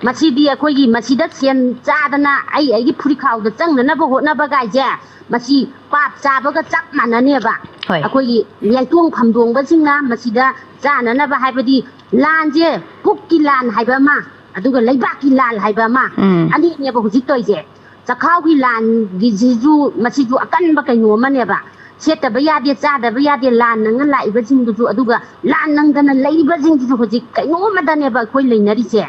ꯃꯁꯤꯗꯤ ꯑꯩꯈꯣꯏꯒꯤ ꯃꯁꯤꯗ ꯁꯦꯟ ꯆꯥꯗꯅ ꯑꯩ ꯑꯩꯒꯤ ꯐꯨꯔꯤꯈꯥꯎꯗ ꯆꯪꯅꯅꯕ ꯍꯣꯠꯅꯕ ꯀꯥꯏꯁꯦ, ꯃꯁꯤ ꯄꯥꯞ ꯆꯥꯕꯒ ꯆꯞ ꯃꯥꯟꯅꯅꯦꯕ꯫ ꯍꯣꯏ꯫ ꯑꯩꯈꯣꯏꯒꯤ ꯌꯥꯏꯇꯣꯡ ꯐꯝꯗꯣꯡꯕꯁꯤꯡꯅ ꯃꯁꯤꯗ ꯆꯥꯅꯅꯕ ꯍꯥꯏꯕꯗꯤ ꯂꯥꯟꯁꯦ, ꯄꯨꯛꯀꯤ ꯂꯥꯟ ꯍꯥꯏꯕ ꯑꯃ, ꯑꯗꯨꯒ ꯂꯩꯕꯥꯛꯀꯤ ꯂꯥꯟ ꯍꯥꯏꯕ ꯑꯃ, ꯎꯝ꯫ ꯑꯅꯤꯅꯦꯕ ꯍꯧꯖꯤꯛ ꯇꯧꯔꯤꯁꯦ꯫ ꯆꯈꯥꯎꯒꯤ ꯂꯥꯟꯒꯤꯁꯤꯁꯨ, ꯃꯁꯤꯁꯨ ꯑꯀꯟꯕ ꯀꯩꯅꯣ ꯑꯃꯅꯦꯕ꯫ ꯁꯦꯠꯇꯕ ꯌꯥꯗꯦ, ꯆꯥꯗꯕ ꯌꯥꯗꯦ, ꯂꯥꯟ ꯅꯪꯅ ꯂꯥꯛꯏꯕꯁꯤꯡꯗꯨꯁꯨ, ꯑꯗꯨꯒ ꯂꯥꯟ ꯅꯪꯗꯅ ꯂꯩꯔꯤꯕꯁꯤꯡꯁꯤꯁꯨ ꯍꯧꯖꯤꯛ ꯀꯩꯅꯣꯝꯃꯗꯅꯦꯕ ꯑꯩꯈꯣꯏ ꯂꯩꯅꯔꯤꯁꯦ꯫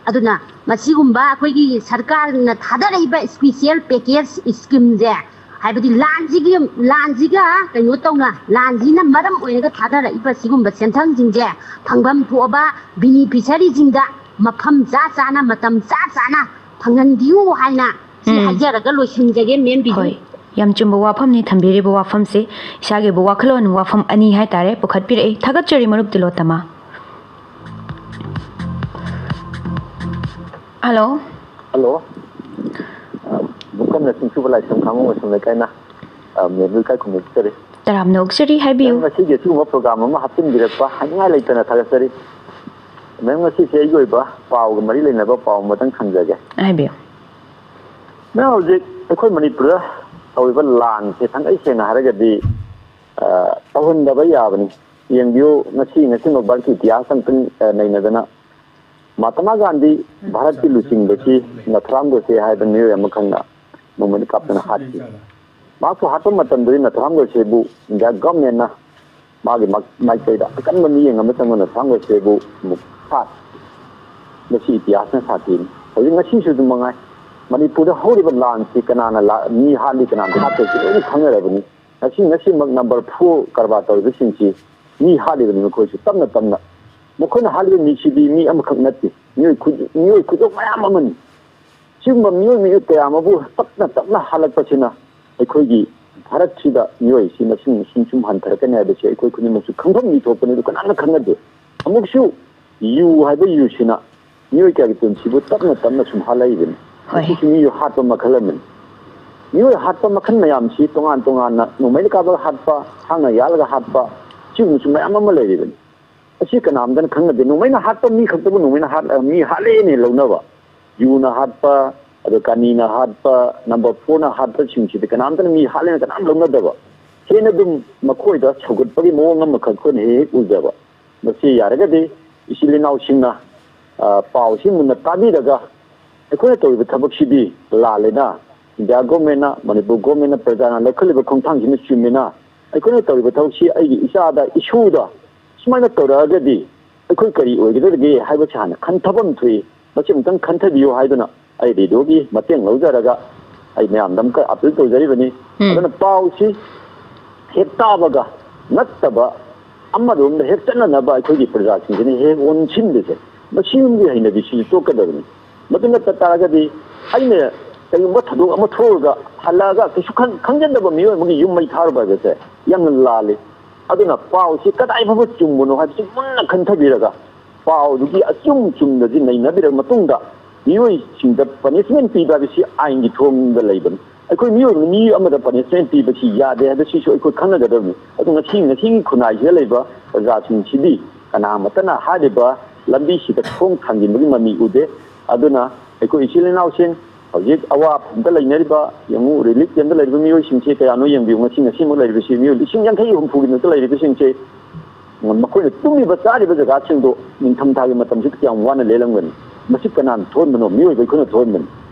ꯑꯗꯨꯅ ꯃꯁꯤꯒꯨꯝꯕ ꯑꯩꯈꯣꯏꯒꯤ ꯁꯔꯀꯥꯔꯅ ꯊꯥꯗꯔꯛꯏꯕ special package schemeꯁꯦ, ꯍꯥꯏꯕꯗꯤ ꯂꯥꯟꯁꯤꯒꯤ, ꯂꯥꯟꯁꯤꯒ ꯀꯩꯅꯣ ꯇꯧꯅ, ꯂꯥꯟꯁꯤꯅ ꯃꯔꯝ ꯑꯣꯏꯔꯒ ꯊꯥꯗꯔꯛꯏꯕ ꯁꯤꯒꯨꯝꯕ ꯁꯦꯟꯊꯪꯁꯤꯡꯁꯦ ꯐꯪꯐꯝ ꯊꯣꯛꯑꯕ beneficiaryꯁꯤꯡꯗ ꯃꯐꯝ ꯆꯥ ꯆꯥꯅ, ꯃꯇꯝ ꯆꯥ ꯆꯥꯅ ꯐꯪꯍꯟꯕꯤꯌꯨ ꯍꯥꯏꯅ ꯁꯤ ꯎꯝ꯫ ꯍꯥꯏꯖꯔꯒ ꯂꯣꯏꯁꯤꯟꯖꯒꯦ, ꯃꯦꯝ ꯕꯤꯖꯨ꯫ ꯍꯣꯏ, ꯌꯥꯝ ꯆꯨꯝꯕ ꯋꯥꯐꯝꯅꯤ ꯊꯝꯕꯤꯔꯤꯕ ꯋꯥꯐꯝꯁꯦ꯫ ꯏꯁꯥꯒꯤꯕꯨ ꯋꯥꯈꯜꯂꯣꯟ ꯋꯥꯐꯝ ꯑꯅꯤ ꯍꯥꯏꯇꯥꯔꯦ ꯄꯨꯈꯠꯄꯤꯔꯛꯏ꯫ ꯊꯥꯒꯠꯆꯔꯤ ꯃꯔꯨꯞ ꯇꯤꯂꯣꯇꯃꯥ꯫ ꯍꯜꯂꯣ꯫ ꯍꯜꯂꯣ꯫ ꯑ, ꯕꯨꯀꯝꯅ ꯆꯤꯡꯁꯨꯕ ꯂꯥꯏꯁ꯭ꯔꯝ ꯈꯥꯉꯕꯣꯛ ꯃꯁꯝ ꯂꯩꯀꯥꯏꯅ, ꯑ, ꯃꯦꯝꯕꯨ ꯏꯀꯥꯏ ꯈꯨꯝꯅꯖꯔꯤ꯫ ꯇꯔꯥꯝꯅ ꯑꯣꯛꯆꯔꯤ, ꯍꯥꯏꯕꯤꯌꯨ꯫ ꯃꯦꯝ, ꯉꯁꯤꯒꯤ ꯑꯁꯤꯒꯨꯝꯕ program ꯑꯃ ꯍꯥꯞꯆꯤꯟꯕꯤꯔꯛꯄ ꯍꯥꯏꯅꯤꯡꯉꯥꯏ ꯂꯩꯇꯅ ꯊꯥꯒꯠꯆꯔꯤ꯫ ꯃꯦꯝ, ꯉꯁꯤꯁꯦ ꯑꯩꯒꯤ ꯑꯣꯏꯕ ꯄꯥꯎꯒ ꯃꯔꯤ ꯂꯩꯅꯕ ꯄꯥꯎ ꯑꯃꯇꯪ ꯊꯝꯖꯒꯦ꯫ ꯍꯥꯏꯕꯤꯌꯨ꯫ ꯃꯦꯝ, ꯍꯧꯖꯤꯛ ꯑꯩꯈꯣꯏ ꯃꯅꯤꯄꯨꯔꯗ ꯇꯧꯔꯤꯕ ꯂꯥꯟꯁꯦ ꯊꯥꯡꯒꯩ ꯁꯦꯡꯅ ꯍꯥꯏꯔꯒꯗꯤ, ꯑ, ꯇꯧꯍꯟꯗꯕ ꯌꯥꯕꯅꯤ꯫ ꯌꯦꯡꯕꯤꯌꯨ, ꯉꯁꯤ, ꯉꯁꯤꯃꯛ ꯚꯥꯔꯠꯀꯤ ꯏꯇꯤꯍꯥꯁ ꯑꯃꯇꯪ, ꯑ, ꯅꯩꯅꯗꯅ, ꯃꯍꯥꯇꯃꯥ ꯒꯥꯟꯙꯤ ꯚꯥꯔꯠꯀꯤ ꯂꯨꯆꯤꯡꯕꯁꯤ ꯅꯊꯨꯔꯥꯝ ꯒꯣꯗꯁꯦ ꯍꯥꯏꯕ ꯃꯤꯑꯣꯏ ꯑꯃꯈꯛꯅ ꯅꯣꯡꯃꯩꯅ ꯀꯥꯞꯇꯨꯅ ꯍꯥꯠꯈꯤ꯫ ꯃꯍꯥꯛꯄꯨ ꯍꯥꯠꯄ ꯃꯇꯝꯗꯗꯤ ꯅꯊꯨꯔꯥꯝ ꯒꯣꯗꯁꯦꯕꯨ ꯏꯟꯗꯤꯌꯥ ꯒꯚꯔꯟꯃꯦꯟꯠꯅ ꯃꯥꯒꯤ ꯃꯥꯏ-, ꯃꯥꯏꯀꯩꯗ ꯑꯀꯟꯕ ꯃꯤꯠꯌꯦꯡ ꯑꯃ ꯆꯪꯕ ꯅꯊꯨꯔꯥꯝ ꯒꯣꯗꯁꯦꯕꯨ ꯑꯃꯨꯛ ꯍꯥꯠ-, ꯃꯁꯤ ꯏꯇꯤꯍꯥꯁꯅ ꯁꯥꯈꯤꯕꯅꯤ꯫ ꯍꯧꯖꯤꯛ ꯉꯁꯤꯁꯨ ꯑꯗꯨꯝ ꯃꯉꯥꯏ꯫ ꯃꯅꯤꯄꯨꯔꯗ ꯍꯧꯔꯤꯕ ꯂꯥꯟꯁꯤ ꯀꯅꯥꯅ ꯂꯥ-, ꯃꯤ ꯍꯥꯠꯂꯤ, ꯀꯅꯥꯅ ꯍꯥꯠꯇꯣꯏꯁꯤ ꯂꯣꯏꯅ ꯈꯪꯅꯔꯕꯅꯤ꯫ ꯉꯁꯤ, ꯉꯁꯤꯃꯛ number four ꯀꯔꯕꯥꯔ ꯇꯧꯔꯤꯕꯁꯤꯡꯁꯤ ꯃꯤ ꯍꯥꯠꯂꯤꯕꯅꯤ ꯃꯈꯣꯏꯁꯨ ꯇꯞꯅ ꯇꯞꯅ꯫ ꯃꯈꯣꯏꯅ ꯍꯥꯠꯂꯤꯕ ꯃꯤꯁꯤꯗꯤ ꯃꯤ ꯑꯃꯈꯛ ꯅꯠꯇꯦ꯫ ꯃꯤꯑꯣꯏ ꯈꯨ-, ꯃꯤꯑꯣꯏ ꯈꯨꯗꯣꯡ ꯃꯌꯥꯝ ꯑꯃꯅꯤ꯫ ꯁꯤꯒꯨꯝꯕ ꯃꯤꯑꯣꯏ ꯃꯤꯑꯣꯏ ꯀꯌꯥ ꯑꯃꯕꯨ ꯇꯞꯅ ꯇꯞꯅ ꯍꯥꯠꯂꯛꯄꯁꯤꯅ ꯑꯩꯈꯣꯏꯒꯤ ꯚꯥꯔꯠꯁꯤꯗ ꯃꯤꯑꯣꯏꯁꯤ ꯃꯁꯤꯡ ꯁꯨꯝ ꯁꯨꯝ ꯍꯟꯊꯔꯛꯀꯅꯤ ꯍꯥꯏꯕꯁꯤ ꯑꯩꯈꯣꯏ ꯈꯨꯗꯤꯡꯃꯛꯁꯨ ꯈꯪꯐꯝ ꯃꯤ ꯊꯣꯛꯄꯅꯤ, ꯑꯗꯨ ꯀꯅꯥꯝꯅ ꯈꯪꯅꯗꯦ꯫ ꯑꯃꯨꯛꯁꯨ ꯌꯨ ꯍꯥꯏꯕ ꯌꯨꯁꯤꯅ ꯃꯤꯑꯣꯏ ꯀꯌꯥꯒꯤ ꯄꯨꯟꯁꯤꯕꯨ ꯇꯞꯅ ꯇꯞꯅ ꯁꯨꯝ ꯍꯥꯠꯂꯛꯏꯕꯅꯤ꯫ ꯍꯣꯏ꯫ ꯃꯁꯤꯁꯨ ꯃꯤꯑꯣꯏ ꯍꯥꯠꯄ ꯃꯈꯜ ꯑꯃꯅꯤ꯫ ꯃꯤꯑꯣꯏ ꯍꯥꯠꯄ ꯃꯈꯜ ꯃꯌꯥꯝꯁꯤ ꯇꯣꯉꯥꯟ ꯇꯣꯉꯥꯟꯅ ꯅꯣꯡꯃꯩꯅ ꯀꯥꯞꯂꯒ ꯍꯥꯠꯄ, ꯊꯥꯡꯅ ꯌꯥꯜꯂꯒ ꯍꯥꯠꯄ, ꯁꯤꯒꯨꯝꯕꯁꯨ ꯃꯌꯥꯝ ꯑꯃ ꯂꯩꯔꯤꯕꯅꯤ꯫ ꯁꯤ ꯀꯅꯥꯝꯇꯅ ꯈꯪꯅꯗꯦ꯫ ꯅꯣꯡꯃꯩꯅ ꯍꯥꯠꯄ ꯃꯤ ꯈꯛꯇꯕꯨ ꯅꯣꯡꯃꯩꯅ ꯍꯥꯠ-, ꯃꯤ ꯍꯥꯠꯂꯦꯅ ꯂꯧꯅꯕ, ꯌꯨꯅ ꯍꯥꯠꯄ, ꯑꯗꯣ ꯀꯥꯅꯤꯅ ꯍꯥꯠꯄ, ꯅꯝꯕꯔ ꯐꯣꯔꯅ ꯍꯥꯠꯄꯁꯤꯡꯁꯤꯗꯤ ꯀꯅꯥꯝꯇꯅ ꯃꯤ ꯍꯥꯠꯂꯦꯅ ꯀꯅꯥꯝ ꯂꯧꯅꯗꯕ꯫ ꯍꯦꯟꯅ ꯑꯗꯨꯝ ꯃꯈꯣꯏꯗ ꯁꯧꯒꯠꯄꯒꯤ ꯃꯑꯣꯡ ꯑꯃꯈꯛ ꯑꯩꯈꯣꯏꯅ ꯍꯦꯛ ꯍꯦꯛ ꯎꯖꯕ꯫ ꯃꯁꯤ ꯌꯥꯔꯒꯗꯤ ꯏꯆꯤꯜ ꯏꯅꯥꯎꯁꯤꯡꯅ, ꯑ, ꯄꯥꯎꯁꯤ ꯃꯨꯟꯅ ꯇꯥꯕꯤꯔꯒ, ꯑꯩꯈꯣꯏꯅ ꯇꯧꯔꯤꯕ ꯊꯕꯛꯁꯤꯗꯤ ꯂꯥꯜꯂꯦꯅ, ꯏꯟꯗꯤꯌꯥ ꯒꯣꯔꯃꯦꯟꯅ, ꯃꯅꯤꯄꯨꯔ ꯒꯣꯔꯃꯦꯟꯅ, ꯄ꯭ꯔꯖꯥꯅ ꯂꯧꯈꯠꯂꯤꯕ ꯈꯣꯡꯊꯥꯡꯁꯤꯅ ꯆꯨꯝꯃꯦꯅ, ꯑꯩꯈꯣꯏꯅ ꯇꯧꯔꯤꯕ ꯊꯕꯛꯁꯤ ꯑꯩꯒꯤ ꯏꯆꯥꯗ, ꯏꯁꯨꯗ ꯁꯨꯃꯥꯏꯅ ꯇꯧꯔꯛꯑꯒꯗꯤ ꯑꯩꯈꯣꯏ ꯀꯔꯤ ꯑꯣꯏꯒꯗꯒꯦ ꯍꯥꯏꯕꯁꯤ ꯍꯥꯟꯅ ꯈꯟꯊꯕ ꯑꯃ ꯊꯣꯛꯏ꯫ ꯃꯁꯤ ꯑꯃꯨꯛꯇꯪ ꯈꯟꯊꯕꯤꯌꯨ ꯍꯥꯏꯗꯨꯅ ꯑꯩ ꯔꯦꯗꯤꯑꯣꯒꯤ ꯃꯇꯦꯡ ꯂꯧꯖꯔꯒ ꯑꯩ ꯃꯌꯥꯝꯗ ꯑꯃꯨꯛꯀ ꯑꯄꯤꯜ ꯇꯧꯖꯔꯤꯕꯅꯤ꯫ ꯎꯝ꯫ ꯑꯗꯨꯅ ꯄꯥꯎꯁꯤ ꯍꯦꯛ ꯇꯥꯕꯒ ꯅꯠꯇꯕ ꯑꯃꯔꯣꯝꯗ ꯍꯦꯛ ꯆꯠꯅꯅꯕ ꯑꯩꯈꯣꯏꯒꯤ ꯄ꯭ꯔꯖꯥꯁꯤꯡꯁꯤꯅ ꯍꯦꯛ ꯑꯣꯟꯁꯤꯟꯕꯁꯦ, ꯃꯁꯤꯒꯨꯝꯕꯒꯤ ꯍꯩꯅꯕꯤꯁꯤꯁꯨ ꯇꯣꯛꯀꯗꯕꯅꯤ꯫ ꯃꯗꯨ ꯅꯠꯇ ꯇꯥꯔꯒꯗꯤ ꯑꯩꯅ ꯀꯔꯤꯒꯨꯝꯕ ꯊꯧꯗꯣꯛ ꯑꯃ ꯊꯣꯛꯑꯒ ꯍꯜꯂꯛꯑꯒ ꯀꯩꯁꯨ ꯈꯪ-, ꯈꯪꯖꯟꯗꯕ ꯃꯤꯑꯣꯏ ꯑꯃꯒꯤ ꯌꯨꯝ ꯃꯩ ꯊꯥꯔꯨꯕ ꯍꯥꯏꯕꯁꯦ ꯌꯥꯝꯅ ꯂꯥꯜꯂꯤ꯫ ꯑꯗꯨꯅ ꯄꯥꯎꯁꯤ ꯀꯗꯥꯏ ꯐꯥꯎꯕ ꯆꯨꯝꯕꯅꯣ ꯍꯥꯏꯕꯁꯤ ꯃꯨꯟꯅ ꯈꯟꯊꯕꯤꯔꯒ ꯄꯥꯎꯗꯨꯒꯤ ꯑꯆꯨꯝ ꯆꯨꯝꯗꯁꯤ ꯅꯩꯅꯕꯤꯔꯕ ꯃꯇꯨꯡꯗ ꯃꯤꯑꯣꯏꯁꯤꯡꯗ ꯄꯅꯤꯁꯃꯦꯟ ꯄꯤꯕ ꯍꯥꯏꯕꯁꯤ ꯑꯥꯏꯟꯒꯤ ꯊꯣꯡꯗ ꯂꯩꯕꯅꯤ꯫ ꯑꯩꯈꯣꯏ ꯃꯤꯑꯣꯏꯕꯅ ꯃꯤ ꯑꯃꯗ ꯄꯅꯤꯁꯃꯦꯟ ꯄꯤꯕꯁꯤ ꯌꯥꯗꯦ ꯍꯥꯏꯕꯁꯤꯁꯨ ꯑꯩꯈꯣꯏ ꯈꯪꯅꯒꯗꯕꯅꯤ꯫ ꯑꯗꯨ ꯉꯁꯤ, ꯉꯁꯤꯒꯤ ꯈꯨꯟꯅꯥꯏꯁꯤꯗ ꯂꯩꯕ ꯄ꯭ꯔꯖꯥꯁꯤꯡꯁꯤꯗꯤ ꯀꯅꯥꯃꯠꯇꯅ ꯍꯥꯏꯔꯤꯕ ꯂꯝꯕꯤꯁꯤꯗ ꯈꯣꯡ ꯊꯥꯡꯖꯤꯟꯕꯒꯤ ꯃꯃꯤ ꯎꯗꯦ꯫ ꯑꯗꯨꯅ ꯑꯩꯈꯣꯏ ꯏꯆꯤꯜ ꯏꯅꯥꯎꯁꯤꯡ ꯍꯧꯖꯤꯛ ꯑꯋꯥꯐꯝꯗ ꯂꯩꯅꯔꯤꯕ, ꯌꯦꯡꯉꯨ, ꯔꯤꯂꯤꯐ ꯀꯦꯝꯗ ꯂꯩꯔꯤꯕ ꯃꯤꯑꯣꯏꯁꯤꯡꯁꯦ ꯀꯌꯥꯅꯣ ꯌꯦꯡꯕꯤꯌꯨ꯫ ꯉꯁꯤ, ꯉꯁꯤꯃꯛ ꯂꯩꯔꯤꯕꯁꯤ ꯃꯤꯑꯣꯏ ꯂꯤꯁꯤꯡ ꯌꯥꯡꯈꯩ ꯍꯨꯝꯐꯨꯒꯤ ꯃꯊꯛꯇ ꯂꯩꯔꯤꯕꯁꯤꯡꯁꯦ ꯃꯈꯣꯏꯅ ꯇꯨꯝꯃꯤꯕ ꯆꯥꯔꯤꯕ ꯖꯒꯥꯁꯤꯡꯗꯣ ꯅꯤꯡꯊꯝꯊꯥꯒꯤ ꯃꯇꯝꯁꯤꯗ ꯀꯌꯥꯝ ꯋꯥꯅ ꯂꯦꯜꯂꯝꯒꯅꯤ? ꯃꯁꯤ ꯀꯅꯥꯅ ꯊꯣꯛꯍꯟꯕꯅꯣ? ꯃꯤꯑꯣꯏꯕ ꯑꯩꯈꯣꯏꯅ ꯊꯣꯛꯍꯟꯕꯅꯤ꯫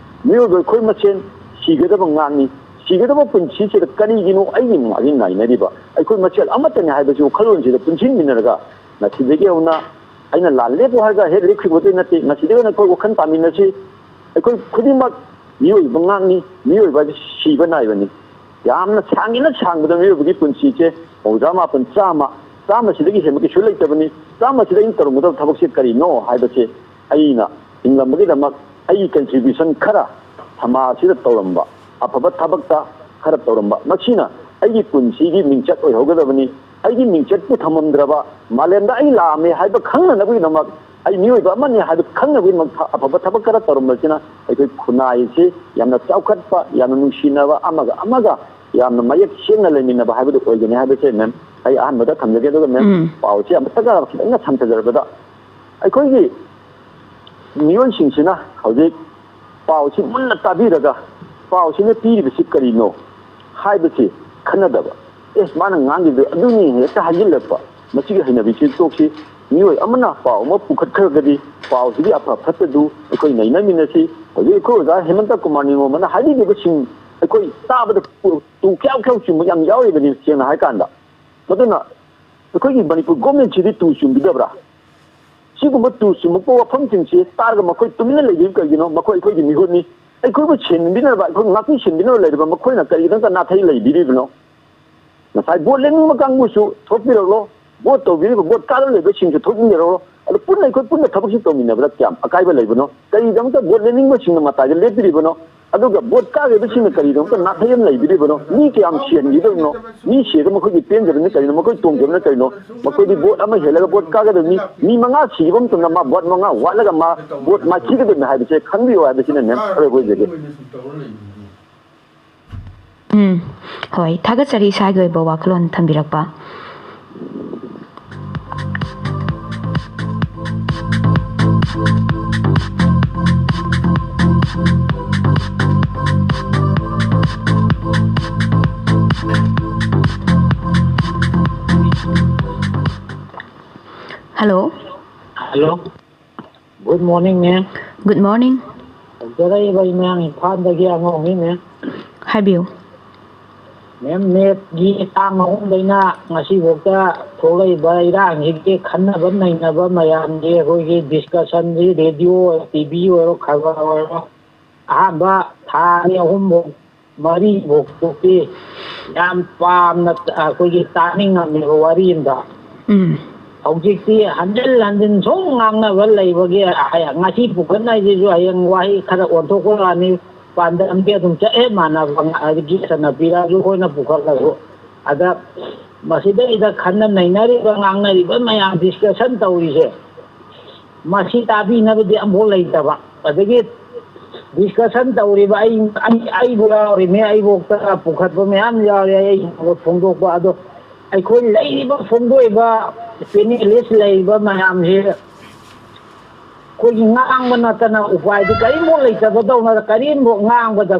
ꯃꯤꯑꯣꯏꯕ ꯑꯩꯈꯣꯏ ꯃꯁꯦꯟ ꯁꯤꯒꯗꯕ ꯉꯥꯛꯅꯤ꯫ ꯁꯤꯒꯗꯕ ꯄꯨꯟꯁꯤꯁꯤꯗ ꯀꯔꯤꯒꯤꯅꯣ ꯑꯩꯒꯤ ꯉꯥꯛꯅꯤ ꯉꯥꯏꯅꯔꯤꯕ? ꯑꯩꯈꯣꯏ ꯃꯁꯦꯜ ꯑꯃꯠꯇꯅꯤ ꯍꯥꯏꯕꯁꯤ ꯋꯥꯈꯜꯂꯣꯟꯁꯤꯗ ꯄꯨꯟꯁꯤꯟꯃꯤꯟꯅꯔꯒ ꯉꯁꯤꯗꯒꯤ ꯍꯧꯅ ꯑꯩꯅ ꯂꯥꯜ ꯂꯦꯞꯄꯨ ꯍꯥꯏꯔꯒ ꯍꯦꯛ ꯂꯦꯞꯈꯤꯕꯗꯤ ꯅꯠꯇꯦ꯫ ꯉꯁꯤꯗꯒꯤ ꯍꯧꯅ ꯑꯩꯈꯣꯏ ꯋꯥꯈꯜ ꯇꯥꯃꯤꯟꯅꯁꯤ꯫ ꯑꯩꯈꯣꯏ ꯈꯨꯗꯤꯡꯃꯛ ꯃꯤꯑꯣꯏꯕ ꯉꯥꯛꯅꯤ꯫ ꯃꯤꯑꯣꯏꯕ ꯍꯥꯏꯕꯁꯤ ꯁꯤꯕ ꯅꯥꯏꯕꯅꯤ꯫ ꯌꯥꯝꯅ ꯁꯥꯡꯒꯦꯅ ꯁꯥꯡꯕꯗ ꯃꯤꯑꯣꯏꯕꯒꯤ ꯄꯨꯟꯁꯤꯁꯦ ꯃꯧꯗ꯭ꯔꯥ ꯃꯥꯄꯟ, ꯆꯥꯝꯃ, ꯆꯥꯝꯃꯁꯤꯗꯒꯤ ꯍꯦꯟꯕ ꯀꯩꯁꯨ ꯂꯩꯇꯕꯅꯤ꯫ ꯆꯥꯝꯃꯁꯤꯗ ꯑꯩꯅ ꯇꯧꯔꯝꯒꯗꯕ ꯊꯕꯛꯁꯦ ꯀꯔꯤꯅꯣ ꯍꯥꯏꯕꯁꯦ ꯑꯩꯅ ꯍꯤꯡꯂꯝꯕꯒꯤꯗꯃꯛ ꯑꯩꯒꯤ ꯀꯟꯇ꯭ꯔꯤꯕ꯭ꯌꯨꯁꯟ ꯈꯔ ꯁꯃꯥꯖꯁꯤꯗ ꯇꯧꯔꯝꯕ, ꯑꯐꯕ ꯊꯕꯛꯇ ꯈꯔ ꯇꯧꯔꯝꯕ, ꯃꯁꯤꯅ ꯑꯩꯒꯤ ꯄꯨꯟꯁꯤꯒꯤ ꯃꯤꯡꯆꯠ ꯑꯣꯏꯍꯧꯒꯗꯕꯅꯤ꯫ ꯑꯩꯒꯤ ꯃꯤꯡꯆꯠꯄꯨ ꯊꯝꯃꯝꯗ꯭ꯔꯕ, ꯃꯥꯂꯦꯝꯗ ꯑꯩ ꯂꯥꯛꯑꯝꯃꯦ ꯍꯥꯏꯕ ꯈꯪꯅꯅꯕꯒꯤꯗꯃꯛ, ꯑꯩ ꯃꯤꯑꯣꯏꯕ ꯑꯃꯅꯤ ꯍꯥꯏꯕ ꯈꯪꯅꯕꯒꯤꯗꯃꯛ ꯑꯐꯕ ꯊꯕꯛ ꯈꯔ ꯇꯧꯔꯝꯕꯁꯤꯅ ꯑꯩꯈꯣꯏ ꯈꯨꯟꯅꯥꯏꯁꯤ ꯌꯥꯝꯅ ꯆꯥꯎꯈꯠꯄ, ꯌꯥꯝꯅ ꯅꯨꯡꯁꯤꯅꯕ, ꯑꯃꯒ ꯑꯃꯒ ꯌꯥꯝꯅ ꯃꯌꯦꯛ ꯁꯦꯡꯅ ꯂꯩꯃꯤꯟꯅꯕ ꯍꯥꯏꯕꯗꯨ ꯑꯣꯏꯒꯅꯤ ꯍꯥꯏꯕꯁꯦ, ꯃꯦꯝ, ꯑꯩ ꯑꯍꯥꯟꯕꯗ ꯊꯝꯖꯒꯦ, ꯑꯗꯨꯒ ꯃꯦꯝ, ꯎꯝ꯫ ꯄꯥꯎꯁꯤ ꯑꯃꯨꯛꯇꯒ ꯈꯤꯇꯪꯒ ꯁꯝꯊꯖꯔꯕꯗ, ꯑꯩꯈꯣꯏꯒꯤ ꯃꯤꯑꯣꯏꯁꯤꯡꯁꯤꯅ ꯍꯧꯖꯤꯛ ꯄꯥꯎꯁꯤ ꯃꯨꯟꯅ ꯇꯥꯕꯤꯔꯒ, ꯄꯥꯎꯁꯤꯅ ꯄꯤꯔꯤꯕꯁꯤ ꯀꯔꯤꯅꯣ ꯍꯥꯏꯕꯁꯤ ꯈꯟꯅꯗꯕ, "ꯑꯦ, ꯃꯥꯅ ꯉꯥꯡꯈꯤꯕꯗꯣ ꯑꯗꯨꯅꯤ" ꯍꯦꯛꯇ ꯍꯥꯏꯖꯤꯜꯂꯛꯄ, ꯃꯁꯤꯒꯤ ꯍꯩꯅꯕꯤꯁꯤ ꯇꯣꯛꯁꯤ꯫ ꯃꯤꯑꯣꯏ ꯑꯃꯅ ꯄꯥꯎ ꯑꯃ ꯄꯨꯈꯠꯈ꯭ꯔꯒꯗꯤ, ꯄꯥꯎꯁꯤꯒꯤ ꯑꯐ ꯐꯠꯇꯗꯨ ꯑꯩꯈꯣꯏ ꯅꯩꯅꯃꯤꯟꯅꯁꯤ꯫ ꯍꯧꯖꯤꯛ ꯑꯩꯈꯣꯏ ꯑꯣꯖꯥ ꯍꯦꯃꯟꯇ ꯀꯨꯃꯥꯔ ꯅꯤꯡꯉꯣꯝꯕꯅ ꯍꯥꯏꯕꯤꯈꯤꯕꯁꯤꯡ ꯑꯩꯈꯣꯏ ꯇꯥꯕꯗ ꯇꯨ ꯈ꯭ꯌꯥꯎ ꯈ꯭ꯌꯥꯎ ꯆꯨꯝꯕ ꯌꯥꯝ ꯌꯥꯎꯔꯤꯕꯅꯤ, ꯁꯦꯡꯅ ꯍꯥꯏꯀꯥꯟꯗ꯫ ꯃꯗꯨꯅ ꯑꯩꯈꯣꯏꯒꯤ ꯃꯅꯤꯄꯨꯔ ꯒꯣꯔꯃꯦꯟꯁꯤꯗꯤ ꯇꯨ ꯆꯨꯝꯕꯤꯗꯕ꯭ꯔꯥ? ꯁꯤꯒꯨꯝꯕ ꯇꯨ ꯆꯨꯝꯃꯛꯄ ꯋꯥꯐꯝꯁꯤꯡꯁꯤ ꯇꯥꯔꯒ ꯃꯈꯣꯏ ꯇꯨꯃꯤꯟꯅ ꯂꯩꯕꯤꯕ ꯀꯩꯒꯤꯅꯣ? ꯃꯈꯣꯏ ꯑꯩꯈꯣꯏꯒꯤ ꯃꯤꯍꯨꯠꯅꯤ꯫ ꯑꯩꯈꯣꯏꯕꯨ ꯁꯦꯟꯕꯤꯅꯕ, ꯑꯩꯈꯣꯏ ꯉꯥꯛꯄꯤ ꯁꯦꯟꯕꯤꯅꯕ ꯂꯩꯔꯤꯕ ꯃꯈꯣꯏꯅ ꯀꯔꯤꯒꯤꯗꯃꯛꯇ ꯅꯥꯊꯩ ꯂꯩꯕꯤꯔꯤꯕꯅꯣ? ꯉꯁꯥꯏ ꯚꯣꯠ ꯂꯦꯞꯅꯤꯡꯕ ꯀꯥꯡꯕꯨꯁꯨ ꯊꯣꯛꯄꯤꯔꯛꯂꯣ, ꯚꯣꯠ ꯇꯧꯕꯤꯔꯤꯕ, ꯚꯣꯠ ꯀꯥꯔ ꯂꯩꯕꯁꯤꯡꯁꯨ ꯊꯣꯛꯃꯤꯟꯅꯔꯛꯂꯣ꯫ ꯑꯗꯨ ꯄꯨꯟꯅ ꯑꯩꯈꯣꯏ ꯄꯨꯟꯅ ꯊꯕꯛꯁꯤ ꯇꯧꯃꯤꯟꯅꯕꯗ ꯀꯌꯥꯝ ꯑꯀꯥꯏꯕ ꯂꯩꯕꯅꯣ? ꯀꯔꯤꯒꯤꯗꯃꯛꯇ ꯚꯣꯠ ꯂꯦꯞꯅꯤꯡꯕꯁꯤꯡꯅ ꯃꯇꯥꯏꯗ ꯂꯦꯞꯄꯤꯔꯤꯕꯅꯣ? ꯑꯗꯨꯒ ꯚꯣꯠ ꯀꯥꯈꯤꯕꯁꯤꯡꯅ ꯀꯔꯤꯒꯤꯗꯃꯛꯇ ꯅꯥꯊꯩ ꯑꯃ ꯂꯩꯕꯤꯔꯤꯕꯅꯣ? ꯃꯤ ꯀꯌꯥꯝ ꯁꯤꯍꯟꯈꯤꯗꯧꯔꯤꯅꯣ? ꯃꯤ ꯁꯤꯔꯒ ꯃꯈꯣꯏꯒꯤ ꯄꯦꯟꯖꯕꯅ ꯀꯔꯤꯅꯣ? ꯃꯈꯣꯏ ꯇꯣꯡꯖꯕꯅ ꯀꯔꯤꯅꯣ? ꯃꯈꯣꯏꯗꯤ ꯚꯣꯠ ꯑꯃ ꯍꯦꯜꯂꯒ ꯚꯣꯠ ꯀꯥꯒꯗꯕꯅꯤ꯫ ꯃꯤ ꯃꯉꯥ ꯁꯤꯈꯤꯕ ꯃꯇꯝꯗ ꯃꯥ ꯚꯣꯠ ꯃꯉꯥ ꯋꯥꯠꯂꯒ ꯃꯥ ꯚꯣꯠ ꯃꯥꯏꯊꯤꯒꯗꯕꯅꯤ ꯍꯥꯏꯕꯁꯦ ꯈꯪꯕꯤꯌꯨ ꯍꯥꯏꯕꯁꯤꯅ ꯃꯦꯝ ꯑꯔꯣꯏꯕ ꯑꯣꯏꯖꯒꯦ꯫ ꯎꯝ, ꯍꯣꯏ, ꯊꯥꯒꯠꯆꯔꯤ ꯏꯁꯥꯒꯤ ꯑꯣꯏꯕ ꯋꯥꯈꯜꯂꯣꯟ ꯊꯝꯕꯤꯔꯛꯄ꯫ Hello. Hello. Good morning, ma'am. Good morning. ꯇꯧꯖꯔꯛꯏꯕ ꯏꯃꯥ ꯏꯝꯐꯥꯜꯗꯒꯤ ꯑꯉꯧꯅꯤ, ma'am꯫ ꯍꯥꯏꯕꯤꯌꯨ꯫ Ma'am, ꯃꯦꯞꯀꯤ ꯇꯥꯡ ꯑꯍꯨꯝꯗꯩꯅ ꯉꯁꯤꯐꯥꯎꯗ ꯊꯣꯛꯂꯛꯏꯕ ꯏꯔꯥꯡꯁꯤꯒꯤ ꯈꯟꯅꯕ ꯅꯩꯅꯕ ꯃꯌꯥꯝꯒꯤ ꯑꯩꯈꯣꯏꯒꯤ discussionꯁꯤ radio, TV ꯑꯣꯏꯔꯣ, ꯈꯕꯔ ꯑꯣꯏꯔꯣ, ꯑꯍꯥꯟꯕ ꯊꯥ ꯑꯅꯤ ꯑꯍꯨꯝꯐꯥꯎ ꯃꯔꯤꯐꯥꯎ ꯊꯣꯛꯄꯤ ꯌꯥꯝ ꯄꯥꯝꯅ ꯑꯩꯈꯣꯏꯒꯤ ꯇꯥꯅꯤꯡꯉꯝꯃꯦꯕ ꯋꯥꯔꯤ ꯑꯝꯗ꯫ ꯎꯝ꯫ ꯍꯧꯖꯤꯛꯇꯤ ꯍꯟꯖꯤꯟ ꯍꯟꯖꯤꯟ ꯁꯨꯝ ꯉꯥꯡꯅꯕ ꯂꯩꯕꯒꯤ ꯍꯌꯦꯡ ꯉꯁꯤ ꯄꯨꯈꯠꯅꯔꯤꯁꯤꯁꯨ ꯍꯌꯦꯡ ꯋꯥꯍꯩ ꯈꯔ ꯑꯣꯟꯊꯣꯛꯄ ꯋꯥꯅꯤ, ꯄꯥꯟꯗꯝꯗꯤ ꯑꯗꯨꯝ ꯆꯞ ꯍꯦꯛ ꯃꯥꯟꯅꯕ ꯉ-, ꯍꯥꯏꯗꯤ ꯒꯦꯁ ꯑꯅ ꯄꯤꯔꯛꯑꯁꯨ ꯑꯩꯈꯣꯏꯅ ꯄꯨꯈꯠꯂꯁꯨ꯫ ꯑꯗ ꯃꯁꯤꯗꯩꯗ ꯈꯟꯅ ꯅꯩꯅꯔꯤꯕ ꯉꯥꯡꯅꯔꯤꯕ ꯃꯌꯥꯝ discussion ꯇꯧꯔꯤꯁꯦ ꯃꯁꯤ ꯇꯥꯕꯤꯅꯕꯗꯤ ꯑꯃꯐꯥꯎ ꯂꯩꯇꯕ꯫ ꯑꯗꯒꯤ discussion ꯇꯧꯔꯤꯕ ꯑꯩ, ꯑꯩ, ꯑꯩꯕꯨ ꯌꯥꯎꯔꯤꯅꯦ, ꯑꯩꯕꯨꯛꯇ ꯄꯨꯈꯠꯄ ꯃꯌꯥꯝ ꯌꯥꯎꯔꯦ, ꯑꯩ ꯐꯣꯡꯗꯣꯛꯄ꯫ ꯑꯗꯣ ꯑꯩꯈꯣꯏ ꯂꯩꯔꯤꯕ ꯐꯣꯡꯗꯣꯛꯏꯕ ꯄꯦꯅꯦꯂꯤꯁ ꯂꯩꯔꯤꯕ ꯃꯌꯥꯝꯁꯤ ꯑꯩꯈꯣꯏꯒꯤ ꯉꯥꯡꯕ ꯅꯠꯇꯅ ꯎꯄꯥꯏꯗꯤ ꯀꯔꯤꯝꯐꯥꯎ ꯂꯩꯇꯕꯗꯧꯅ ꯀꯔꯤꯝꯐꯥꯎ ꯉꯥꯡꯕꯗ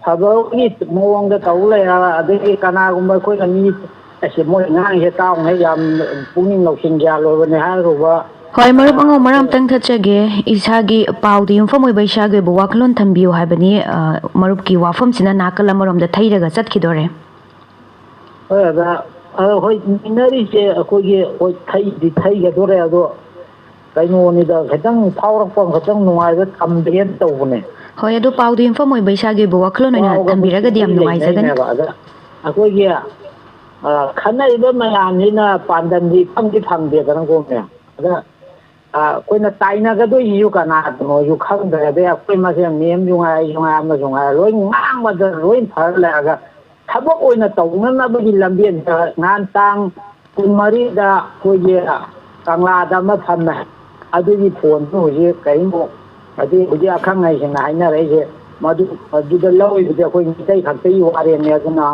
ꯐꯕꯒꯤ ꯃꯑꯣꯡꯗ ꯇꯧ ꯂꯩꯔ, ꯑꯗꯒꯤ ꯀꯅꯥꯒꯨꯝꯕ ꯑꯩꯈꯣꯏꯅ ꯃꯤ ꯑꯁꯤ ꯃꯣꯏ ꯉꯥꯡꯉꯤꯁꯦ ꯇꯥꯎꯅ ꯌꯥꯝ ꯄꯨꯛꯅꯤꯡ ꯂꯧꯁꯤꯡ ꯒ꯭ꯌꯥꯟ ꯑꯣꯏꯕꯅꯤ ꯍꯥꯏꯔꯨꯕ꯫ ꯍꯣꯏ, ꯃꯔꯨꯞ ꯑꯉꯧ, ꯃꯔꯛ ꯑꯃꯇꯪ ꯊꯠꯆꯒꯦ꯫ ꯏꯁꯥꯒꯤ ꯄꯥꯎꯗ ꯌꯨꯝꯐꯝ ꯑꯣꯏꯕ ꯏꯁꯥꯒꯤ ꯑꯣꯏꯕ ꯋꯥꯈꯜꯂꯣꯟ ꯊꯝꯕꯤꯌꯨ ꯍꯥꯏꯕꯅꯤ꯫ ꯑ, ꯃꯔꯨꯞꯀꯤ ꯋꯥꯐꯝꯁꯤꯅ ꯅꯥꯀꯜ ꯑꯃꯔꯣꯝꯗ ꯊꯩꯔꯒ ꯆꯠꯈꯤꯗꯣꯔꯦ꯫ ꯍꯣꯏ ꯑꯗ, ꯑꯗ ꯍꯣꯏ ꯅꯩꯅꯔꯤꯁꯦ ꯑꯩꯈꯣꯏꯒꯤ ꯍꯣꯏ ꯊꯩꯗꯤ ꯊꯩꯒꯗꯣꯔꯦ, ꯑꯗꯣ ꯀꯩꯅꯣꯅꯤꯗ, ꯈꯤꯇꯪ ꯐꯥꯎꯔꯛꯄ ꯈꯤꯇꯪ ꯅꯨꯡꯉꯥꯏꯕ ꯊꯝꯕꯤꯒꯦꯅ ꯇꯧꯕꯅꯦ꯫ ꯍꯣꯏ, ꯑꯗꯣ ꯄꯥꯎꯗ ꯌꯨꯝꯐꯝ ꯑꯣꯏꯕ ꯏꯁꯥꯒꯤ ꯑꯣꯏꯕ ꯋꯥꯈꯜꯂꯣꯟ ꯑꯣꯏꯅ ꯄꯥꯎꯒ ꯊꯝꯕꯤꯔꯒꯗꯤ ꯌꯥꯝ ꯅꯨꯡꯉꯥꯏꯖꯒꯅꯤ꯫ ꯂꯩꯅꯩꯅꯦꯕ꯫ ꯑꯗ ꯑꯩꯈꯣꯏꯒꯤ, ꯑ, ꯈꯟꯅꯔꯤꯕ ꯃꯌꯥꯝꯁꯤꯅ ꯄꯥꯟꯗꯝꯗꯤ ꯏꯐꯪꯗꯤ ꯐꯪꯗꯦꯗꯅꯀꯣ ꯃꯌꯥꯝ꯫ ꯑꯗ, ꯑ, ꯑꯩꯈꯣꯏꯅ ꯇꯥꯏꯅꯒꯗꯣꯏꯁꯤꯁꯨ ꯀꯅꯥꯗꯅꯣꯁꯨ ꯈꯪꯗ꯭ꯔꯦ꯫ ꯑꯗꯩ ꯑꯩꯈꯣꯏ ꯃꯁꯦꯟ ꯃꯦꯝꯁꯨ ꯉꯥꯏ, ꯑꯩꯁꯨ ꯉꯥꯏ, ꯑꯃꯁꯨ ꯉꯥꯏ, ꯂꯣꯏ ꯉꯥꯡꯕꯗ ꯂꯣꯏ ꯐꯔ ꯂꯩꯔꯒ ꯊꯕꯛ ꯑꯣꯏꯅ ꯇꯧꯅꯅꯕꯒꯤ ꯂꯝꯕꯦꯟꯗ ꯉꯍꯥꯟ ꯇꯥꯡ ꯀꯨꯟꯃꯔꯤꯗ ꯑꯩꯈꯣꯏꯒꯤ ꯀꯪꯂꯥꯗ ꯑꯃ ꯐꯝꯃꯦ꯫ ꯑꯗꯨꯒꯤ ꯐꯣꯟꯗꯨ ꯍꯧꯖꯤꯛ ꯀꯔꯤꯝꯐꯥꯎ, ꯑꯗꯨ ꯍꯧꯖꯤꯛ ꯑꯈꯪ ꯑꯍꯩꯁꯤꯡꯅ ꯍꯥꯏꯅꯔꯛꯏꯁꯦ, ꯃꯗꯨ, ꯃꯗꯨꯗ ꯂꯧꯔꯤꯕꯗꯤ ꯑꯩꯈꯣꯏ ꯃꯤꯇꯩ ꯈꯛꯇꯒꯤ ꯋꯥꯔꯦꯞꯅꯦ꯫ ꯑꯗꯨꯅ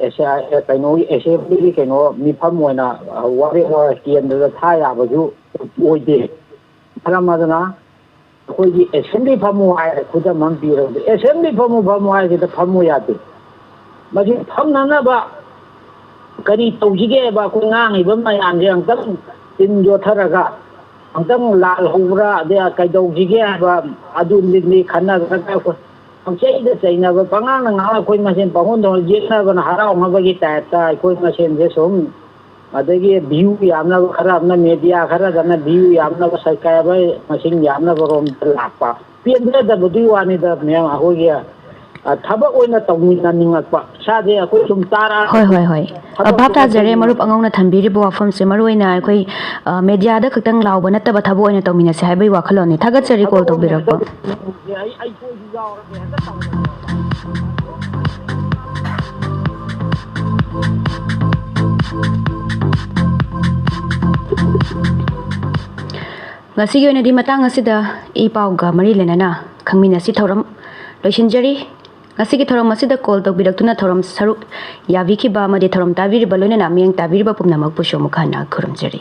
ꯑꯦꯁ-, ꯑꯦ, ꯀꯩꯅꯣꯒꯤ ꯑꯦꯁꯦꯝꯕ꯭ꯂꯤꯒꯤ ꯀꯩꯅꯣ ꯃꯤꯐꯝ ꯑꯣꯏꯅ, ꯑ, ꯋꯥꯔꯦꯞ ꯀꯦꯟꯗ꯭ꯔꯗ ꯊꯥ ꯌꯥꯕꯁꯨ ꯑꯣꯏꯗꯦ꯫ ꯃꯔꯝ ꯑꯗꯨꯅ ꯑꯩꯈꯣꯏꯒꯤ ꯑꯦꯁꯦꯝꯕ꯭ꯂꯤ ꯐꯝꯃꯨ ꯍꯥꯏꯔꯦ, ꯈꯨꯗꯝ ꯑꯃ ꯄꯤꯔꯕꯗ ꯑꯦꯁꯦꯝꯕ꯭ꯂꯤ ꯐꯝꯃꯨ, ꯐꯝꯃꯨ ꯍꯥꯏꯁꯤꯗ ꯐꯝꯃꯨ ꯌꯥꯗꯦ꯫ ꯃꯁꯤ ꯐꯝꯅꯅꯕ ꯀꯔꯤ ꯇꯧꯁꯤꯒꯦ ꯍꯥꯏꯕ ꯑꯩꯈꯣꯏ ꯉꯥꯡꯉꯤꯕ ꯃꯌꯥꯝꯁꯦ ꯑꯃꯨꯛꯇꯪ ꯆꯤꯟ ꯌꯣꯠꯊꯔꯒ ꯑꯃꯨꯛꯇꯪ ꯂꯥꯜꯍꯧꯕ꯭ꯔꯥ, ꯑꯗꯩ ꯀꯩꯗꯧꯁꯤꯒꯦ ꯍꯥꯏꯕ ꯑꯗꯨꯅꯤ ꯈꯟꯅꯔꯒ ꯑꯩꯈꯣꯏ ꯄꯪꯆꯩꯗ ꯆꯩꯅꯕ, ꯄꯉꯥꯡꯗ ꯉꯥꯡꯉ ꯑꯩꯈꯣꯏ ꯃꯁꯦꯟ ꯄꯪꯍꯣꯟꯗ ꯍꯣꯟ ꯌꯦꯠꯅꯕꯅ ꯍꯔꯥꯎꯅꯕꯒꯤ ꯇꯥꯏꯞꯇ ꯑꯩꯈꯣꯏ ꯃꯁꯦꯟꯁꯦ ꯁꯨꯝ, ꯑꯗꯒꯤ ꯚ꯭ꯌꯨ ꯌꯥꯝꯅꯕ ꯈꯔ ꯑꯃꯅ, ꯃꯦꯗꯤꯌꯥ ꯈꯔꯗꯅ ꯚ꯭ꯌꯨ ꯌꯥꯝꯅꯕ, ꯁꯕꯁꯀ꯭ꯔꯥꯏꯕꯔ ꯃꯁꯤꯡ ꯌꯥꯝꯅꯕ ꯔꯣꯝꯗ ꯂꯥꯛꯄ꯫ ꯄꯦꯟꯖꯗꯕꯗꯨꯒꯤ ꯋꯥꯅꯤꯗ ꯃꯌꯥꯝ, ꯑꯩꯈꯣꯏꯒꯤ, ꯑ, ꯊꯕꯛ ꯑꯣꯏꯅ ꯇꯧꯃꯤꯟꯅꯅꯤꯡꯉꯛꯄ꯫ ꯏꯁꯥꯁꯦ ꯑꯩꯈꯣꯏ ꯁꯨꯝ ꯇꯥꯔꯛꯑꯒ ꯍꯣꯏ, ꯍꯣꯏ, ꯍꯣꯏ꯫ ꯑ, ꯊꯕꯛ ꯚꯥꯞ ꯇꯥꯖꯔꯦ, ꯑꯣꯏꯅ ꯃꯔꯨꯞ ꯑꯉꯧꯅ ꯊꯝꯕꯤꯔꯤꯕ ꯋꯥꯐꯝꯁꯦ꯫ ꯃꯔꯨꯑꯣꯏꯅ ꯑꯩꯈꯣꯏ, ꯑ, ꯃꯦꯗꯤꯌꯥꯗ ꯈꯛꯇꯪ ꯂꯥꯎꯕ ꯅꯠꯇꯕ ꯊꯕꯛ ꯑꯣꯏꯅ ꯇꯧꯃꯤꯟꯅꯁꯦ ꯍꯥꯏꯕꯒꯤ ꯋꯥꯈꯜꯂꯣꯟꯅꯤ꯫ ꯊꯥꯒꯠꯆꯔꯤ ꯊꯕꯛ ꯀꯣꯜ ꯑꯣꯏꯅ ꯇꯧꯕꯤꯔꯛꯄ꯫ ꯍꯦꯛꯇ ꯇꯧꯁꯦ꯫ ꯑꯩ, ꯑꯩ ꯁꯣꯏꯁꯨ ꯌꯥꯎꯔꯒꯦ, ꯍꯦꯛꯇ ꯇꯧꯔꯒꯦ꯫ ꯉꯁꯤꯒꯤ ꯑꯣꯏꯅꯗꯤ ꯃꯇꯥꯡ ꯑꯁꯤꯗ ꯏ ꯄꯥꯎꯒ ꯃꯔꯤ ꯂꯩꯅꯅ ꯈꯪꯃꯤꯟꯅꯁꯤ ꯊꯧꯔꯝ ꯂꯣꯏꯁꯤꯟꯖꯔꯤ꯫ ꯉꯁꯤꯒꯤ ꯊꯧꯔꯝ ꯑꯁꯤꯗ call ꯇꯧꯕꯤꯔꯛꯇꯨꯅ ꯊꯧꯔꯝ ꯁꯔꯨꯛ ꯌꯥꯕꯤꯈꯤꯕ ꯑꯃꯗꯤ ꯊꯧꯔꯝ ꯇꯥꯕꯤꯔꯤꯕ ꯂꯣꯏꯅꯅ ꯃꯤꯠꯌꯦꯡ ꯇꯥꯕꯤꯔꯤꯕ ꯄꯨꯝꯅꯃꯛꯄꯨꯁꯨ ꯑꯃꯨꯛ ꯍꯟꯅ ꯈꯨꯔꯨꯝꯖꯔꯤ꯫